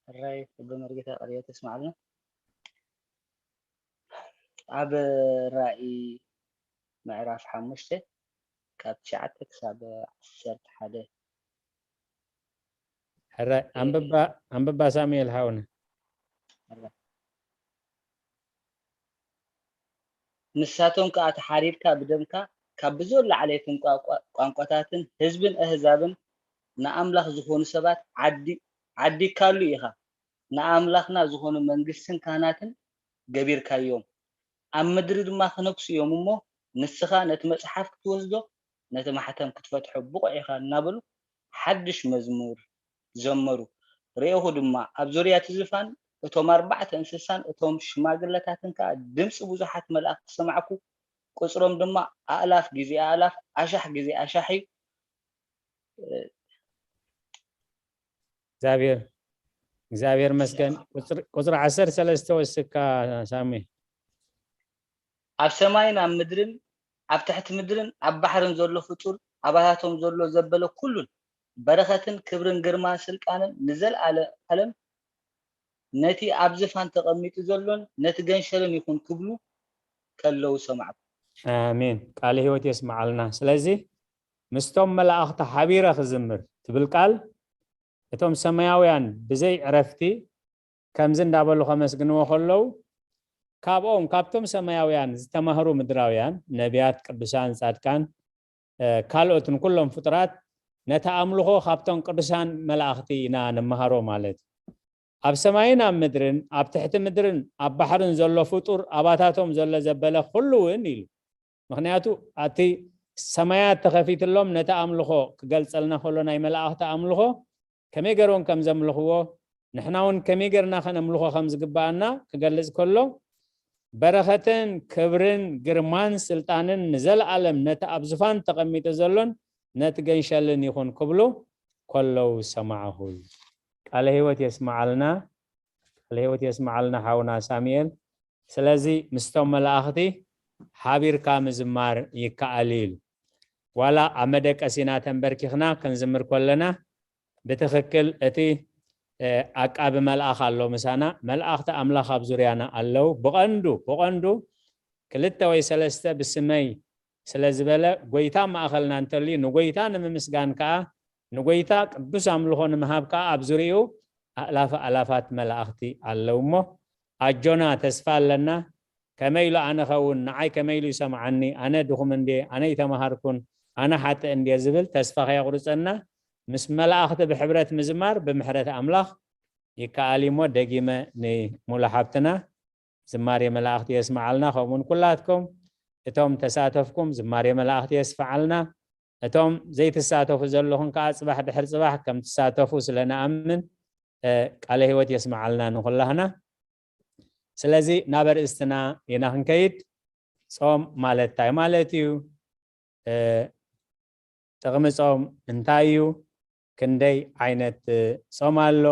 ሕራይ ሕበ መርጌታ ቃለ ህይወት የስምዓልና። ኣብ ራእይ ምዕራፍ ሓሙሽተ ካብ ትሽዓተ ክሳብ ዓሰርተ ሓደ ሕራይ ኣንብባ ኣንብባ ሳሙኤል ሓውና። ንሳቶም ከኣ ተሓሪድካ ብደምካ ካብ ብዝበሉ ዓሌትን ቋንቋ- ቋንቋታትን ህዝብን ኣህዛብን ንኣምላኽ ዝኾኑ ሰባት ዓዲ ዓዲግካሉ ኢኻ። ንኣምላኽና ዝኾኑ መንግስትን ካህናትን ገቢርካዮም። ኣብ ምድሪ ድማ ክነግሱ እዮም እሞ ንስኻ ነቲ መጽሓፍ ክትወስዶ ነቲ ማሕተም ክትፈትሖ ብቑዕ ኢኻ እናበሉ ሓድሽ መዝሙር ዘመሩ። ርኤኹ ድማ ኣብ ዙርያ እቲ ዝፋን እቶም ኣርባዕተ እንስሳን እቶም ሽማግለታትን ከኣ ድምጺ ብዙሓት መላእኽቲ ሰማዕኩ። ቁጽሮም ድማ ኣእላፍ ግዜ ኣእላፍ ኣሻሕ ግዜ ኣሻሕ እዩ። እግዚኣብሔር እግዚኣብሔር መስገን። ቁጽሪ ዓሰርተ ሰለስተ ወስካ ሳሚ። ኣብ ሰማይን ኣብ ምድርን ኣብ ትሕቲ ምድርን ኣብ ባሕርን ዘሎ ፍጡር ኣባታቶም ዘሎ ዘበለ ኩሉን በረኸትን ክብርን ግርማን ስልጣንን ንዘለኣለም ነቲ ኣብ ዝፋን ተቐሚጡ ዘሎን ነቲ ገንሸልን ይኹን ክብሉ ከለዉ ሰማዕኩ። ኣሜን። ቃለ ህይወት የስምዓልና። ስለዚ ምስቶም መላእኽቲ ሓቢረ ክዝምር ትብል ቃል እቶም ሰማያውያን ብዘይ ዕረፍቲ ከምዚ እንዳበሉ ከመስግንዎ ከለዉ ካብኦም ካብቶም ሰማያውያን ዝተማህሩ ምድራውያን ነቢያት፣ ቅዱሳን፣ ጻድቃን ካልኦትን ኩሎም ፍጡራት ነቲ ኣምልኾ ካብቶም ቅዱሳን መላእኽቲ ኢና ንመሃሮ ማለት እዩ። ኣብ ሰማይን ኣብ ምድርን ኣብ ትሕቲ ምድርን ኣብ ባሕርን ዘሎ ፍጡር ኣባታቶም ዘሎ ዘበለ ኩሉ እውን ኢሉ። ምኽንያቱ ኣቲ ሰማያት ተኸፊትሎም ነቲ ኣምልኾ ክገልጸልና ከሎ ናይ መላእኽቲ ኣምልኾ ከመይ ገይሮም ከም ዘምልኽዎ ንሕና እውን ከመይ ገርና ከነምልኾ ከም ዝግባኣና ክገልጽ ከሎ በረኸትን ክብርን ግርማን ስልጣንን ንዘለኣለም ነቲ ኣብ ዝፋን ተቐሚጡ ዘሎን ነቲ ገንሸልን ይኹን ክብሉ ከለዉ ሰማዕኹ። ቃለ ህይወት የስምዓልና። ቃለ ህይወት የስምዓልና ሓውና ሳሙኤል። ስለዚ ምስቶም መላእኽቲ ሓቢርካ ምዝማር ይከኣል ኢሉ። ዋላ ኣብ መደቀሲና ተንበርኪኽና ክንዝምር ከለና ብትኽክል እቲ ዓቃቢ መልኣኽ ኣሎ ምሳና። መልኣኽቲ ኣምላኽ ኣብ ዙርያና ኣለዉ። ብቐንዱ ብቐንዱ ክልተ ወይ ሰለስተ ብስመይ ስለ ዝበለ፣ ጎይታ ማእኸልና እንተልዩ፣ ንጎይታ ንምምስጋን ከዓ፣ ንጎይታ ቅዱስ ኣምልኾ ንምሃብ ከዓ ኣብ ዙሪኡ ኣእላፍ ኣእላፋት መላእኽቲ ኣለዉ እሞ፣ ኣጆና፣ ተስፋ ኣለና። ከመይ ኢሉ ኣነ ኸውን፣ ንዓይ ከመይ ኢሉ ይሰምዓኒ፣ ኣነ ድኹም እንድየ፣ ኣነ ይተምሃርኩን፣ ኣነ ሓጥእ እንድየ ዝብል ተስፋ ከየቑርፀና፣ ምስ መላእኽቲ ብሕብረት ምዝማር ብምሕረት ኣምላኽ ይከኣል እዩ እሞ፣ ደጊመ ንሙሉ ሓብትና ዝማሬ መላእኽቲ የስምዓልና። ከምኡውን ኩላትኩም እቶም ተሳተፍኩም ዝማሬ መላእኽቲ የስፍዓልና። እቶም ዘይትሳተፉ ዘለኹም ከዓ፣ ጽባሕ ድሕሪ ጽባሕ ከም ትሳተፉ ስለ ንኣምን፣ እ፣ ቃለ ህይወት የስምዓልና ንኹላህና። ስለዚ ናብ ኣርእስትና ኢና ክንከይድ። ጾም ማለት እንታይ ማለት እዩ? እ፣ ጥቕሚ ጾም እንታይ እዩ? ክንደይ ዓይነት ጾም ኣሎ?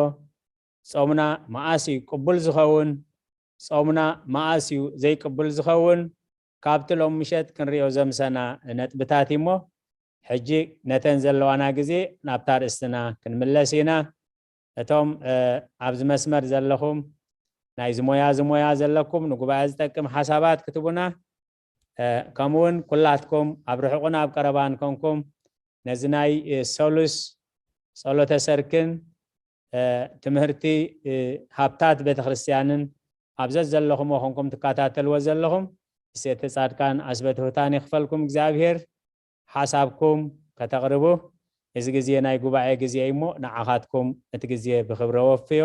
ጾምና መኣስ እዩ ቅቡል ዝኸውን? ጾምና መኣስ እዩ ዘይቅቡል ዝኸውን? ካብቲ ሎም ምሸት ክንሪኦ ዘምሰና ነጥብታት እሞ፣ ሕጂ ነተን ዘለዋና ግዜ ናብታ ኣርእስትና ክንምለስ ኢና። እቶም፣ እ፣ ኣብዚ መስመር ዘለኹም፣ ናይዚ ሞያ፣ እዚ ሞያ ዘለኩም፣ ንጉባኤ ዝጠቅም ሓሳባት ክትቡና፣ እ፣ ከምኡውን ኩላትኩም ኣብ ርሑቕን ኣብ ቀረባን ኮንኩም ነዚ ናይ፣ እ፣ ሰሉስ ጸሎተ ሰርክን፣ እ፣ ትምህርቲ፣ እ፣ ሃብታት ቤተክርስትያንን ኣብ ዘዘለኹምዎ ኮንኩም ትከታተልዎ ዘለኹም፣ እሴተ ጻድቃን ኣስበትሁታን ይኽፈልኩም እግዚኣብሔር። ሓሳብኩም ከተቕርቡ፣ እዚ ግዜ ናይ ጉባኤ ግዜ እዩ እሞ፣ ንዓኻትኩም እቲ ግዜ ብኽብሪ ወፍዮ።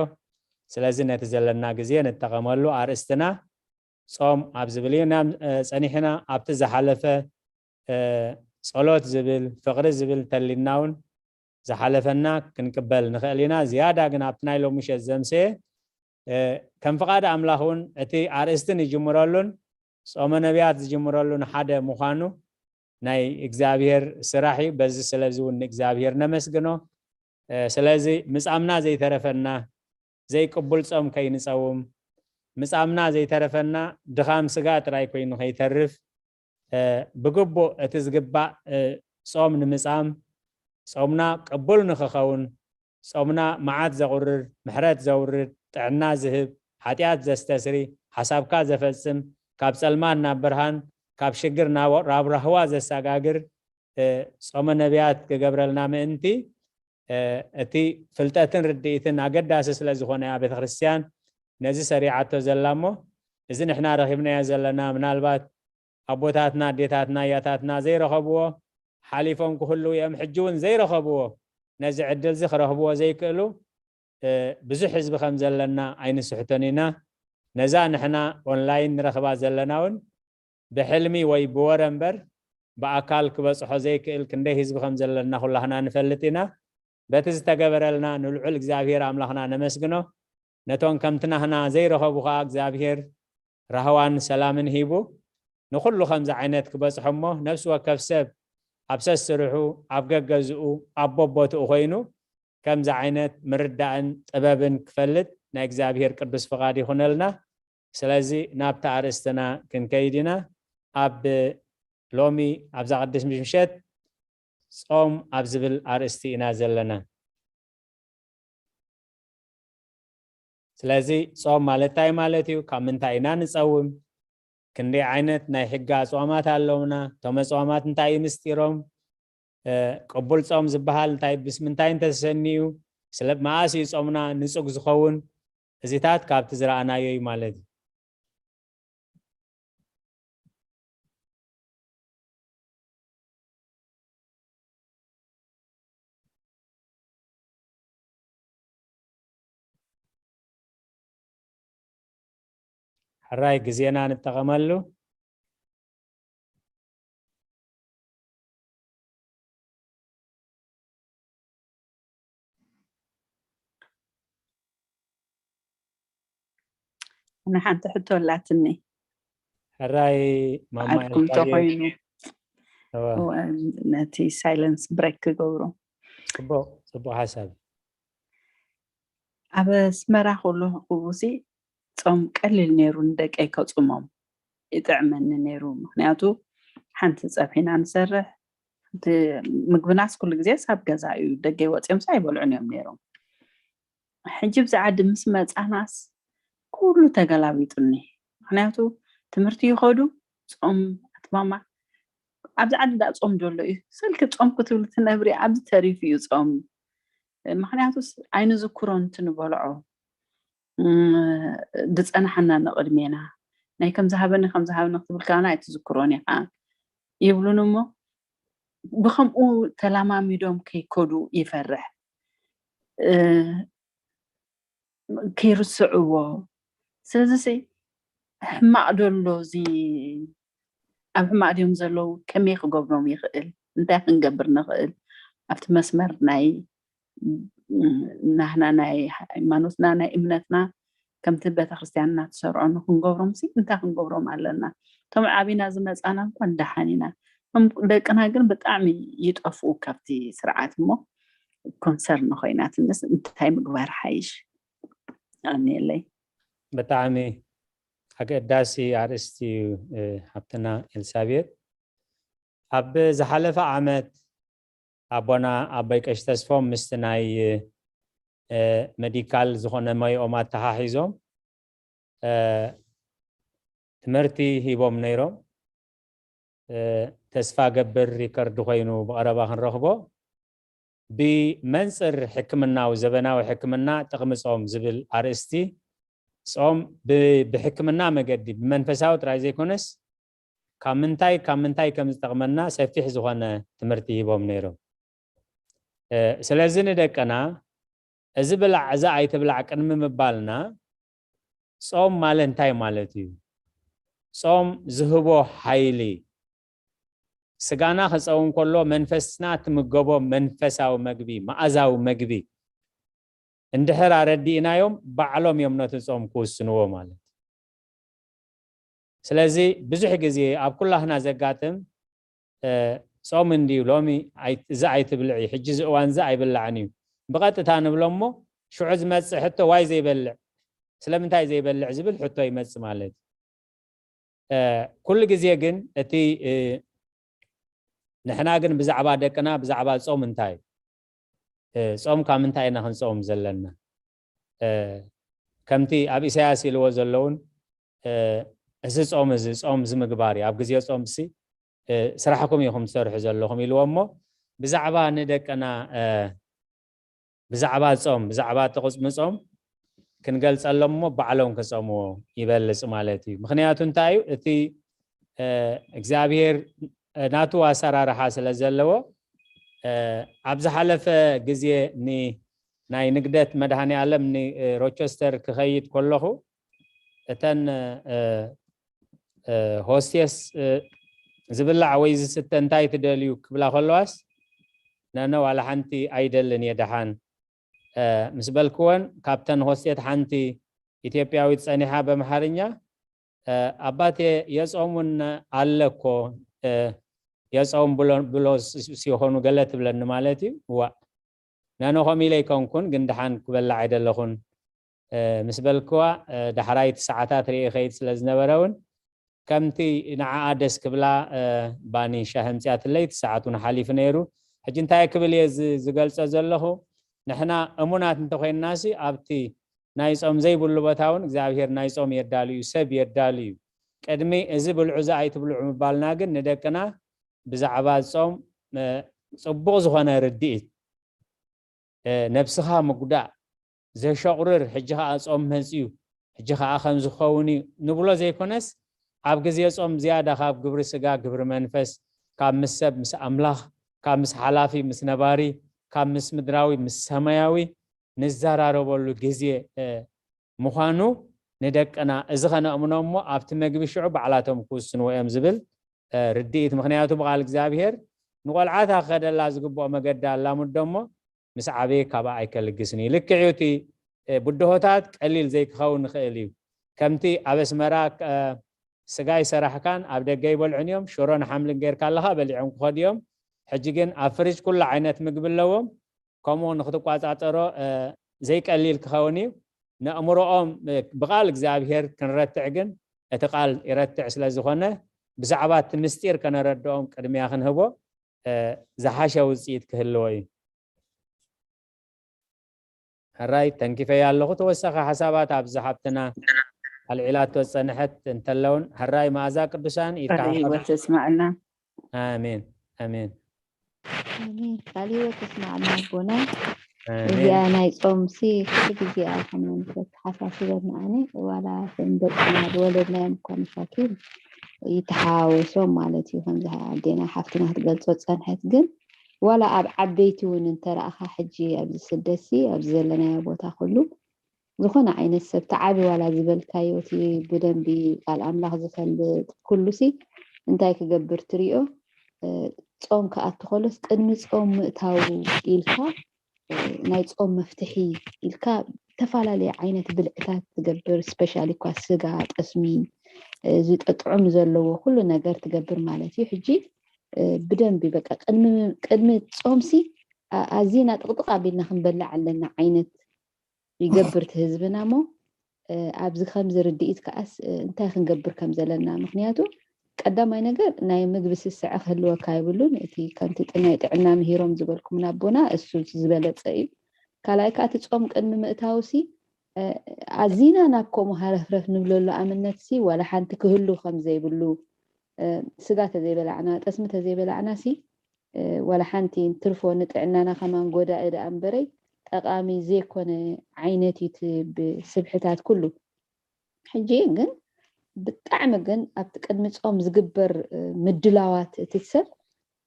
ስለዚ ነቲ ዘለና ግዜ ንጠቐመሉ። ኣርእስትና ጾም ኣብ ዝብል እዩ። ናብ፣ እ፣ ጸኒሕና ኣብቲ ዝሓለፈ፣ እ፣ ጸሎት ዝብል፣ ፍቕሪ ዝብል ተሊና እውን ዝሓለፈና ክንቅበል ንኽእል ኢና። ዝያዳ ግን ኣብቲ ናይ ሎሚ ምሸት ዘምሰየ፣ እ፣ ከም ፍቓድ ኣምላኽ እውን እቲ ኣርእስቲ ንጅምረሉን ጾመ ነቢያት ዝጅምረሉን ሓደ ምዃኑ ናይ እግዚኣብሔር ስራሕ እዩ። በዚ ስለዚ እውን ንእግዚኣብሔር ነመስግኖ። እ፣ ስለዚ ምጻምና ዘይተረፈና፣ ዘይቅቡል ጾም ከይንጸውም፣ ምጻምና ዘይተረፈና ድኻም ስጋ ጥራይ ኮይኑ ከይተርፍ፣ እ፣ ብግቡእ እቲ ዝግባእ፣ እ፣ ጾም ንምጻም፣ ጾምና ቅቡል ንኽኸውን፣ ጾምና መዓት ዘቑርር፣ ምሕረት ዘውርድ፣ ጥዕና ዝህብ፣ ሓጢኣት ዘስተስሪ፣ ሓሳብካ ዘፈጽም፣ ካብ ጸልማት ናብ ብርሃን፣ ካብ ሽግር ናብ፣ ናብ ራህዋ ዘሰጋግር፣ እ፣ ጾመ ነቢያት ክገብረልና ምእንቲ፣ እ፣ እቲ ፍልጠትን ርድኢትን ኣገዳሲ ስለ ዝኾነ እያ ቤተ ክርስቲያን ነዚ ሰሪዓቶ ዘላ እሞ፣ እዚ ንሕና ረኺብናዮ ዘለና፣ ምናልባት ኣቦታትና፣ ኣዴታትና፣ ኣያታትና ዘይረኸብዎ፣ ሓሊፎም ክህልዉ እዮም፣ ሕጂ እውን ዘይረኸብዎ፣ ነዚ ዕድል እዚ ክረኽብዎ ዘይክእሉ፣ እ፣ ብዙሕ ህዝቢ ከም ዘለና ኣይንስሕቶን ኢና። ነዛ ንሕና ኦንላይን ንረኽባ ዘለና እውን ብሕልሚ ወይ ብወረ እምበር ብኣካል ክበጽሖ ዘይክእል ክንደይ ህዝቢ ከም ዘለና ኩላህና ንፈልጥ ኢና። በቲ ዝተገበረልና ንልዑል እግዚኣብሔር ኣምላኽና ነመስግኖ። ነቶም ከምቲ ናህና ዘይረኸቡ ኸኣ እግዚኣብሔር ራህዋን ሰላምን ሂቡ ንኹሉ ከምዚ ዓይነት ክበጽሖ እሞ፣ ነፍሲ ወከፍ ሰብ ኣብ ሰስርሑ፣ ኣብ ገገዝኡ፣ ኣብ ቦቦትኡ ኮይኑ ከምዚ ዓይነት ምርዳእን ጥበብን ክፈልጥ ናይ እግዚኣብሔር ቅዱስ ፍቓድ ይኹነልና። ስለዚ ናብቲ ኣርእስትና ክንከይድ ኢና። ኣብ ሎሚ ኣብዛ ቅድስት ምሸት ጾም ኣብ ዝብል ኣርእስቲ ኢና ዘለና። ስለዚ ጾም ማለት እንታይ ማለት እዩ? ካብ ምንታይ ኢና ንጸውም? ክንደይ ዓይነት ናይ ሕጊ ኣጽዋማት ኣለውና? እቶም ኣጽዋማት እንታይ እዩ ምስጢሮም? እ፣ ቅቡል ጾም ዝበሃል እንታይ፣ ምስ ምንታይ እንተተሰንዩ? ስለ መኣስ እዩ ጾምና ንጹግ ዝኸውን? እዚታት ካብቲ ዝረኣናዮ እዩ ማለት እዩ። ሕራይ ግዜና ንጠቐመሉ። ኣነ ሓንቲ ሕቶ ኣላትኒ። ሕራይ ማማ ዓድኩም ኤልሳቤጥ። ተኾይኑ፣ እወ። እወ፣ ነቲ ሳይለንስ ብሬክ ክገብሩ። ጽቡቕ፣ ጽቡቕ ሓሳብ። ኣብ ኣስመራ ከለኹ ሲ ጾም ቀሊል ነይሩ፣ ንደቀይ ከጽሞም ይጥዕመኒ ነይሩ። ምኽንያቱ ሓንቲ ጸብሒ ኢና ንሰርሕ፣ ሓንቲ ምግብናስ ኩሉ ግዜስ ኣብ ገዛ እዩ፣ ደገ ወጺኦምስ ኣይበልዑን እዮም ነይሮም። ሕጂ ብዚ ዓዲ ምስ መጻናስ ኩሉ ተገላቢጡኒ። ምኽንያቱ ትምህርቲ ይኸዱ፣ ጾም ኣትማማ ኣብዚ ዓዲ ዳ ጾም ዘሎ እዩ። ስልኪ ጾም ክትብሉ ትነብሪ ኣብዚ ተሪፉ እዩ ጾም። ምክንያቱስ ኣይንዝክሮን እቲ ንበልዖ ዝጸናሓና ንቕድሜና ናይ ከምዝሃበኒ ከምዝሃበኒ ክትብል ከኣና ኣይትዝክሮን ኢኻ ይብሉን እሞ ብከምኡ ተላማሚዶም ከይከዱ ይፈርሕ። ከይርስዕዎ ስለዚ ሕማቕ ዶ ኣሎ እዚ ኣብ ሕማቕ ድዮም ዘለዉ ከመይ ክገብሮም ይኽእል እንታይ ክንገብር ንኽእል ኣብቲ መስመር ናይ ናህና ናይ ሃይማኖትና ናይ እምነትና ከምቲ ቤተክርስትያንና ትሰርዖ ንክንገብሮም ሲ እንታይ ክንገብሮም ኣለና እቶም ዓቢና ዝመፃና እንኳን ደሓን ኢና ደቅና ግን ብጣዕሚ ይጠፍኡ ካብቲ ስርዓት እሞ ኮንሰርን ኮይናትንስ እንታይ ምግባር ሓይሽ ኣንየለይ ብጣዕሚ ኣገዳሲ ኣርእስቲ እዩ ሓብትና ኤልሳቤጥ ኣብ ዝሓለፈ ዓመት ኣቦና ኣቦይ ቀሽ ተስፎም ምስቲ ናይ ሜዲካል ዝኾነ መይኦም ኣተሓሒዞም ትምህርቲ ሂቦም ነይሮም ተስፋ ገብር ሪከርድ ኮይኑ ብቐረባ ክንረኽቦ ብመንፅር ሕክምናዊ ዘበናዊ ሕክምና ጥቕሚ ፆም ዝብል ኣርእስቲ ፆም ብሕክምና መገዲ ብመንፈሳዊ ጥራይ ዘይኮነስ ካብ ምንታይ ካብ ምንታይ ከም ዝጠቕመና ሰፊሕ ዝኾነ ትምህርቲ ሂቦም ነይሮም ስለዚ ንደቅና እዚ ብላዕ እዚ ኣይትብላዕ ቅድሚ ምባልና ጾም ማለት እንታይ ማለት እዩ? ጾም ዝህቦ ሓይሊ ስጋና ክጸውም ከሎ መንፈስና ትምገቦ መንፈሳዊ መግቢ መኣዛዊ መግቢ እንድሕር ኣረዲእናዮም ባዕሎም እዮም ነቲ ጾም ክውስንዎ ማለት ስለዚ ብዙሕ ግዜ ኣብ ኩላህና ዘጋጥም ጾም እንድዩ ሎሚ እዚ ኣይትብልዒ ሕጂ እዚ እዋን እዚ ኣይብላዕን እዩ ብቐጥታ ንብሎ እሞ ሽዑ ዝመፅእ ሕቶ ዋይ ዘይበልዕ ስለምንታይ ዘይበልዕ ዝብል ሕቶ ይመፅእ ማለት እዩ ኩሉ ግዜ ግን እቲ ንሕና ግን ብዛዕባ ደቅና ብዛዕባ ጾም እንታይ ጾም ካብ ምንታይ ኢና ክንጸውም ዘለና ከምቲ ኣብ ኢሳያስ ኢልዎ ዘለውን እዚ ጾም እዚ ጾም ዝምግባር እዩ ኣብ ግዜ ጾም ሲ ስራሕኩም ኢኹም ትሰርሑ ዘለኹም ኢልዎ እሞ ብዛዕባ ንደቅና ብዛዕባ ጾም ብዛዕባ ተቕጽሚ ጾም ክንገልጸሎም እሞ ባዕሎም ክጸምዎ ይበልጽ ማለት እዩ ምክንያቱ እንታይ እዩ እቲ እግዚኣብሔር ናቱ ኣሰራርሓ ስለ ዘለዎ ኣብ ዝሓለፈ ግዜ ናይ ንግደት መድሃኒ ኣለም ንሮቸስተር ክኸይድ ከለኹ እተን ሆስቴስ ዝብላዕ ወይ ዝስተ እንታይ ትደልዩ ክብላ ከለዋስ ነነ ዋላ ሓንቲ ኣይደልን እየ ደሓን ምስ በልክወን ካብተን ሆስቴት ሓንቲ ኢትዮጵያዊት ጸኒሓ በምሓርኛ ኣባቴ የጾሙን ኣለኮ የጾም ብሎ ብሎ ሲኾኑ ገለ ትብለኒ ማለት እዩ ዋ ነነ ከምኡ ኢለ ይኮንኩን ግን ደሓን ክበላዕ ኣይደለኹን ምስ በልክዋ ዳሕራይቲ ሰዓታት ርኢ ከይድ ስለ ዝነበረ እውን ከምቲ ንዓኣ ደስ ክብላ ባኒ ሻሂ ኣምፅኣትለይ እቲ ሰዓት እውን ሓሊፉ ነይሩ ሕጂ እንታይ ክብል እየ ዝገልፆ ዘለኹ ንሕና እሙናት እንተኮይንናሲ ኣብቲ ናይ ጾም ዘይብሉ ቦታ እውን እግዚኣብሄር ናይ ጾም የዳልዩ ሰብ የዳልዩ ቅድሚ እዚ ብልዑ እዚ ኣይትብልዑ ምባልና ግን ንደቅና ብዛዕባ ጾም ጽቡቕ ዝኾነ ርድኢት ነብስኻ ምጉዳእ ዘሸቑርር ሕጂ ከዓ ጾም መፅዩ ሕጂ ከዓ ከም ዝኸውን እዩ ንብሎ ዘይኮነስ ኣብ ግዜ ጾም ዝያዳ ካብ ግብሪ ስጋ ግብሪ መንፈስ ካብ ምስ ሰብ ምስ ኣምላኽ ካብ ምስ ሓላፊ ምስ ነባሪ ካብ ምስ ምድራዊ ምስ ሰማያዊ ንዘራረበሉ ግዜ ምዃኑ ንደቅና እዚ ከነእምኖ እሞ ኣብቲ መግቢ ሽዑ ባዕላቶም ክውስንዎ እዮም ዝብል ርድኢት ምክንያቱ ብቃል እግዚኣብሄር ንቆልዓታ ክኸደላ ዝግብኦ መገዲ ኣላሙዶ እሞ ምስ ዓበየ ካባኣ ኣይከልግስን እዩ ልክዕ እዩ እቲ ብድሆታት ቀሊል ዘይክኸውን ይኽእል እዩ ከምቲ ኣብ ኣስመራ ስጋ ይሰራሕካን ኣብ ደገ ይበልዑን እዮም ሽሮን ሓምልን ጌርካ ኣለካ በሊዖም ክኸዱ እዮም ሕጂ ግን ኣብ ፍርጅ ኩሉ ዓይነት ምግቢ ኣለዎም ከምኡ ንክትቋፃፀሮ ዘይቀሊል ክኸውን እዩ ነእምሮኦም ብቃል እግዚኣብሄር ክንረትዕ ግን እቲ ቃል ይረትዕ ስለ ዝኾነ ብዛዕባ እቲ ምስጢር ከነረድኦም ቅድሚያ ክንህቦ ዝሓሸ ውፅኢት ክህልዎ እዩ ሕራይ ተንኪፈያ ኣለኹ ተወሳኺ ሓሳባት ኣብዚ ሓብትና ኣልዒላቶ ዝጸንሐት እንተለውን፣ ሕራይ መኣዛ ቅዱሳን ኢድካ ቃለ ሓፋ- ህይወት ተስማዕና። ኣሜን ኣሜን። ኣሜን። ቃል ህይወት ተስማዕና ኣቦና። ኣሜን። እዚኣ ናይ ጾም ሲ ኩሉ ግዜ ኣብ ከመ ተተሓሳስበና ኣነ ዋላ እቶም ደቅና ዝወለድናዮም እኳ ንሻኪል ይተሓዋወሶም ማለት እዩ። ከምዚ ኣዴና ሓፍትና ክትገልጾ ዝጸንሐት ግን ዋላ ኣብ ዓበይቲ እውን እንተረኣኻ ሕጂ ኣብዚ ስደት ሲ ኣብዚ ዘለናዮ ቦታ ኩሉ ዝኾነ ዓይነት ሰብ ተዓቢ ዋላ ዝበልካዮ እቲ ብደንቢ ቃል ኣምላኽ ዝፈልጥ ኩሉ ሲ እንታይ ክገብር ትሪኦ እ፣ ጾም ክኣቱ ከሎስ ቅድሚ ጾም ምእታው ኢልካ እ፣ ናይ ጾም መፍትሒ ኢልካ ዝተፈላለየ ዓይነት ብልዕታት ትገብር ስፔሻሊ እኳ ስጋ ጠስሚ እ፣ ዝጠጥዑም ዘለዎ ኩሉ ነገር ትገብር ማለት እዩ። ሕጂ እ፣ ብደንቢ በቃ ቅድሚ ቅድሚ ጾምሲ ኣ- ኣዚና ጥቕጥቕ ኣቢልና ክንበልዕ ኣለና ዓይነት ይገብር እቲ ህዝብና እሞ እ፣ ኣብዚ ከምዚ ርድኢት ከኣስ እ፣ እንታይ ክንገብር ከም ዘለና ምክንያቱ ቀዳማይ ነገር ናይ ምግቢ ስስዐ ክህልወካ የብሉን። እቲ ከምቲ ጥ- ናይ ጥዕና ምሂሮም ዝበልኩምና ኣቦና እሱ እቲ ዝበለጸ እዩ። ካልኣይ ከዓ እቲ ጾም ቅድሚ ምእታውሲ እ፣ ኣዚና ናብ ከምኡ ሃረፍረፍ ንብለሉ ኣምነትሲ ዋላ ሓንቲ ክህሉ ከም ዘይብሉ እ፣ ስጋ ተዘይበላዕና ጠስሚ ተዘይበላዕናሲ እ፣ ዋላ ሓንቲ ትርፎ ንጥዕናና ከማን ጎዳኢ ደኣ እምበረይ ጠቓሚ ዘይኮነ ዓይነት እዩ እቲ ብስብሕታት ኩሉ። ሕጂ ግን ብጣዕሚ ግን ኣብቲ ቅድሚ ጾም ዝግበር እ፣ ምድላዋት እቲ ሰብ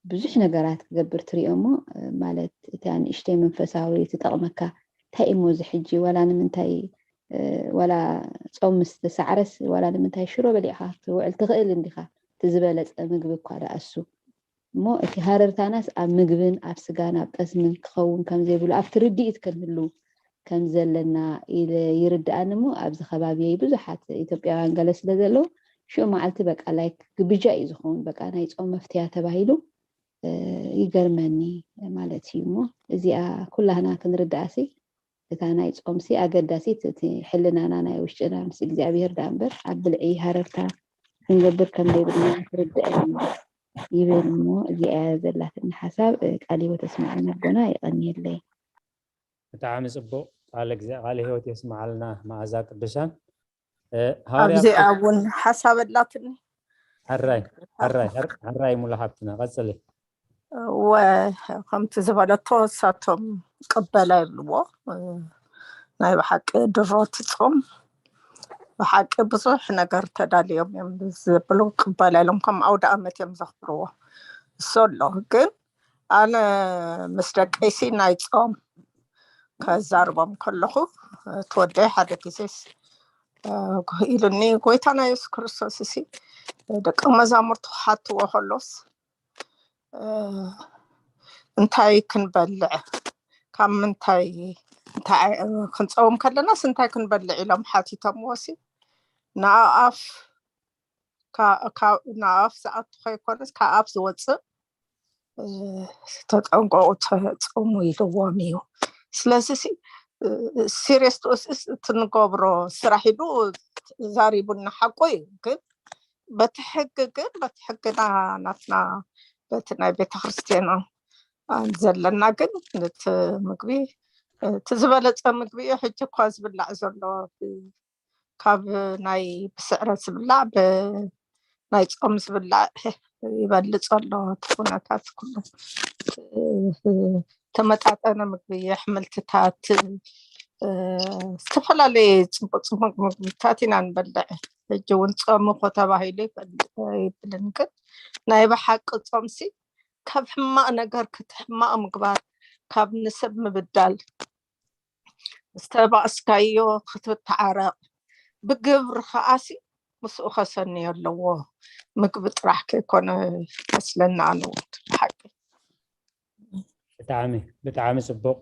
ብዙሕ ነገራት ክገብር ትሪኦ እሞ እ፣ ማለት እቲ ኣንእሽተይ መንፈሳዊ ትጠቕመካ እንታይ እሞ እዚ ሕጂ ዋላ ንምንታይ እ፣ ዋላ ጾም ምስ ተሳዕረስ ዋላ ንምንታይ ሽሮ በሊዕካ ክትውዕል ትኽእል እንዲኻ እቲ ዝበለጸ ምግቢ እኳ ደኣ እሱ እሞ እቲ ሃረርታናስ ኣብ ምግብን ኣብ ስጋን ኣብ ጠስምን ክኸውን ከም ዘይብሉ ኣብቲ ርድኢት ክንህሉ ከም ዘለና ኢለ ይርድኣኒ እሞ ኣብዚ ከባቢየይ ብዙሓት ኢትዮጵያውያን ገለ ስለ ዘለዉ ሽዑ መዓልቲ በቃ ላይክ ግብጃ እዩ ዝኸውን በቃ ናይ ጾም መፍትያ ተባሂሉ እ፣ ይገርመኒ ማለት እዩ እሞ እዚኣ ኩላህና ክንርድኣሲ እታ ናይ ጾምሲ ኣገዳሲት እቲ ሕልናና ናይ ውሽጥና ምስ እግዚኣብሔር ደኣ እምበር ኣብ ብልዒ ሃረርታ ክንገብር ከም ዘይብልና ክርድእ ይብል እሞ እዚኣ ዘላትኒ ሓሳብ እ፣ ቃል ህይወት ኣስምዓልና ኣቦና የቐንየለይ። ብጣዕሚ ጽቡቕ ቃል እግዚኣብሔር ቃል ህይወት የስምዓልና መኣዛ ቅዱሳን እ፣ ሃዋርያ ኣብዚኣ እውን ሓሳብ ኣላትኒ ሕራይ ሕራይ ሕር- ሕራይ ሙሉ ሓብትና ቀጽሊ። ወ ከምቲ ዝበለቶ እሳቶም ቅበላ ይብልዎ እ፣ ናይ ብሓቂ ድሮ ትጾም ብሓቂ ብዙሕ ነገር ተዳልዮም እዮም ዝብሉ ቅበላ ኢሎም ከም ኣውደ ኣመት እዮም ዘኽብርዎ እሱ ኣሎ ግን ኣነ ምስ ደቀይሲ ናይ ጾም ከዛርቦም ከለኹ እቲ ወደይ ሓደ ግዜስ እ፣ ኢሉኒ ጎይታና የሱስ ክርስቶስ እሲ ደቂ መዛሙርቱ ክሓትዎ ከሎስ እ፣ እንታይ ክንበልዕ ካብ ምንታይ እንታይ ክንፀውም ከለናስ እንታይ ክንበልዕ ኢሎም ሓቲቶምዎ ሲ ንኣኣፍ ንኣኣፍ ዝኣቱ ከይኮነስ ካብ ኣፍ ዝወፅእ እ፣ ተጠንቀቁ ተፀሙ ኢልዎም እዩ ስለዚ ሲሪየስ ትወስስ እቲ ንገብሮ ስራሕ ኢሉ ዛሪቡና ሓቁ እዩ ግን በቲ ሕጊ ግን በቲ ሕግና ናትና በቲ ናይ ቤተክርስትያና ዘለና ግን እቲ ምግቢ እቲ ዝበለፀ ምግቢ እዩ ሕጂ እኳ ዝብላዕ ዘሎ ካብ ናይ ብስዕረት ዝብላዕ ናይ ጾም ዝብላዕ ይበልፅ ኣሎ እቲ ኩነታት ኩሉ ተመጣጠነ ምግቢ ኣሕምልትታት ዝተፈላለየ ፅቡቅ ፅቡቅ ምግብታት ኢና ንበልዕ ሕጂ እውን ጾም እኮ ተባሂሉ ይብልን ግን ናይ ብሓቂ ጾምሲ ካብ ሕማቅ ነገር ክትሕማቅ ምግባር ካብ ንሰብ ምብዳል ዝተባእስካዮ ክትተዓረቕ ብግብሪ ከኣሲ ምስኡ ከሰንዮ ኣለዎ ምግቢ ጥራሕ ከይኮነ መስለና ኣነውት ሓቂ ብጣዕሚ ብጣዕሚ ፅቡቅ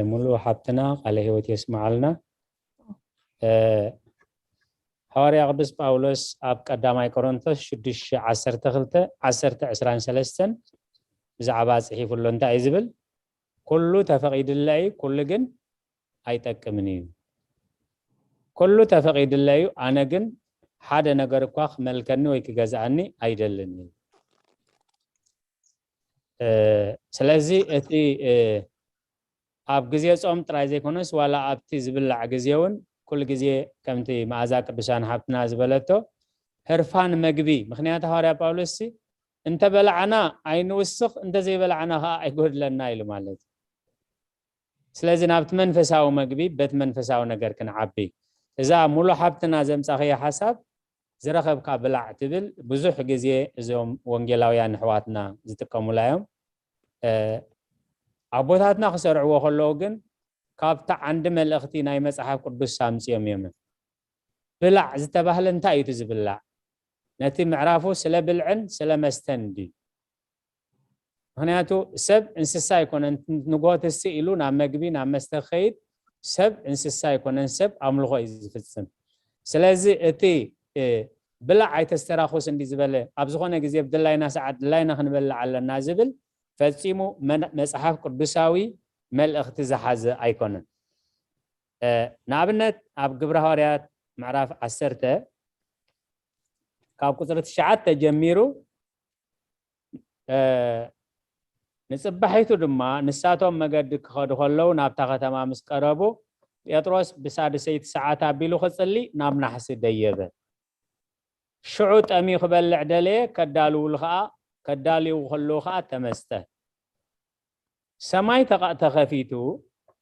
ሙሉ ሓብትና ቃለ ህይወት የስምዓልና ሃዋርያ ቅዱስ ጳውሎስ ኣብ ቀዳማይ ቆሮንቶስ ሽዱሽተ ዓሰርተ ክልተ ዓሰርተ ዕስራን ሰለስተን ብዛዕባ ፅሒፉ ኣሎ እንታይ እዩ ዝብል ኩሉ ተፈቒድለ እዩ ኩሉ ግን ኣይጠቅምን እዩ ኩሉ ተፈቒድለ እዩ ኣነ ግን ሓደ ነገር እኳ ክመልከኒ ወይ ክገዝኣኒ ኣይደልን እዩ ስለዚ እቲ ኣብ ግዜ ጾም ጥራይ ዘይኮነስ ዋላ ኣብቲ ዝብላዕ ግዜ እውን ኩሉ ግዜ ከምቲ መኣዛ ቅዱሳን ሓብትና ዝበለቶ ህርፋን መግቢ። ምኽንያቱ ሃዋርያ ጳውሎስ ሲ እንተበላዕና ኣይንውስኽ፣ እንተዘይበላዕና ከዓ ኣይጎድለና ኢሉ ማለት እዩ። ስለዚ ናብቲ መንፈሳዊ መግቢ በቲ መንፈሳዊ ነገር ክንዓቢ። እዛ ሙሉ ሓብትና ዘምጻኽያ ሓሳብ ዝረኸብካ ብላዕ ትብል ብዙሕ ግዜ እዞም ወንጌላውያን ኣሕዋትና ዝጥቀሙላ እዮም። ኣቦታትና ክሰርዕዎ ከለዉ ግን ካብቲ ዓንዲ መልእኽቲ ናይ መጽሓፍ ቅዱስ ኣምጽኦም እዮም። ብላዕ ዝተባህለ እንታይ እዩ እቲ ዝብላዕ? ነቲ ምዕራፉ ስለ ብልዕን ስለ መስተን ድዩ? ምኽንያቱ ሰብ እንስሳ ኣይኮነን። ንግሆ ትስእ ኢሉ ናብ መግቢ ናብ መስተ ክኸይድ ሰብ እንስሳ ኣይኮነን። ሰብ ኣምልኾ እዩ ዝፍጽም። ስለዚ እቲ ብላዕ ኣይተስተራኹስ እንዲ ዝበለ ኣብ ዝኾነ ግዜ ብድላይና ሰዓት ድላይና ክንበልዕ ኣለና ዝብል ፈጺሙ መጽሓፍ ቅዱሳዊ መልእኽቲ ዝሓዘ ኣይኮነን። ንኣብነት ኣብ ግብረ ሃዋርያት ምዕራፍ ዓሰርተ ካብ ቁፅሪ ትሽዓተ ጀሚሩ ንፅባሒቱ ድማ ንሳቶም መገዲ ክኸዱ ከለዉ ናብታ ከተማ ምስ ቀረቡ ጴጥሮስ ብሳድሰይቲ ሰዓት ኣቢሉ ክፅሊ ናብ ናሕሲ ደየበ። ሽዑ ጠምዩ ክበልዕ ደለየ፣ ከዳልውሉ ከዓ ከዳልው ከለዉ ከዓ ተመስጠ። ሰማይ ተኸፊቱ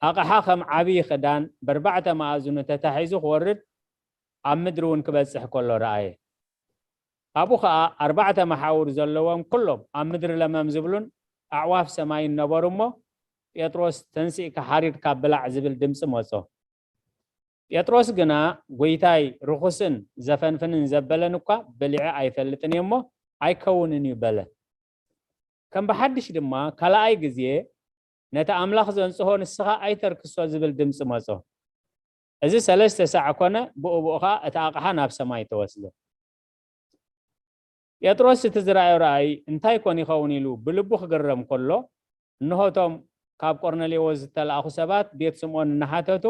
ኣቕሓ ከም ዓብዪ ክዳን በርባዕተ መኣዝኑ ተታሒዙ ክወርድ ኣብ ምድሪ እውን ክበጽሕ ከሎ ረኣየ። ኣብኡ ኸኣ ኣርባዕተ መሓውር ዘለዎም ኩሎም ኣብ ምድሪ ለመም ዝብሉን ኣዕዋፍ ሰማይን ነበሩ እሞ፣ ጴጥሮስ፣ ተንሲእካ ሓሪድካ ብላዕ ዝብል ድምጺ መጾ። ጴጥሮስ ግና፣ ጐይታይ፣ ርኹስን ዘፈንፍንን ዘበለን እኳ በሊዐ ኣይፈልጥን እየ እሞ፣ ኣይከውንን እዩ በለ። ከም ብሓድሽ ድማ ካልኣይ ግዜ፣ ነቲ ኣምላኽ ዘንጽሆ ንስኻ ኣይተርክሶ ዝብል ድምጺ መጾ። እዚ ሰለስተ ሳዕ ኮነ፣ ብኡ ብኡ ኸኣ እቲ ኣቕሓ ናብ ሰማይ ተወስደ። ጴጥሮስ እቲ ዝረኣዮ ራእይ እንታይ ኮን ይኸውን ኢሉ ብልቡ ክግረም ከሎ፣ እንሆ እቶም ካብ ቆርኔሌዎስ ዝተላእኹ ሰባት ቤት ስምዖን እናሓተቱ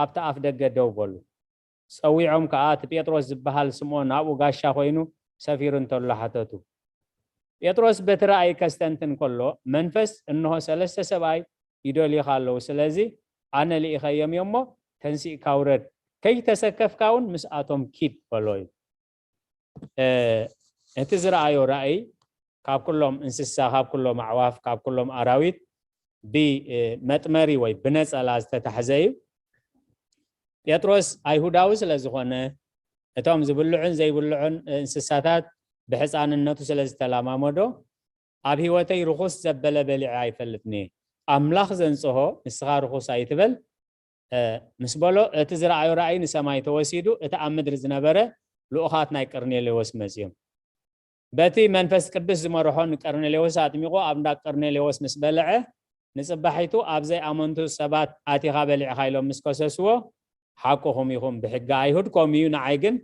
ኣብቲ ኣፍ ደገ ደው በሉ። ጸዊዖም ከኣ እቲ ጴጥሮስ ዝበሃል ስምዖን ኣብኡ ጋሻ ኮይኑ ሰፊሩ እንተሎ ሓተቱ። ጴጥሮስ በቲ ራእይ ከስተንትን ከሎ መንፈስ እንሆ ሰለስተ ሰብኣይ ይደልዩኻ ኣለዉ፣ ስለዚ ኣነ ልኢኸዮም እየ እሞ ተንሲእካ ውረድ፣ ከይተሰከፍካ እውን ምስኣቶም ኪድ በሎ እዩ። እቲ ዝረኣዮ ራእይ ካብ ኩሎም እንስሳ፣ ካብ ኩሎም ኣዕዋፍ፣ ካብ ኩሎም ኣራዊት ብመጥመሪ ወይ ብነጸላ ዝተታሕዘ እዩ። ጴጥሮስ ኣይሁዳዊ ስለ ዝኾነ እቶም ዝብልዑን ዘይብልዑን እንስሳታት ብሕፃንነቱ ስለ ዝተለማመዶ ኣብ ህይወተይ ርኹስ ዘበለ በሊዐ ኣይፈልጥን እየ። ኣምላኽ ዘንጽሆ ንስኻ ርኹስ ኣይትበል ምስ በሎ፣ እቲ ዝረኣዮ ራእይ ንሰማይ ተወሲዱ፣ እቲ ኣብ ምድሪ ዝነበረ ልኡኻት ናይ ቀርኔሌዎስ መጺኦም። በቲ መንፈስ ቅዱስ ዝመርሖ ንቀርኔሌዎስ ኣጥሚቑ ኣብ እንዳ ቀርኔሌዎስ ምስ በልዐ፣ ንጽባሒቱ ኣብ ዘይኣመንቱ ሰባት ኣቲኻ በሊዕኻ ኢሎም ምስ ከሰስዎ፣ ሓቅኹም ኢኹም፣ ብሕጊ ኣይሁድ ከምኡ እዩ፣ ንዓይ ግን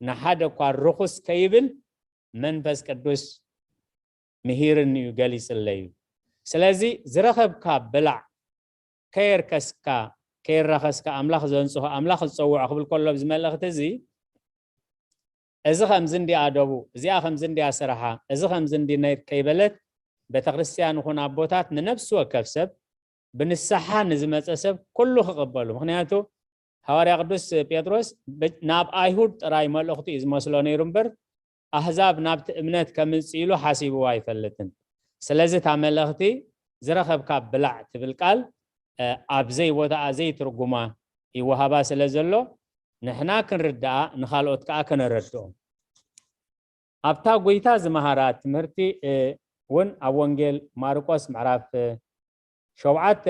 ንሓደ እኳ ርኹስ ከይብል መንፈስ ቅዱስ ምሂርኒ እዩ፣ ገሊጽለይ እዩ። ስለዚ ዝረኸብካ ብላዕ፣ ከየርከስካ፣ ከየራኸስካ ኣምላኽ ዘንጽሆ፣ ኣምላኽ ዝጸውዖ ክብል ከሎ ኣብዚ መልእኽቲ እዚ፣ እዚ ከምዚ እንዲያ ኣደቡ፣ እዚኣ ከምዚ እንዲያ ስራሓ፣ እዚ ከምዚ እንዲ ነይር ከይበለት ቤተክርስትያን ይኹን ኣቦታት ንነፍሲ ወከፍ ሰብ ብንስሓ ንዝመጸ ሰብ ኩሉ ክቕበሉ። ምኽንያቱ ሃዋርያ ቅዱስ ጴጥሮስ ናብ ኣይሁድ ጥራይ መልእኽቱ እዩ ዝመስሎ ነይሩ እምበር ኣህዛብ ናብቲ እምነት ከምጽእ ኢሉ ሓሲብዎ ኣይፈልጥን። ስለዚ እታ መልእኽቲ ዝረኸብካ ብላዕ ትብል ቃል ኣብ ዘይቦታኣ ዘይትርጉማ ይወሃባ ስለ ዘሎ ንሕና ክንርድኣ ንኻልኦት ከኣ ከነረድኦም። ኣብታ ጎይታ ዝመሃራ ትምህርቲ እውን ኣብ ወንጌል ማርቆስ ምዕራፍ ሸውዓተ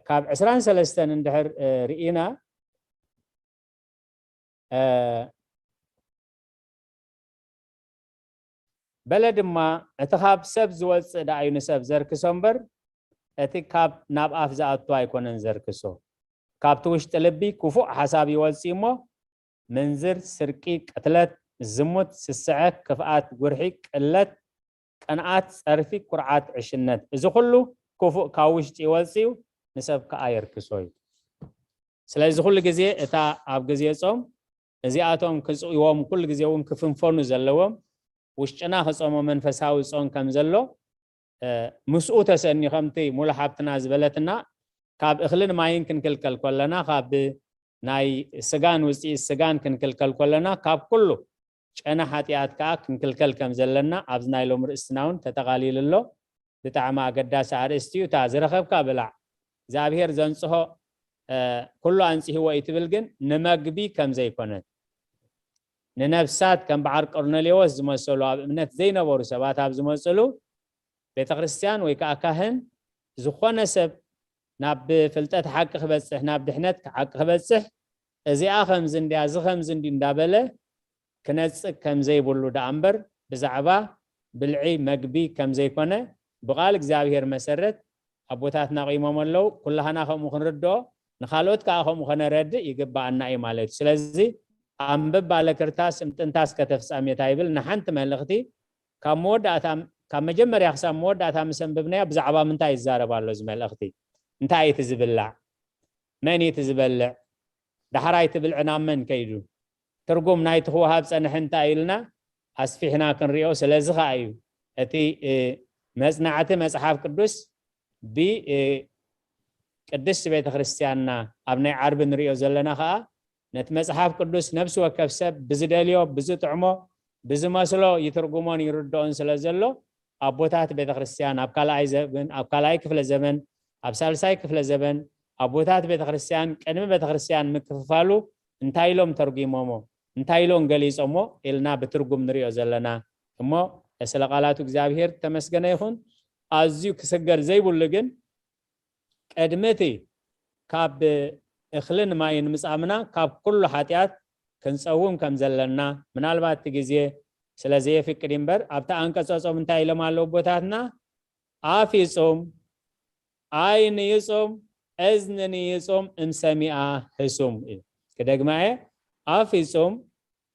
ካብ ዕስራን ሰለስተን እንድሕር ርኢና በለ ድማ እቲ ካብ ሰብ ዝወፅእ ደኣዩ ንሰብ ዘርክሶ እምበር እቲ ካብ ናብ ኣፍ ዝኣቱ ኣይኮነን ዘርክሶ። ካብቲ ውሽጢ ልቢ ክፉእ ሓሳብ ይወፅእ እሞ ምንዝር፣ ስርቂ፣ ቅትለት፣ ዝሙት፣ ስስዐ፣ ክፍኣት፣ ጉርሒ፣ ቅለት፣ ቅንኣት፣ ጸርፊ፣ ኩርዓት፣ ዕሽነት፣ እዚ ኩሉ ክፉእ ካብ ውሽጢ ይወጽእ እዩ፣ ንሰብ ከኣ የርክሶ እዩ። ስለዚ ኩሉ ግዜ እታ ኣብ ግዜ ጾም እዚኣቶም ክጽእዎም ኩሉ ግዜ እውን ክፍንፈኑ ዘለዎም ውሽጥና ክጾሞ መንፈሳዊ ጾም ከም ዘሎ ምስኡ ተሰኒ ከምቲ ሙሉ ሓብትና ዝበለትና ካብ እኽልን ማይን ክንክልከል ከለና ካብ ናይ ስጋን ውፅኢት ስጋን ክንክልከል ከለና ካብ ኩሉ ጨና ሓጢኣት ከዓ ክንክልከል ከም ዘለና ኣብዚ ናይ ሎም ርእስትና እውን ተጠቓሊሉ ኣሎ። ብጣዕሚ ኣገዳሲ ኣርእስቲ እዩ። እታ ዝረኸብካ ብላዕ፣ እግዚኣብሔር ዘንጽሆ ኩሉ ኣንጽህዎ እዩ ትብል፣ ግን ንመግቢ ከም ዘይኮነት፣ ንነፍሳት ከም በዓል ቆርኔሌዎስ ዝመሰሉ ኣብ እምነት ዘይነበሩ ሰባት ኣብ ዝመፅሉ፣ ቤተ ክርስቲያን ወይ ከዓ ካህን ዝኾነ ሰብ ናብ ፍልጠት ሓቂ ክበፅሕ፣ ናብ ድሕነት ሓቂ ክበፅሕ፣ እዚኣ ከምዚ እንድያ፣ እዚ ከምዚ እንድዩ እንዳበለ ክነፅግ ከም ዘይብሉ ደኣ እምበር፣ ብዛዕባ ብልዒ መግቢ ከም ዘይኮነ ብቓል እግዚኣብሔር መሰረት ኣቦታትና ቂሞም ኣለዉ። ኩላህና ከምኡ ክንርድኦ፣ ንኻልኦት ከዓ ከምኡ ከነረድእ ይግብኣና እዩ ማለት እዩ። ስለዚ ኣንብብ ባለ ክርታስ እምጥንታስ ከተፍጻሜታ ይብል። ንሓንቲ መልእኽቲ ካብ መወዳእታ፣ ካብ መጀመርያ ክሳብ መወዳእታ ምስ ኣንብብናያ ብዛዕባ ምንታይ ይዛረብ ኣሎ እዚ መልእኽቲ? እንታይ እቲ ዝብላዕ? መን እቲ ዝበልዕ? ዳሕራይ እቲ ብልዒ ናብ መን ከይዱ? ትርጉም ናይቲ ክወሃብ ጸንሐ እንታይ ኢልና ኣስፊሕና ክንሪኦ። ስለዚ ኸኣ እዩ እቲ መጽናዕቲ መጽሓፍ ቅዱስ ብቅድስቲ ቤተ ክርስቲያንና ኣብ ናይ ዓርቢ ንሪኦ ዘለና ኸኣ ነቲ መጽሓፍ ቅዱስ ነፍሲ ወከፍ ሰብ ብዝደልዮ፣ ብዝጥዕሞ፣ ብዝመስሎ ይትርጉሞን ይርድኦን ስለ ዘሎ ኣቦታት ቤተ ክርስቲያን ኣብ ካልኣይ ዘበን፣ ኣብ ካልኣይ ክፍለ ዘበን፣ ኣብ ሳልሳይ ክፍለ ዘበን ኣቦታት ቤተ ክርስቲያን ቅድሚ ቤተ ክርስቲያን ምክፍፋሉ እንታይ ኢሎም ተርጉሞሞ፣ እንታይ ኢሎም ገሊጾሞ ኢልና ብትርጉም ንሪኦ ዘለና እሞ ስለ ቃላቱ እግዚኣብሔር ተመስገነ ይኹን። ኣዝዩ ክስገር ዘይብሉ ግን ቅድሚ እቲ ካብ እኽልን ማይን ምጻምና ካብ ኩሉ ሓጢኣት ክንጸውም ከም ዘለና፣ ምናልባት እቲ ግዜ ስለ ዘየፍቅድ እምበር ኣብቲ ኣንቀጸ ጾም እንታይ ኢሎም ኣለዉ ኣቦታትና? ኣፍ ይጹም፣ ዓይኒ ይጹም፣ እዝኒ ንይጹም እምሰሚኣ ህሱም እዩ። ክደግማ እየ፣ ኣፍ ይጹም፣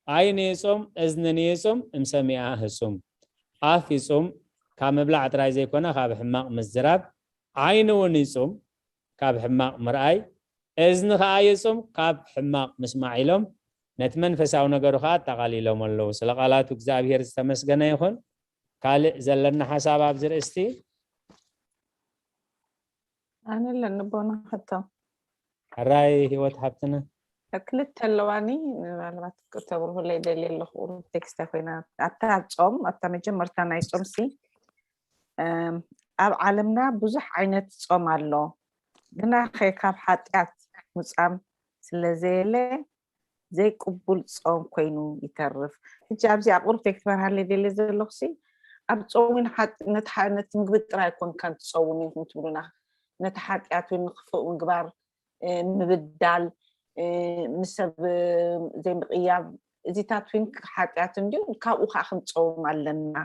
ዓይኒ ይጹም፣ እዝኒ ንይጹም እምሰሚኣ ህሱም። ኣፍ ይጹም፣ ካብ ምብላዕ ጥራይ ዘይኮነ ካብ ሕማቕ ምዝራብ፣ ዓይኒ እውን ይጹም ካብ ሕማቕ ምርኣይ፣ እዝኒ ኸዓ ይጹም ካብ ሕማቕ ምስማዕ ኢሎም ነቲ መንፈሳዊ ነገሩ ኸዓ ኣጠቓሊሎም ኣለዉ። ስለ ቃላቱ እግዚኣብሔር ዝተመስገነ ይኹን። ካልእ ዘለና ሓሳብ ኣብዚ ርእስቲ? ኣነ ኣለኒ ቦና ሕቶ። ሕራይ ህይወት ሓብትና። ክልተ ኣለዋኒ፣ ምናልባት ክተብርሁለይ ደልየ ኣለኹ። ቁሩብ ቴክስት ኮይና ኣብታ ጾም፣ ኣብታ መጀመርታ ናይ ጾምሲ፣ እም፣ ኣብ ዓለምና ብዙሕ ዓይነት ጾም ኣሎ። ግናኸ ካብ ሓጢኣት ምጻም ስለ ዘየለ ዘይቅቡል ጾም ኮይኑ ይተርፍ። ሕጂ ኣብዚኣ ቁሩብ ቴክስት በርሃለይ ደልየ ዘለኹሲ፣ ኣብ ጾም እውን ሓጢ-፣ ነቲ ሓ-፣ ነቲ ምግቢ ጥራይ ኣይኮንካን ትጸውም ኢኹም ትብሉና። ነቲ ሓጢኣት እውን ንክፉእ ምግባር፣ እ፣ ምብዳል፣ እ፣ ንሰብ፣ እ፣ ዘይምቕያብ፣ እዚታት እውን ሓጢኣት እንድዩ፣ ካብኡ ከዓ ክንጸውም ኣለና።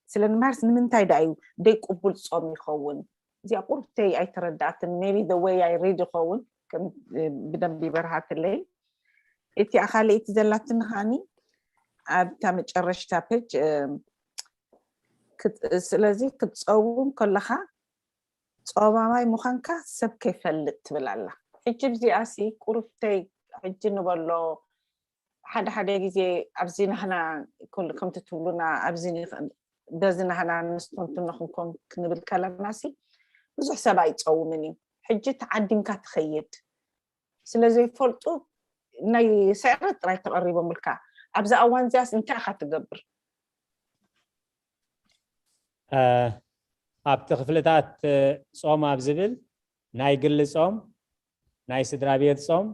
ስለ ንምሃርስ ንምንታይ ደኣ እዩ ደይቅቡል ጾም ይኸውን? እዚኣ ቁርብተይ ኣይተረዳእትን። Maybe the way I read ይኸውን፣ ከም፣ እ፣ ብደንብ ይበርሃትለይ። እቲኣ ካልኣይቲ ዘላትኒ ከዓኒ ኣብታ መጨረሽታ ፔጅ፣ እ፣ ክት-፣ ስለዚ ክትጸውም ከለኻ ጾማማይ ምዃንካ ሰብ ከይፈልጥ ትብል ኣላ። ሕጂ ብዚኣሲ ቁርብተይ ሕጂ ንበሎ ሓደ ሓደ ግዜ ኣብዚ ናህና ኩሉ ከምቲ ትብሉና ኣብዚ ንኽ-፣ በዚ ናህና ንስተንትኖ ክንኮን ክንብል ከለናሲ ብዙሕ ሰብ ኣይጸውምን እዩ። ሕጂ ተዓዲምካ ትኸይድ። ስለ ዘይፈልጡ ናይ ስዕረት ጥራይ ተቐሪቦምልካ። ኣብዛ እዋን እዚኣስ እንታይ ኢኻ ትገብር? እ፣ ኣብቲ ክፍልታት፣ እ፣ ጾም ኣብ ዝብል ናይ ግሊ ጾም፣ ናይ ስድራ ቤት ጾም፣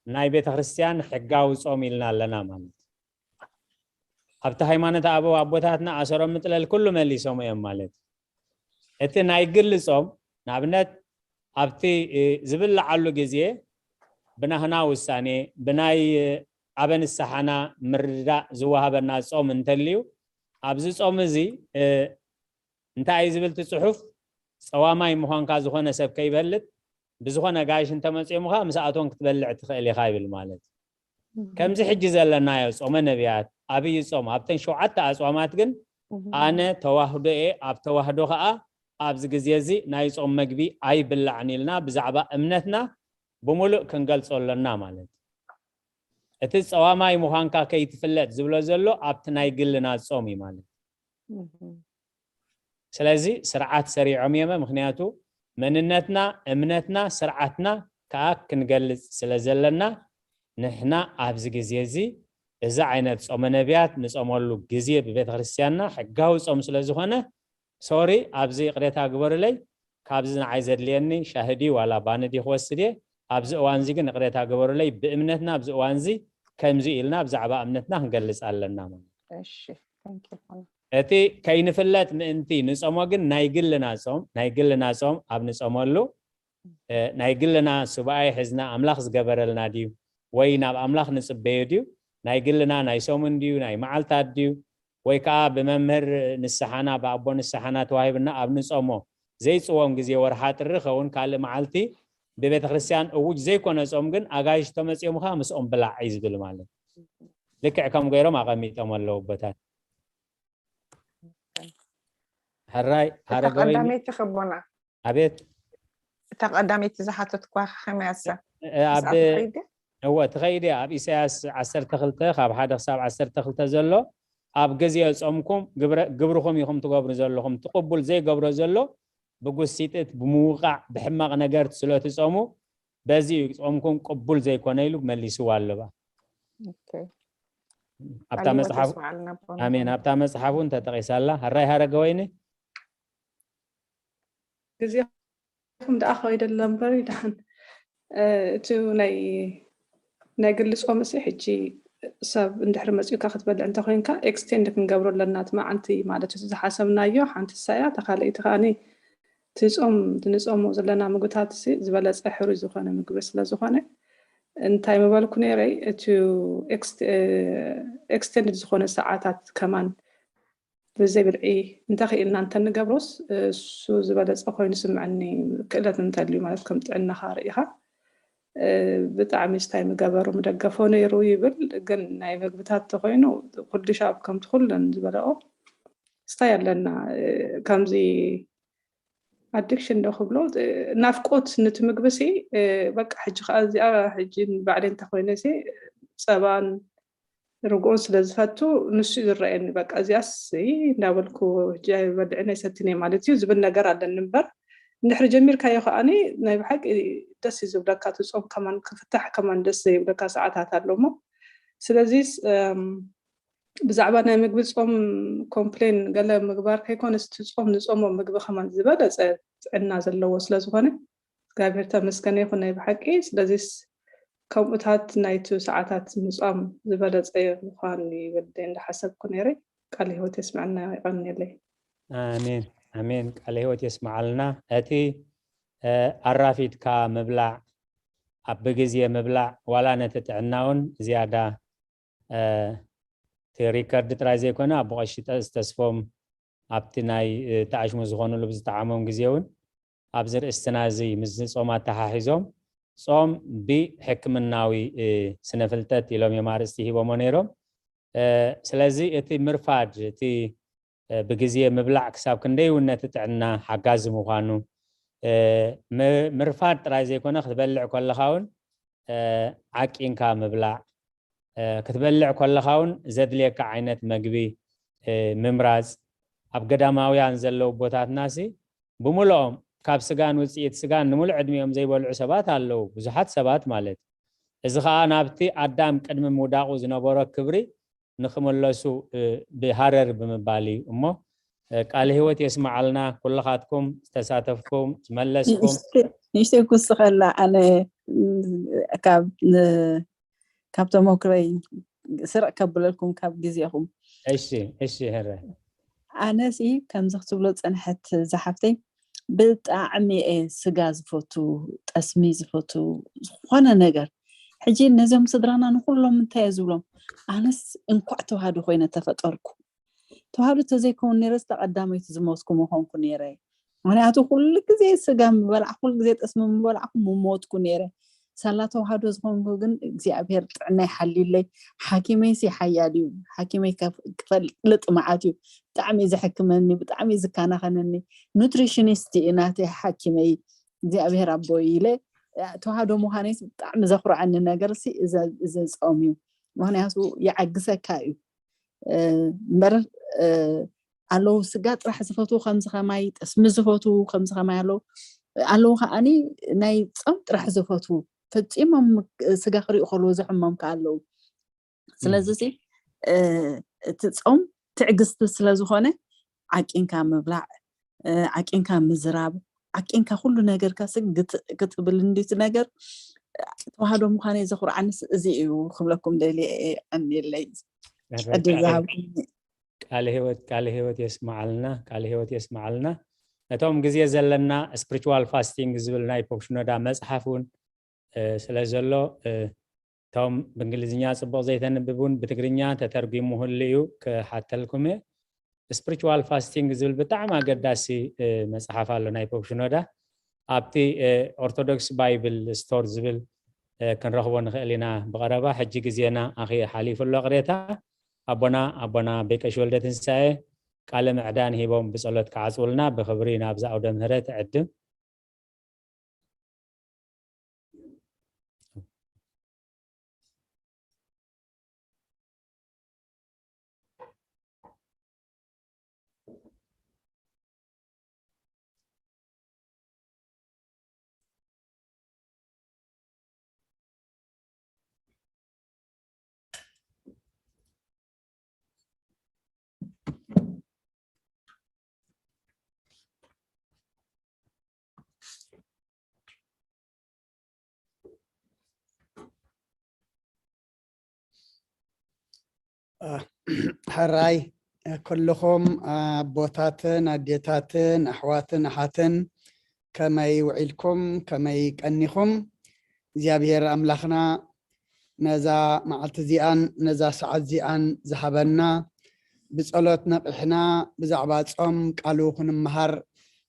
ናይ ቤተ ክርስቲያን ሕጋዊ ጾም ኢልና ኣለና ማለት እዩ። ኣብቲ ሃይማኖት ኣበው ኣቦታትና ኣሰሮም ምጥለል ኩሉ መሊሶም እዮም ማለት እዩ። እቲ ናይ ግሊ ጾም ንኣብነት ኣብቲ፣ እ፣ ዝብልዓሉ ግዜ ብናህና ውሳኔ፣ ብናይ፣ እ፣ ኣበ ንስሓና ምርዳእ ዝወሃበና ጾም እንተልዩ፣ ኣብዚ ጾም እዚ፣ እ፣ እንታይ እዩ ዝብል እቲ ጽሑፍ? ጸዋማይ ምዃንካ ዝኾነ ሰብ ከይበልጥ፣ ብዝኾነ ጋይሽ እንተመጺኦምኻ ምስኣቶም ክትበልዕ ትኽእል ኢኻ ይብል ማለት እዩ። እህ። ከምዚ ሕጂ ዘለናዮ ጾመ ነቢያት፣ ኣብይ ጾም፣ ኣብተን ሸውዓተ ኣጽዋማት ግን እህ። ኣነ ተዋህዶ እየ፣ ኣብ ተዋህዶ ኸኣ ኣብዚ ግዜ እዚ ናይ ጾም መግቢ ኣይብላዕን ኢልና ብዛዕባ እምነትና ብምሉእ ክንገልጾ ኣሎና ማለት እዩ። እቲ ጸዋማይ ምዃንካ ከይትፍለጥ ዝብሎ ዘሎ ኣብቲ ናይ ግልና ጾም እዩ ማለት እዩ። እህ። ስለዚ ስርዓት ሰሪዖም እዮም፣ ምኽንያቱ መንነትና፣ እምነትና፣ ስርዓትና ከዓ ክንገልፅ ስለ ዘለና፣ ንሕና ኣብዚ ግዜ እዚ እዚ ዓይነት ጾመ ነቢያት ንጾመሉ ግዜ ብቤተ ክርስቲያንና ሕጋዊ ጾም ስለ ዝኾነ፣ ሶሪ፣ ኣብዚ ይቕሬታ ግበሩለይ፣ ካብዚ ንዓይ ዘድልየኒ ሻሂ ድዩ ዋላ ባኒ ድዩ ክወስድ እየ፣ ኣብዚ እዋን እዚ ግን ይቕሬታ ግበሩለይ፣ ብእምነትና ኣብዚ እዋን እዚ ከምዚ ኢልና ብዛዕባ እምነትና ክንገልጽ ኣለና ማለት እዩ። እሺ፣ thank you። እቲ ከይንፍለጥ ምእንቲ ንጾሞ ግን ናይ ግልና ጾም፣ ናይ ግልና ጾም ኣብ ንጾመሉ፣ እ፣ ናይ ግልና ሱባኤ ሒዝና ኣምላኽ ዝገበረልና ድዩ ወይ ናብ ኣምላኽ ንጽበዮ ድዩ፣ ናይ ግልና ናይ ሰሙን ድዩ ናይ መዓልታት ድዩ ወይ ከዓ ብመምህር ንስሓና ብኣቦ ንስሓና ተዋሂብና ኣብ ንጾሞ ዘይጽወም ግዜ ወርሓ ጥሪ ኸውን ካልእ መዓልቲ ብቤተ ክርስቲያን እውጅ ዘይኮነ ጾም ግን ኣጋይሽ ተመጽዮም ከዓ ምስኦም ብላዕ እዩ ዝብል ማለት። ልክዕ ከም ገይሮም ኣቐሚጦም ኣለዉ ኣቦታት። ሕራይ እታ ሓረገወይኒ ቀዳመይቲ ከቦና ኣቤት እታ ቀዳመይቲ ዝሓተትኳ ከመይ ኣሳ እ፣ ኣብ ምስኣ ትኸይድ ድያ? እወ ትኸይድ እያ። ኣብ ኢሳያስ ዓሰርተ ክልተ ካብ ሓደ ክሳብ ዓሰርተ ክልተ ዘሎ ኣብ ግዜ ጾምኩም ግብረ- ግብርኹም ኢኹም ትገብሩ ዘለኹም፣ እቲ ቅቡል ዘይገብሮ ዘሎ ብጉሲጥት ብምውቃዕ ብሕማቕ ነገር ስለ ትጾሙ በዚ እዩ ጾምኩም ቅቡል ዘይኮነ ኢሉ መሊስዋ ኣሎ። Okay። ኣብታ ቃለ ህይወት መጽሓፍ የስምዓልና ኣቦና። ኣሜን። ኣብታ መጽሓፍ እውን ተጠቂሳላ። ሕራይ ሓረገወይኒ ግዜኹም ደኣ ከይደለ እምበር ይድሓን። እ፣ እቲ ናይ ናይ ግሊ ጾም እሲ ሕጂ ሰብ እንድሕሪ መጺኡካ ክትበልዕ እንተኮይንካ ኤክስቴንድ ክንገብሮ ኣለና እቲ መዓልቲ ማለት እዩ። ዝሓሰብናዮ ሓንቲ ሳያ እታ ካልኣይቲ ከዓኒ እቲ ጾም እቲ ንጾሞ ዘለና ምግብታት እሲ ዝበለጸ ሕሩይ ዝኾነ ምግቢ ስለ ዝኾነ እንታይ ምበልኩ ነይረይ እቲ ኤክስቴንድ ዝኾነ ሰዓታት ከማን ብዘይ ብልዒ እንተኽኢልና እንተንገብሮስ እሱ ዝበለፀ ኮይኑ ስምዐኒ። ክእለት እንተልዩ ማለት ከም ጥዕናኻ ርኢኻ ብጣዕሚ ስታይ ምገበሩ ምደገፎ ነይሩ ይብል። ግን ናይ ምግብታት ተኮይኑ ኩልሻብ ከምቲ ኩለን ዝበለኦ ስታይ ኣለና። ከምዚ ኣዲክሽን ዶ ክብሎ ናፍቆት ንቲ ምግቢ ሲ በቃ ሕጂ ከዓ እዚኣ ሕጂ ባዕለይ እንተኮይነ ሲ ፀባን ርግኦን ስለ ዝፈቱ ንሱ እዩ ዝረኣየኒ። በቃ እዚኣስ እንዳበልኩ ሕጂ ኣይበልዕን ኣይሰትን እየ ማለት እዩ ዝብል ነገር ኣለኒ እምበር እንድሕሪ ጀሚርካዮ ከዓኒ ናይ ብሓቂ ደስ እዩ ዝብለካ። እቲ ጾም ከማን ክፍታሕ ከማን ደስ ዘይብለካ ሰዓታት ኣሎ እሞ ስለዚስ ብዛዕባ ናይ ምግቢ ጾም ኮምፕሌን ገለ ምግባር ከይኮነስ እቲ ጾም ንጾሞ ምግቢ ከማን ዝበለጸ ጥዕና ዘለዎ ስለ ዝኾነ እግዚኣብሔር ተመስገነ ይኹን ናይ ብሓቂ። ስለዚስ ከምኡታት ናይቲ ሰዓታት ምጻም ዝበለጸ ምዃን ይብል እንዳሓሰብኩ ነይረ። ቃል ህይወት የስምዐና ይቐንየለይ። ኣሜን ኣሜን። ቃለ ህይወት የስምዓልና። እቲ ኣራፊድካ ምብላዕ ኣብ ብግዜ ምብላዕ ዋላ ነቲ ጥዕናውን ዝያዳ እቲ ሪከርድ ጥራይ ዘይኮነ ኣቦ ቀሺ ዝተስፎም ኣብቲ ናይ ተኣሽሙ ዝኾኑሉ ብዝጠዓሞም ግዜ እውን ኣብዚ ርእስትና እዚ ምስ ጾም ኣተሓሒዞም ጾም ብሕክምናዊ ስነፍልጠት ኢሎም እዮም ኣርእስቲ ሂቦሞ ነይሮም። ስለዚ እቲ ምርፋድ እቲ ብግዜ ምብላዕ ክሳብ ክንደይ እውን ነቲ ጥዕና ሓጋዚ ምዃኑ ምርፋድ ጥራይ ዘይኮነ ክትበልዕ ከለኻ እውን ዓቂንካ ምብላዕ ክትበልዕ ከለኻ እውን ዘድልየካ ዓይነት መግቢ ምምራፅ ኣብ ገዳማውያን ዘለዉ ቦታትና ሲ ብምልኦም ካብ ስጋን ውፅኢት ስጋን ንምሉእ ዕድሚኦም ዘይበልዑ ሰባት ኣለዉ፣ ብዙሓት ሰባት ማለት። እዚ ከዓ ናብቲ ኣዳም ቅድሚ ምውዳቑ ዝነበሮ ክብሪ ንክምለሱ ብሃረር ብምባል እዩ እሞ ቃል ህይወት የስምዓልና። ኩልኻትኩም ዝተሳተፍኩም ዝመለስኩም ንእሽተይ ክውስኸላ ኣነ ካብ ካብ ተመክሮይ ስርቕ ከብለልኩም ካብ ግዜኹም። እሺ እሺ። ህረ ኣነሲ ከምዚ ክትብሎ ዝፀንሐት ዝሓፍተይ ብጣዕሚ እየ ስጋ ዝፈቱ፣ ጠስሚ ዝፈቱ፣ ዝኾነ ነገር። ሕጂ ነዚኦም ስድራና ንኩሎም እንታይ እየ ዝብሎም? ኣነስ እንኳዕ ተዋህዶ ኮይነ ተፈጠርኩ። ተዋህዶ ተዘይከውን ነይረ ዝተ ቀዳመይቲ ዝሞትኩ ምኾንኩ ነይረ። ምክንያቱ ኩሉ ግዜ ስጋ ምበላዕኩ፣ ኩሉ ግዜ ጠስሚ ምበላዕኩ ምሞትኩ ነይረ። ሳላ ተዋህዶ ዝኾንኩ ግን እግዚኣብሔር ጥዕና ይሓልዩለይ። ሓኪመይሲ ሓያል እዩ። ሓኪመይ ክፈልጥ መዓት እዩ። ብጣዕሚ እዩ ዘሕክመኒ፣ ብጣዕሚ እዩ ዝከናኸነኒ። ኑትሪሽኒስት እዩ ናተይ ሓኪመይ እግዚኣብሔር ኣቦይ ኢለ ተዋህዶ ምዃነይስ ብጣዕሚ ዘኩርዐኒ ነገር ሲ እዚ ጾም እዩ። ምክንያቱ ይዓግሰካ እዩ እምበር ኣለዉ ስጋ ጥራሕ ዝፈትዉ ከምዚ ከማይ ጠስሚ ዝፈትዉ ከምዚ ከማይ ኣለዉ። ኣለዉ ከዓኒ ናይ ጾም ጥራሕ ዝፈትዉ፣ ፈጺሞም ስጋ ክሪኡ ከለዉ ዝሕሞም ከኣ ኣለዉ። ስለዚ እዚ እቲ ጾም ትዕግስቲ ስለ ዝኾነ ዓቂንካ ምብላዕ፣ ዓቂንካ ምዝራብ፣ ዓቂንካ ኩሉ ነገርካ ክትብል እንዲቲ ነገር ተዋህዶ ምዃነይ ዘኹርዓንስ እዚ እዩ ክብለኩም ደልየ። የቐንየለይ ዕድል ዝሃብኩም። ቃለ ህይወት ቃለ ህይወት የስማዓልና ቃለ ህይወት የስማዓልና። ነቶም ግዜ ዘለና ስፕሪቹዋል ፋስቲንግ ዝብል ናይ ፖፕ ሽኖዳ መፅሓፍ እውን ስለ ዘሎ እቶም ብእንግሊዝኛ ፅቡቕ ዘይተንብብ እውን ብትግርኛ ተተርጒሙ ህሉ እዩ ክሓተልኩም እየ። ስፕሪቹዋል ፋስቲንግ ዝብል ብጣዕሚ ኣገዳሲ መፅሓፍ ኣሎ ናይ ፖፕ ሽኖዳ። ኣብቲ ኦርቶዶክስ ባይብል ስቶር ዝብል ክንረኽቦ ንኽእል ኢና ብቐረባ። ሕጂ ግዜና ኣኺ ሓሊፉ ኣሎ ቅሬታ ኣቦና ኣቦና ቤቀሽ ወልደ ትንሳኤ ቃለ ምዕዳን ሂቦም ብጸሎት ክዓጽውልና ብኽብሪ ናብዛ ኣውደ ምህረት ዕድም። ሕራይ ኩልኹም ኣቦታትን ኣዴታትን ኣሕዋትን ኣሓትን ከመይ ውዒልኩም ከመይ ቀኒኹም እግዚኣብሔር ኣምላኽና ነዛ መዓልቲ እዚኣን ነዛ ሰዓት እዚኣን ዝሃበና ብጸሎት ነቒሕና ብዛዕባ ጾም ቃሉ ክንምሃር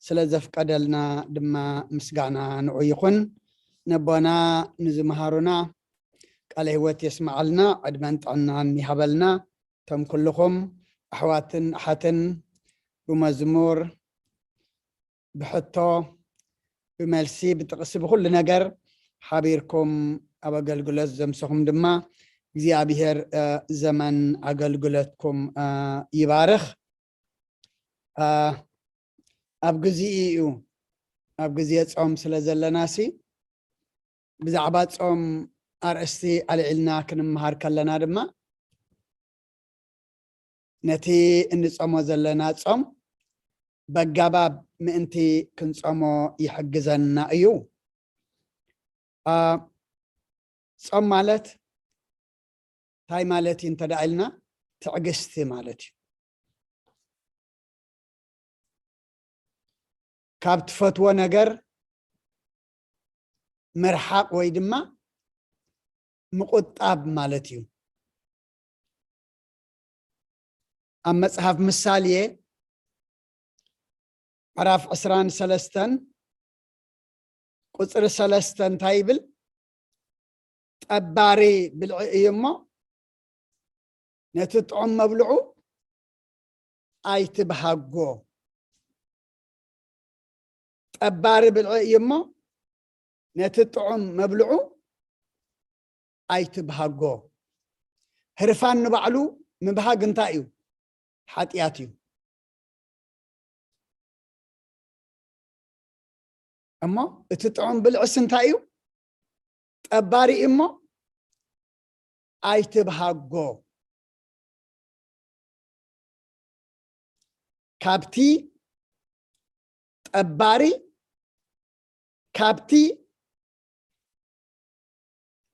ስለ ዘፍቀደልና ድማ ምስጋና ንዑ ይኹን። ነቦና ንዝመሃሩና ቃለ ህይወት የስምዓልና ዕድመን ጥዕናን ይሃበልና። እቶም ኩልኹም ኣሕዋትን ኣሓትን ብመዝሙር ብሕቶ ብመልሲ ብጥቕሲ ብኩሉ ነገር ሓቢርኩም ኣብ ኣገልግሎት ዘምሰኹም ድማ እግዚኣብሔር ዘመን ኣገልግሎትኩም ይባርኽ። ኣብ ግዜኡ እዩ። ኣብ ግዜ ጾም ስለ ዘለና ሲ ብዛዕባ ጾም ኣርእስቲ ኣልዒልና ክንምሃር ከለና ድማ ነቲ እንጾሞ ዘለና ጾም በጋባብ ምእንቲ ክንጾሞ ይሕግዘና እዩ። ጾም ማለት እንታይ ማለት እዩ እንተደኣ ኢልና ትዕግስቲ ማለት እዩ። ካብ ትፈትዎ ነገር ምርሓቕ ወይ ድማ ምቑጣብ ማለት እዩ። ኣብ መጽሓፍ ምሳሌ ምዕራፍ ዕስራን ሰለስተን ቁፅሪ ሰለስተ እንታይ ይብል? ጠባሪ ብልዒ እዩ እሞ ነቲ ጥዑም መብልዑ ኣይትብሃጎ። ጠባሪ ብልዒ እዩ እሞ ነቲ ጥዑም መብልዑ ኣይትብሃጎ። ህርፋን ንባዕሉ ምብሃግ እንታይ እዩ? ሓጢኣት እዩ። እሞ እቲ ጥዑም ብልዕስ እንታይ እዩ? ጠባሪ እዩ እሞ ኣይትብሃጎ። ካብቲ ጠባሪ ካብቲ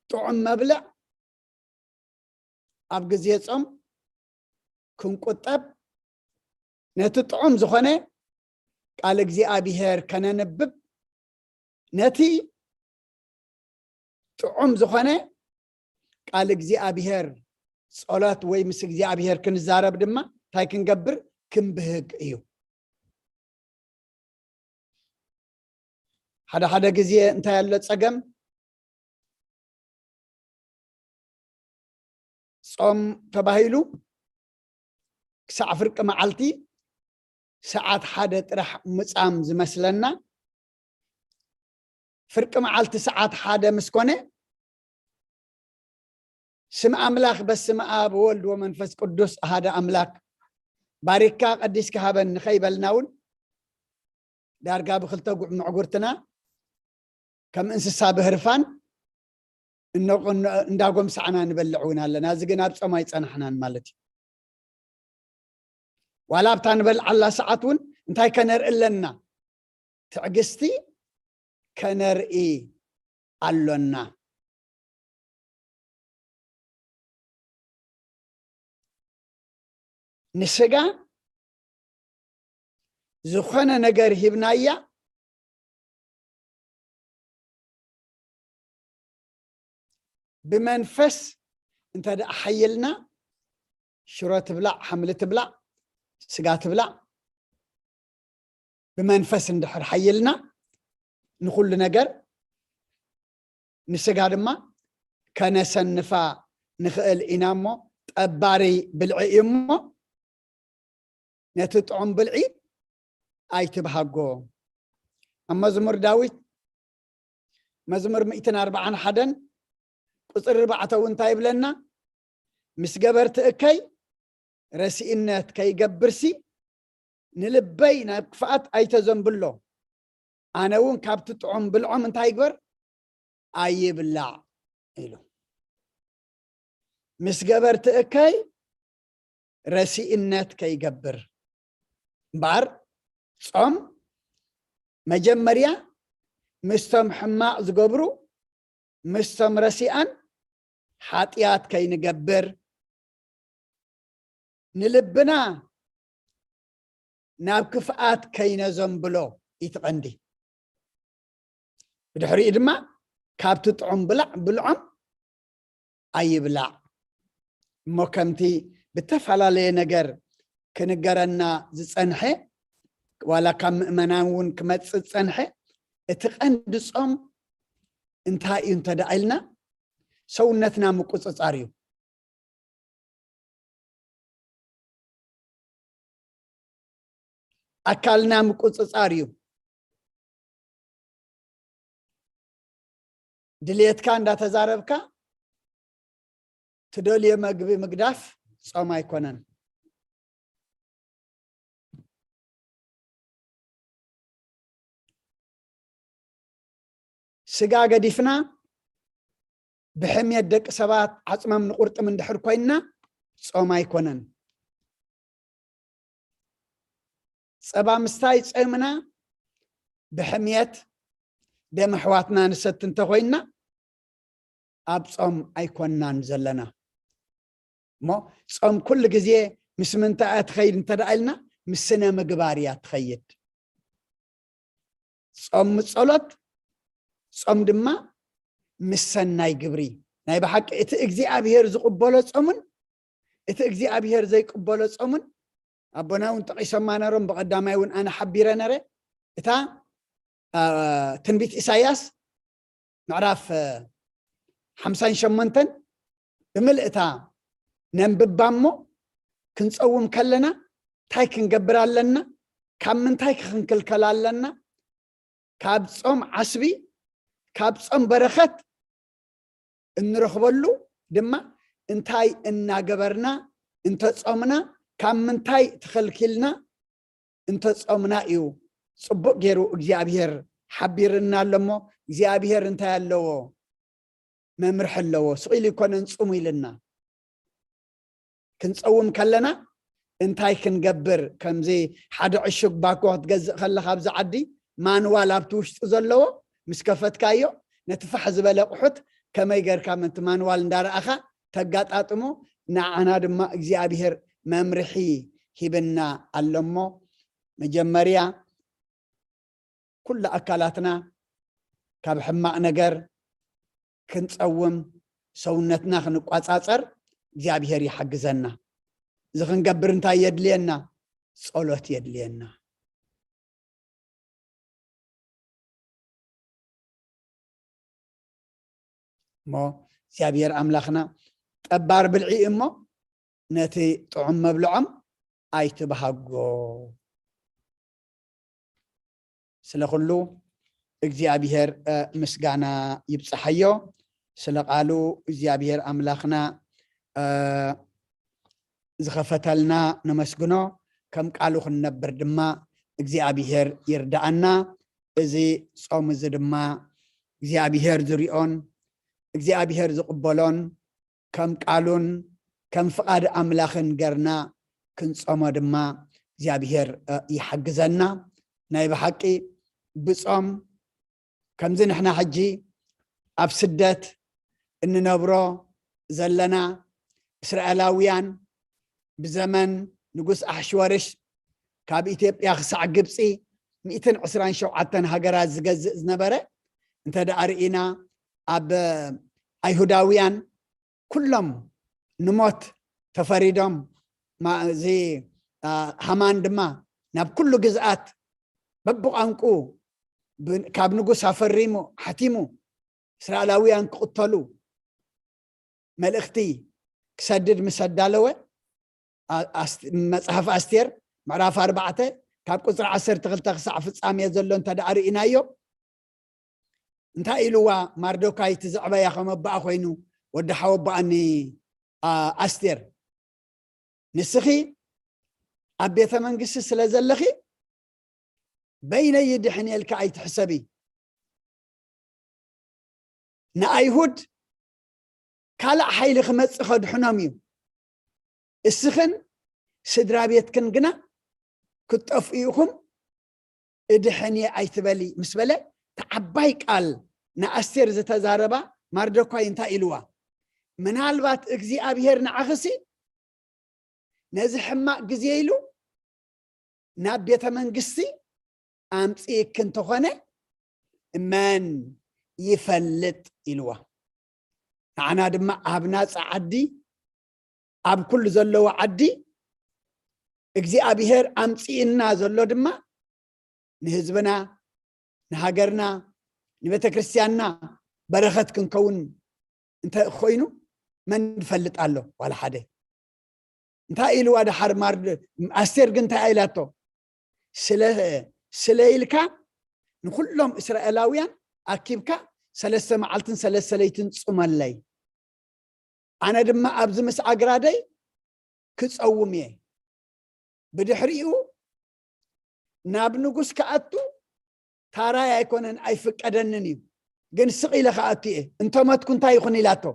ጥዑም መብልዕ ኣብ ግዜ ጾም ክንቁጠብ ነቲ ጥዑም ዝኾነ ቃል እግዚኣብሔር ከነንብብ ነቲ ጥዑም ዝኾነ ቃል እግዚኣብሔር ጸሎት ወይ ምስ እግዚኣብሔር ክንዛረብ ድማ እንታይ ክንገብር ክንብህግ እዩ። ሓደ ሓደ ግዜ እንታይ ኣሎ ጸገም ጾም ተባሂሉ ክሳዕ ፍርቂ መዓልቲ ሰዓት ሓደ ጥራሕ ምጻም ዝመስለና ፍርቂ መዓልቲ ሰዓት ሓደ ምስ ኮነ ስም ኣምላኽ በስመ ኣብ ወወልድ ወመንፈስ ቅዱስ ኣሃደ ኣምላክ ባሪካ ቀዲስካ ሃበን ንኸይበልና እውን ዳርጋ ብክልተ ጉዕ ምዕጉርትና ከም እንስሳ ብህርፋን እኖ-፣ እኖ-፣ እንዳጎምሳዕና ንበልዕ እውን ኣለና። እዚ ግን ኣብ ጾም ኣይጸናሕናን ማለት እዩ። ዋላ ኣብታ ንበልዓላ ሰዓት እውን እንታይ ከነርኢ ኣለና? ትዕግስቲ ከነርኢ ኣሎና። ንስጋ ዝኾነ ነገር ሂብናያ፣ ብመንፈስ እንተ ደኣ ሓይልና፣ ሽሮ ትብላዕ፣ ሓምሊ ትብላዕ፣ ስጋ ትብላዕ፣ ብመንፈስ እንድሕር ሓይልና ንኹሉ ነገር፣ ንስጋ ድማ ከነሰንፋ ንኽእል ኢና እሞ፣ ጠባሪ ብልዒ እዩ እሞ፣ ነቲ ጥዑም ብልዒ ኣይትብሃጎ። ኣብ መዝሙር ዳዊት፣ መዝሙር ሚእትን ኣርባዓን ሓደን ቁጽሪ ኣርባዕተ እውን እንታይ ይብለና? ምስ ገበርቲ እከይ ረሲእነት ከይገብርሲ፣ ንልበይ ናብ ክፍኣት ኣይተዘንብሎ። ኣነ እውን ካብቲ ጥዑም ብልዖም እንታይ ይግበር? ኣይብላዕ ኢሉ። ምስ ገበርቲ እከይ ረሲእነት ከይገብር። እምበኣር ጾም መጀመርያ ምስቶም ሕማቕ ዝገብሩ፣ ምስቶም ረሲኣን ሓጢኣት ከይንገብር፣ ንልብና ናብ ክፍኣት ከይነዘንብሎ እዩ እቲ ቀንዲ። ብድሕሪኡ ድማ ካብቲ ጥዑም ብላዕ ብልዖም ኣይብላዕ። እሞ ከምቲ ብተፈላለየ ነገር ክንገረና ዝጸንሐ፣ ዋላ ካብ ምእመናን እውን ክመጽእ ዝጸንሐ፣ እቲ ቀንዲ ጾም እንታይ እዩ እንተ ደኣ ኢልና፣ ሰውነትና ምቁጽጻር እዩ። ኣካልና ምቁጽጻር እዩ። ድልየትካ እንዳተዛረብካ ትደልዮ መግቢ ምግዳፍ ጾም ኣይኮነን። ስጋ ገዲፍና ብሕምየት ደቂ ሰባት ዓጽሞም ንቁርጥም እንድሕር ኮይንና ጾም ኣይኮነን። ጸባ ምስታይ ጾምና ብሕምየት ደም ኣሕዋትና ንሰቲ እንተኾይንና ኣብ ጾም ኣይኮንናን ዘለና። እሞ ጾም ኩሉ ግዜ ምስ ምንታይ እያ ትኸይድ እንተ ደኣ ኢልና፣ ምስ ስነ ምግባር እያ ትኸይድ። ጾም ምስ ጸሎት፣ ጾም ድማ ምስ ሰናይ ግብሪ። ናይ ብሓቂ እቲ እግዚኣብሄር ዝቕበሎ ጾምን እቲ እግዚኣብሄር ዘይቅበሎ ጾምን ኣቦና እውን ጠቒሶማ ነሮም፣ ብቐዳማይ እውን ኣነ ሓቢረ ነረ። እታ፣ አ፣ ትንቢት ኢሳይያስ ምዕራፍ፣ እ፣ ሓምሳን ሸሞንተን ብምልእታ ነንብባ እሞ፣ ክንጸውም ከለና እንታይ ክንገብር ኣለና? ካብ ምንታይ ክንክልከል ኣለና? ካብ ጾም ዓስቢ፣ ካብ ጾም በረኸት እንረኽበሉ ድማ እንታይ እናገበርና እንተጾምና፣ ካብ ምንታይ ተኸልኪልና እንተጾምና እዩ ጽቡቕ ገይሩ እግዚኣብሄር ሓቢርና ኣሎ። እሞ እግዚኣብሄር እንታይ ኣለዎ? መምርሒ ኣለዎ። ስቕ ኢሉ ኣይኮነን ጽሙ ኢልና። ክንጸውም ከለና እንታይ ክንገብር? ከምዚ ሓደ ዕሹግ ባኮ ክትገዝእ ከለኻ ኣብዚ ዓዲ ማንዋል ኣብቲ ውሽጢ ዘለዎ ምስ ከፈትካዮ ነቲ ፋሕ ዝበለ ኣቑሑት ከመይ ጌርካ ምእንቲ ማንዋል እንዳረኣኻ ተጋጣጥሞ፣ ንዓና ድማ እግዚኣብሄር መምርሒ ሂብና ኣሎ። እሞ መጀመርያ ኩሉ ኣካላትና ካብ ሕማቕ ነገር ክንጸውም፣ ሰውነትና ክንቋጻጸር እግዚኣብሄር ይሓግዘና። እዚ ክንገብር እንታይ የድልየና? ጸሎት የድልየና። እሞ እግዚኣብሔር ኣምላኽና ጠባር ብልዒ እሞ ነቲ ጥዑም መብልዖም ኣይትብሃጎ። ስለ ኩሉ እግዚኣብሔር፣ እ፣ ምስጋና ይብጽሓዮ። ስለ ቃሉ እግዚኣብሔር ኣምላኽና፣ እ፣ ዝኸፈተልና ነመስግኖ። ከም ቃሉ ክንነብር ድማ እግዚኣብሔር ይርዳኣና። እዚ ጾም እዚ ድማ እግዚኣብሔር ዝሪኦን እግዚኣብሔር ዝቕበሎን ከም ቃሉን ከም ፍቓድ ኣምላኽን ገርና ክንጾሞ ድማ እግዚኣብሔር ይሓግዘና። ናይ ብሓቂ ብጾም ከምዚ ንሕና ሕጂ ኣብ ስደት እንነብሮ ዘለና እስራኤላውያን ብዘመን ንጉስ ኣሕሽወርሽ ካብ ኢትዮጵያ ክሳዕ ግብፂ ሚእትን ዕስራን ሸውዓተን ሃገራት ዝገዝእ ዝነበረ እንተ ደኣ ርኢና ኣብ ኣይሁዳውያን ኩሎም ንሞት ተፈሪዶም እዚ ሃማን ድማ ናብ ኩሉ ግዝኣት በብቋንቁ ካብ ንጉስ ኣፈሪሙ ሓቲሙ እስራኤላውያን ክቕተሉ መልእኽቲ ክሰድድ ምስ ኣዳለወ መፅሓፍ ኣስቴር ምዕራፍ ኣርባዕተ ካብ ቁፅሪ ዓሰርተ ክልተ ክሳዕ ፍፃሜ ዘሎ እንተ ደኣ ርኢናዮ እንታይ ኢልዋ ማርዶካይ እቲ ዘዕበያ ከም ኣባኣ ኮይኑ ወዲ ሓወባኣኒ ኣስቴር ንስኺ ኣብ ቤተ መንግስቲ ስለ ዘለኺ በይነይ ይድሕን የልካ ኣይትሕሰቢ። ንኣይሁድ ካልእ ሓይሊ ክመጽእ ከድሕኖም እዩ። እስኽን ስድራ ቤትክን ግና ክትጠፍኡ ኢኹም እድሕን እየ ኣይትበሊ ምስ በለ ተዓባይ ቃል ንኣስቴር ዝተዛረባ ማርደኳይ እንታይ ኢልዋ? ምናልባት እግዚኣብሔር ንዓኽሲ ነዚ ሕማቕ ግዜ ኢሉ ናብ ቤተ መንግስቲ ኣምፅእክ እንተኾነ መን ይፈልጥ ኢልዋ። ንዓና ድማ ኣብ ናፃ ዓዲ ኣብ ኩሉ ዘለዎ ዓዲ እግዚኣብሔር ኣምፅእና ዘሎ ድማ ንህዝብና ንሃገርና ንቤተ ክርስቲያንና በረኸት ክንከውን እንተ ኮይኑ መን ይፈልጥ ኣሎ ዋላ ሓደ እንታይ ኢልዋ ደሓር ማር ኣስቴር ግን እንታይ ኢላቶ ስለ ስለ ኢልካ ንኩሎም እስራኤላውያን ኣኪብካ ሰለስተ መዓልትን ሰለስተ ለይትን ጽመለይ ኣነ ድማ ኣብዚ ምስ ኣግራደይ ክጸውም እየ ብድሕሪኡ ናብ ንጉስ ክኣቱ ታራይ ኣይኮነን ኣይፍቀደንን እዩ ግን ስቕ ኢለ ክኣቱ እየ እንተመትኩ እንታይ ይኹን ኢላቶ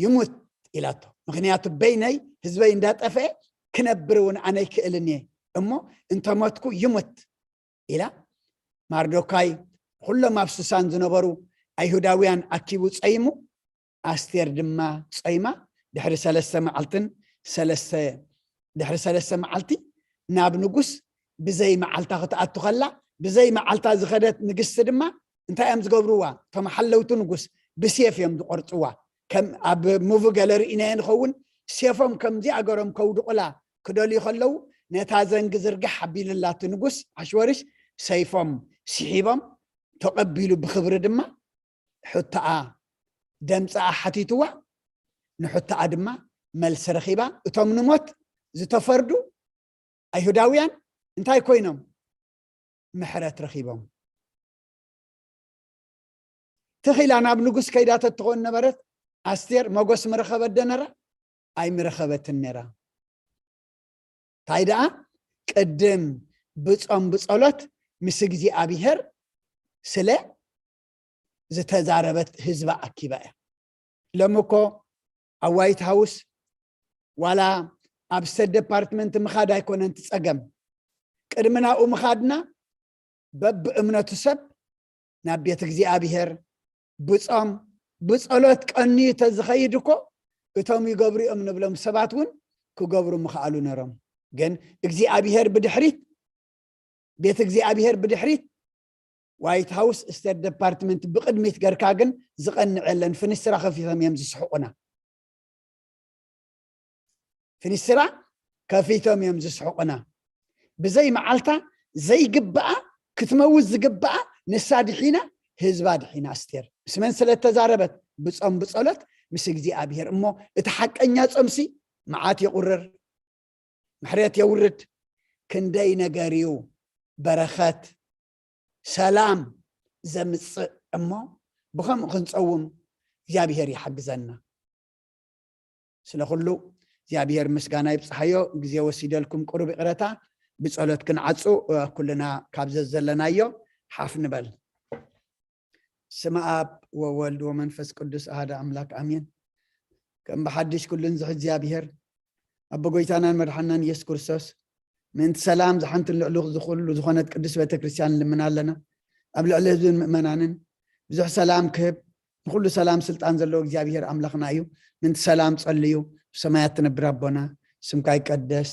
ይሙት ኢላቶ ምክንያቱ በይነይ ህዝበይ እንዳጠፍአ ክነብር እውን ኣነ ይክእልን እየ እሞ እንተመትኩ ይሙት ኢላ ማርዶካይ ኩሎም ኣብ ሱሳን ዝነበሩ ኣይሁዳውያን ኣኪቡ ጸይሙ ኣስቴር ድማ ጸይማ ድሕሪ ሰለስተ መዓልትን ሰለስተ ድሕሪ ሰለስተ መዓልቲ ናብ ንጉስ ብዘይ መዓልታ ክትኣቱ ከላ ብዘይ መዓልታ ዝኸደት ንግስቲ ድማ እንታይ እዮም ዝገብርዋ እቶም ሓለውቲ ንጉስ ብሴፍ እዮም ዝቆርፅዋ ከም ኣብ ሙቪ ገለ ርኢናዮ ንኸውን ሴፎም ከምዚ ኣገሮም ከውድቑላ ክደልዩ ከለዉ ነታ ዘንጊ ዝርግሕ ኣቢልላ እቲ ንጉስ ኣሽወርሽ ሰይፎም ስሒቦም ተቐቢሉ ብኽብሪ ድማ ሕቶኣ ደምፅኣ ሓቲትዋ ንሕቶኣ ድማ መልሲ ረኺባ እቶም ንሞት ዝተፈርዱ ኣይሁዳውያን እንታይ ኮይኖም ምሕረት ረኺቦም ትኺላ ናብ ንጉስ ከይዳ ተትኾን ነበረት ኣስቴር መጎስ ምረኸበት ደነራ ኣይምረኸበትን ነራ እንታይ ደኣ ቅድም ብጾም ብጸሎት ምስ እግዚኣብሔር ስለ ዝተዛረበት ህዝባ ኣኪባ እያ ሎም እኮ ኣብ ዋይት ሃውስ ዋላ ኣብ ስተት ደፓርትመንት ምኻድ ኣይኮነን ትጸገም ቅድሚ ናብኡ ምኻድና በብእምነቱ ሰብ ናብ ቤት እግዚኣብሔር ብጾም ብጸሎት ቀንዩ ተዝኸይድ እኮ እቶም ይገብሩ እዮም ንብሎም ሰባት እውን ክገብሩ ምኽኣሉ ነሮም ግን እግዚኣብሔር ብድሕሪት ቤት እግዚኣብሔር ብድሕሪት ዋይት ሃውስ ስተት ደፓርትመንት ብቅድሚት ገርካ ግን ዝቐንዕ የለን ፍንስትራ ከፊቶም እዮም ዝስሕቁና ፍንስትራ ከፊቶም እዮም ዝስሕቁና ብዘይ መዓልታ ዘይግብኣ ክትመውት ዝግብኣ ንሳ ድሒና ህዝባ ድሒና ኣስቴር ምስ መን ስለ ተዛረበት ብጾም ብጸሎት ምስ እግዚኣብሔር እሞ እቲ ሓቀኛ ጾምሲ መዓት የቁርር ምሕረት የውርድ ክንደይ ነገር እዩ በረኸት ሰላም ዘምፅእ እሞ ብኸምኡ ክንፀውም እግዚኣብሔር ይሓግዘና ስለ ኩሉ እግዚኣብሔር ምስጋና ይብፅሓዮ ግዜ ወሲደልኩም ቅሩብ ይቕረታ ብጸሎት ክንዓጹ፣ እ፣ ኩልና ካብ ዘዘለናዮ ሓፍ ንበል። ስመ ኣብ ወወልድ ወመንፈስ ቅዱስ ኣሃደ ኣምላክ ኣሜን። ከም ብሓድሽ ኩሉን ዝሕ እግዚኣብሔር፣ ኣቦ ጎይታናን መድሓናን ኢየሱስ ክርስቶስ፣ ምእንቲ ሰላም ዝሓንትን ልዕሊ ዝኹሉ ዝኾነት ቅድስት ቤተክርስትያን ንልምን ኣለና። ኣብ ልዕሊ ህዝብን ምእመናንን ብዙሕ ሰላም ክህብ፣ ንኹሉ ሰላም ስልጣን ዘለዎ እግዚኣብሔር ኣምላኽና እዩ። ምእንቲ ሰላም ጸልዩ። ብሰማያት ትነብር ኣቦና፣ ስምካ ይቀደስ፣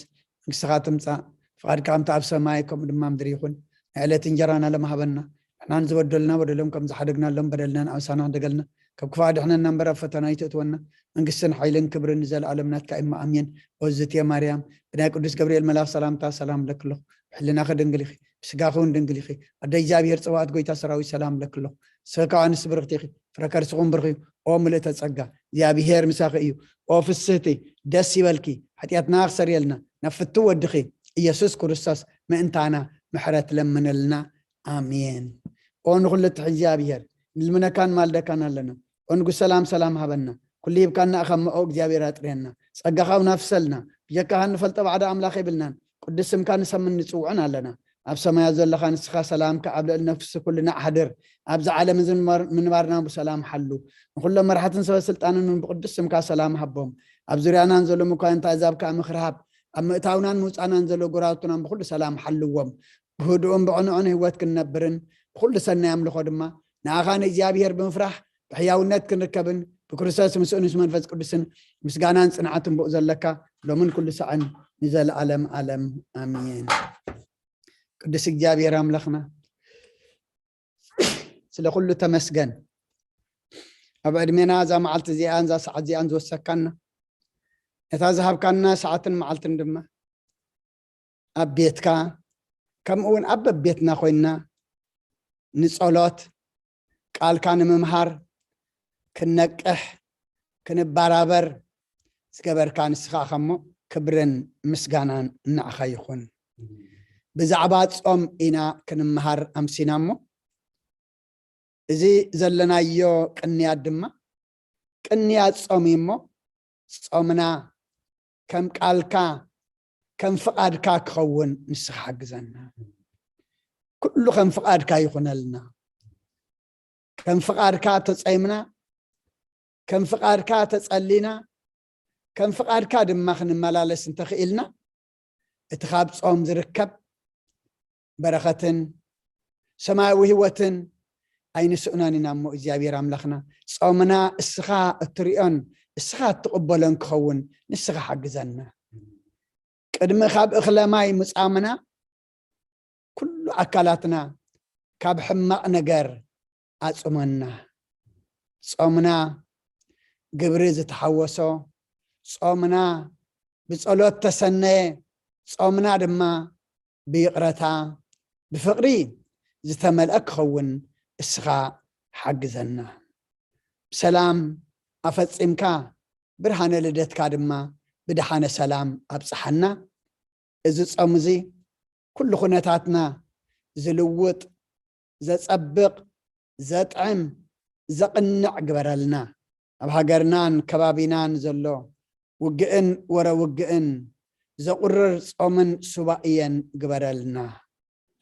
መንግስትኻ ትምጻእ፣ ፍቓድካ ከምቲ ኣብ ሰማይ ከምኡ ድማ ምድሪ ይኹን። ናይ ዕለት እንጀራና ሎም ሃበና። ንሕና ንዝበደሉና በደሎም ከም ዝሓደግናሎም በደልና ንኣምሳና ሕደገልና። ካብ ክፉእ ኣድሕነና እምበር ኣብ ፈተና ኣይተእትወና። መንግስትን ሓይልን ክብርን ንዘለኣለም ናትካ እማ ኣሜን። ኦዝትየ ማርያም፣ ብናይ ቅዱስ ገብርኤል መልኣኽ ሰላምታ ሰላም እብለኪ ኣለኹ። ብሕልናኺ ድንግል ኢኺ፣ ብስጋኺ እውን ድንግል ኢኺ። ኣደ እግዚኣብሔር ጸባኦት ጎይታ ሰራዊት ሰላም እብለኪ ኣለኹ። ንስኺ ካብ ኣንስቲ ብርኽቲ ኢኺ፣ ፍረ ከርስኹም ብሩኽ እዩ። ኦ ምልእተ ጸጋ፣ እግዚኣብሔር ምሳኺ እዩ። ኦ ፍስህቲ፣ ደስ ይበልኪ፣ ሓጢኣትና ክሰርየልና ናብ ፍትው ወድኺ ኢየሱስ ክርስቶስ ምእንታና ምሕረት ለምንልና። ኣሜን። ኦ ንኹሉ ትሕዚ እግዚኣብሔር፣ ንልምነካን ማልደካን ኣለና። ኦ ንጉስ ሰላም፣ ሰላም ሃበና። ኩሉ ሂብካና እኸምኦ እግዚኣብሔር ኣጥርየና። ጸጋኻ እውን ኣፍሰልና። ብጀካኻ እንፈልጦ ባዕዳ ኣምላኽ የብልናን። ቅዱስ ስምካ ንሰምን ንጽውዕን ኣለና። ኣብ ሰማያት ዘለኻ ንስኻ ሰላምካ ኣብ ልዕሊ ነፍሲ ኩልና ኣሕድር። ኣብዚ ዓለም እዚ ምንባር-፣ ምንባርና ብሰላም ሓሉ። ንኹሎም መራሕትን ሰበ ስልጣንን እውን ብቅዱስ ስምካ ሰላም ሃቦም። ኣብ ዙርያናን ዘሎ ምኳን እንታይ ዛብ ከኣ ምኽሪ ሃብ። ኣብ ምእታውናን ምውጻእናን ዘሎ ጎራውትናን ብኹሉ ሰላም ሓልዎም። ብህዱእን ብዕኑዕን ህይወት ክንነብርን ብኹሉ ሰናይ ኣምልኾ ድማ ንኣኻ ንእግዚኣብሔር ብምፍራሕ ብሕያውነት ክንርከብን ብክርስቶስ ምስኡ ምስ መንፈስ ቅዱስን ምስጋናን ጽንዓትን ብኡ ዘለካ ሎምን ኩሉ ሳዕን ንዘለኣለም ኣለም ኣሜን። ቅዱስ እግዚኣብሔር ኣምላኽና ስለ ኩሉ ተመስገን። ኣብ ዕድሜና እዛ መዓልቲ እዚኣን እዛ ሰዓት እዚኣን ዝወሰካና ነታ ዝሃብካና ሰዓትን መዓልትን ድማ ኣብ ቤትካ ከምኡ እውን ኣብ በቤትና ኮይንና ንጸሎት ቃልካ ንምምሃር ክንነቅሕ ክንባራበር ዝገበርካ ንስኻ ኢኻ እሞ ክብርን ምስጋናን ንዓኻ ይኹን። ብዛዕባ ጾም ኢና ክንምሃር ኣምሲና እሞ እዚ ዘለናዮ ቅንያት ድማ ቅንያት ጾም እዩ እሞ ጾምና ከም ቃልካ ከም ፍቓድካ ክኸውን ንስኻ ሓግዘና። ኩሉ ከም ፍቓድካ ይኹነልና። ከም ፍቓድካ ተጸይምና፣ ከም ፍቓድካ ተጸሊና፣ ከም ፍቓድካ ድማ ክንመላለስ እንተኽኢልና እቲ ካብ ጾም ዝርከብ በረኸትን ሰማያዊ ህይወትን ኣይንስእኖን ኢና እሞ እግዚኣብሔር ኣምላኽና ጾምና እስኻ እትሪኦን እስኻ እትቕበሎን ክኸውን ንስኻ ሓግዘና። ቅድሚ ካብ እኽለ ማይ ምጻምና ኩሉ ኣካላትና ካብ ሕማቕ ነገር ኣጽመና። ጾምና ግብሪ ዝተሓወሶ፣ ጾምና ብጸሎት ተሰነየ፣ ጾምና ድማ ብይቕረታ ብፍቕሪ ዝተመልአ ክኸውን እስኻ ሓግዘና። ብሰላም ኣፈጺምካ ብርሃነ ልደትካ ድማ ብደሓነ ሰላም ኣብጽሓና። እዚ ጾም እዚ ኩሉ ኩነታትና ዝልውጥ፣ ዘጸብቕ፣ ዘጥዕም፣ ዘቕንዕ ግበረልና። ኣብ ሃገርናን ከባቢናን ዘሎ ውግእን ወረ ውግእን ዘቑርር ጾምን ሱባእየን ግበረልና።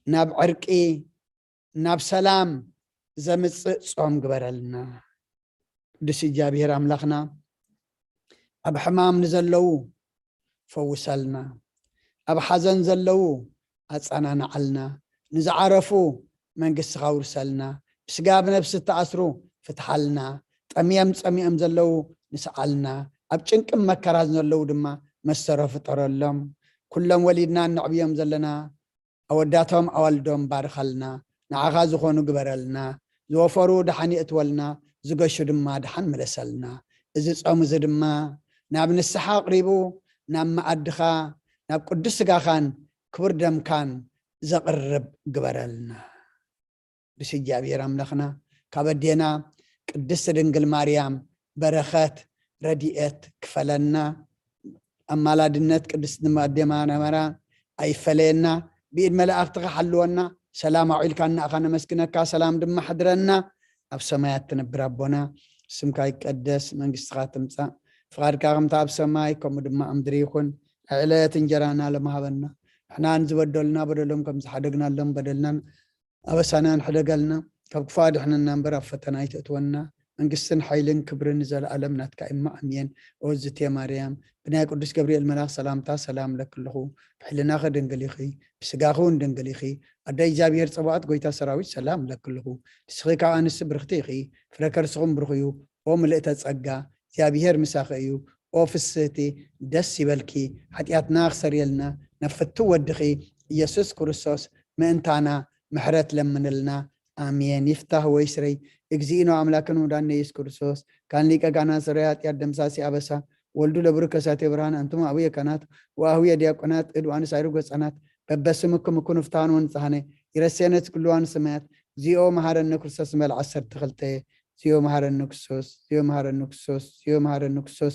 ናብ ዕርቂ ናብ ሰላም ዘምጽእ ጾም ግበረልና። ቅዱስ እግዚኣብሔር ኣምላኽና ኣብ ሕማም ንዘለዉ ፈውሰልና። ኣብ ሓዘን ዘለዉ ኣጸናንዓልና። ንዝዓረፉ መንግስትኻ ውርሰልና። ብስጋ ብነብሲ እተኣስሩ ፍትሓልና። ጠምዮም ጸሚኦም ዘለዉ ንስዓልና። ኣብ ጭንቅን መከራን ዘለዉ ድማ መሰሮ ፍጠረሎም። ኩሎም ወሊድና እነዕብዮም ዘለና ኣወዳቶም ኣዋልዶም ባርኸልና። ንዓኻ ዝኾኑ ግበረልና። ዝወፈሩ ደሓን የእትወልና። ዝገሹ ድማ ደሓን ምለሰልና። እዚ ጾም እዚ ድማ ናብ ንስሓ ኣቕሪቡ ናብ መኣድኻ ናብ ቅዱስ ስጋኻን ክቡር ደምካን ዘቕርብ ግበረልና። ቅዱስ እግዚኣብሔር ኣምላኽና ካብ ኣዴና ቅድስት ድንግል ማርያም በረኸት ረድኤት ክፈለና። ኣማላድነት ቅድስት ኣዴና ማርያም ኣይፈለየና። ብኢድ መላእኽትኻ ሓልወና። ሰላም ኣውዒልካና ኢኻ ነመስግነካ። ሰላም ድማ ሕድረና። ኣብ ሰማያት ትነብር ኣቦና ስምካ ይቀደስ፣ መንግስትኻ ትምጻእ፣ ፍቓድካ ከምታ ኣብ ሰማይ ከምኡ ድማ ኣብ ምድሪ ይኹን። ዕለት እንጀራና ሎም ሃበና። ንሕና ንዝበደሉና በደሎም ከም ዝሓደግናሎም በደልናን ኣበሳናን ሕደገልና፣ ካብ ክፉእ ኣድሕነና እምበር ኣብ ፈተና ኣይተእትወና። መንግስትን ሓይልን ክብርን ንዘለኣለም ናትካ እማ ኣሜን። ኦ ዝቴ ማርያም፣ ብናይ ቅዱስ ገብርኤል መልኣኽ ሰላምታ ሰላም እለኪ ኣለኹ። ብሕልናኺ ድንግል ኢኺ፣ ብስጋኺ እውን ድንግል ኢኺ። ኣደ እግዚኣብሔር ጸባኦት፣ ጎይታ ሰራዊት፣ ሰላም እለኪ ኣለኹ። ንስኺ ካብ ኣንስቲ ብርኽቲ ኢኺ፣ ፍረ ከርስኹም ብሩኽ እዩ። ኦ ምልእተ ጸጋ፣ እግዚኣብሔር ምሳኺ እዩ። ኦ ፍስህቲ፣ ደስ ይበልኪ። ሓጢኣትና ክሰርየልና ናብ ፍትው ወድኺ ኢየሱስ ክርስቶስ ምእንታና ምሕረት ለምንልና። ኣሜን። ይፍታህ ወይ ስረይ፣ እግዚእነ ኣምላክን ውዳነ ኢየሱስ ክርስቶስ፣ ካን ሊቀ ካህናት ሰራይ ሓጢኣት ደምሳሲ ኣበሳ፣ ወልዱ ለብሩ ከሳቴ ብርሃን፣ ኣንቱም ኣቡየ ካህናት ወአሁየ ዲያቆናት፣ እድ ወአንሳይሩ ገጻናት፣ በበስምኩም እኩኑ ፍትሃን ወንጽሃነ፣ ይረሴነ ኩልዋን ሰማያት፣ እግዚኦ መሐረነ ክርስቶስ መል ዓሰርተ ክልተ። እግዚኦ መሐረነ ክርስቶስ፣ እግዚኦ መሐረነ ክርስቶስ፣ እግዚኦ መሐረነ ክርስቶስ፣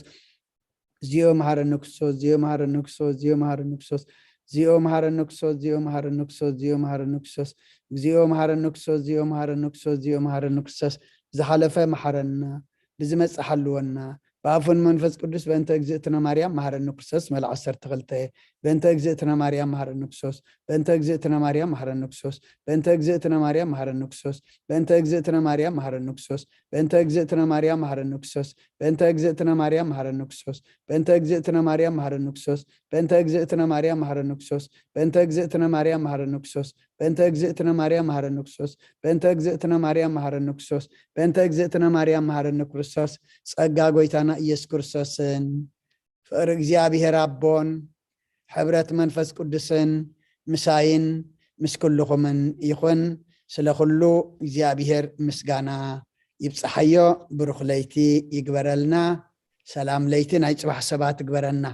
እግዚኦ መሐረነ ክርስቶስ፣ እግዚኦ መሐረነ ክርስቶስ፣ እግዚኦ መሐረነ ክርስቶስ፣ እግዚኦ መሐረነ ክርስቶስ፣ እግዚኦ መሐረነ ክርስቶስ፣ እግዚኦ መሐረነ ክርስቶስ፣ እግዚኦ መሐረነ ክርስቶስ፣ እግዚኦ መሐረነ ክርስቶስ፣ እግዚኦ መሐረነ ክርስቶስ። ዝሓለፈ መሐረና፣ ብዝመጽእ ሓልወና፣ ብኣፉን መንፈስ ቅዱስ። በእንተ እግዝእትነ ማርያም መሐረኒ ክርስቶስ መል ዓሰርተ ክልተ። በእንተ እግዝእትነ ማርያም መሐረኒ ክርስቶስ፣ በእንተ እግዝእትነ ማርያም መሐረኒ ክርስቶስ፣ በእንተ እግዝእትነ ማርያም መሐረኒ ክርስቶስ፣ በእንተ እግዝእትነ ማርያም መሐረኒ ክርስቶስ፣ በእንተ እግዝእትነ ማርያም መሐረኒ ክርስቶስ፣ በእንተ እግዝእትነ ማርያም መሐረኒ ክርስቶስ፣ በእንተ እግዝእትነ ማርያም መሐረኒ ክርስቶስ፣ በእንተ እግዝእትነ ማርያም መሐረኒ ክርስቶስ፣ በእንተ እግዝእትነ ማርያም መሐረኒ ክርስቶስ፣ በእንተ እግዝእትነ ማርያም መሐረኒ ክርስቶስ፣ በእንተ እግዝእትነ ማርያም መሐረኒ ክርስቶስ፣ በእንተ እግዝእትነ ማርያም መሐረኒ ክርስቶስ። ጸጋ ጎይታና ኢየሱስ ክርስቶስን ፍቕሪ እግዚኣብሔር ኣቦን ሕብረት መንፈስ ቅዱስን ምሳይን ምስ ኩልኹምን ይኹን። ስለ ኩሉ እግዚኣብሔር ምስጋና ይብጽሓዮ። ብሩኽ ለይቲ ይግበረልና። ሰላም ለይቲ ናይ ጽባሕ ሰባት ይግበረና።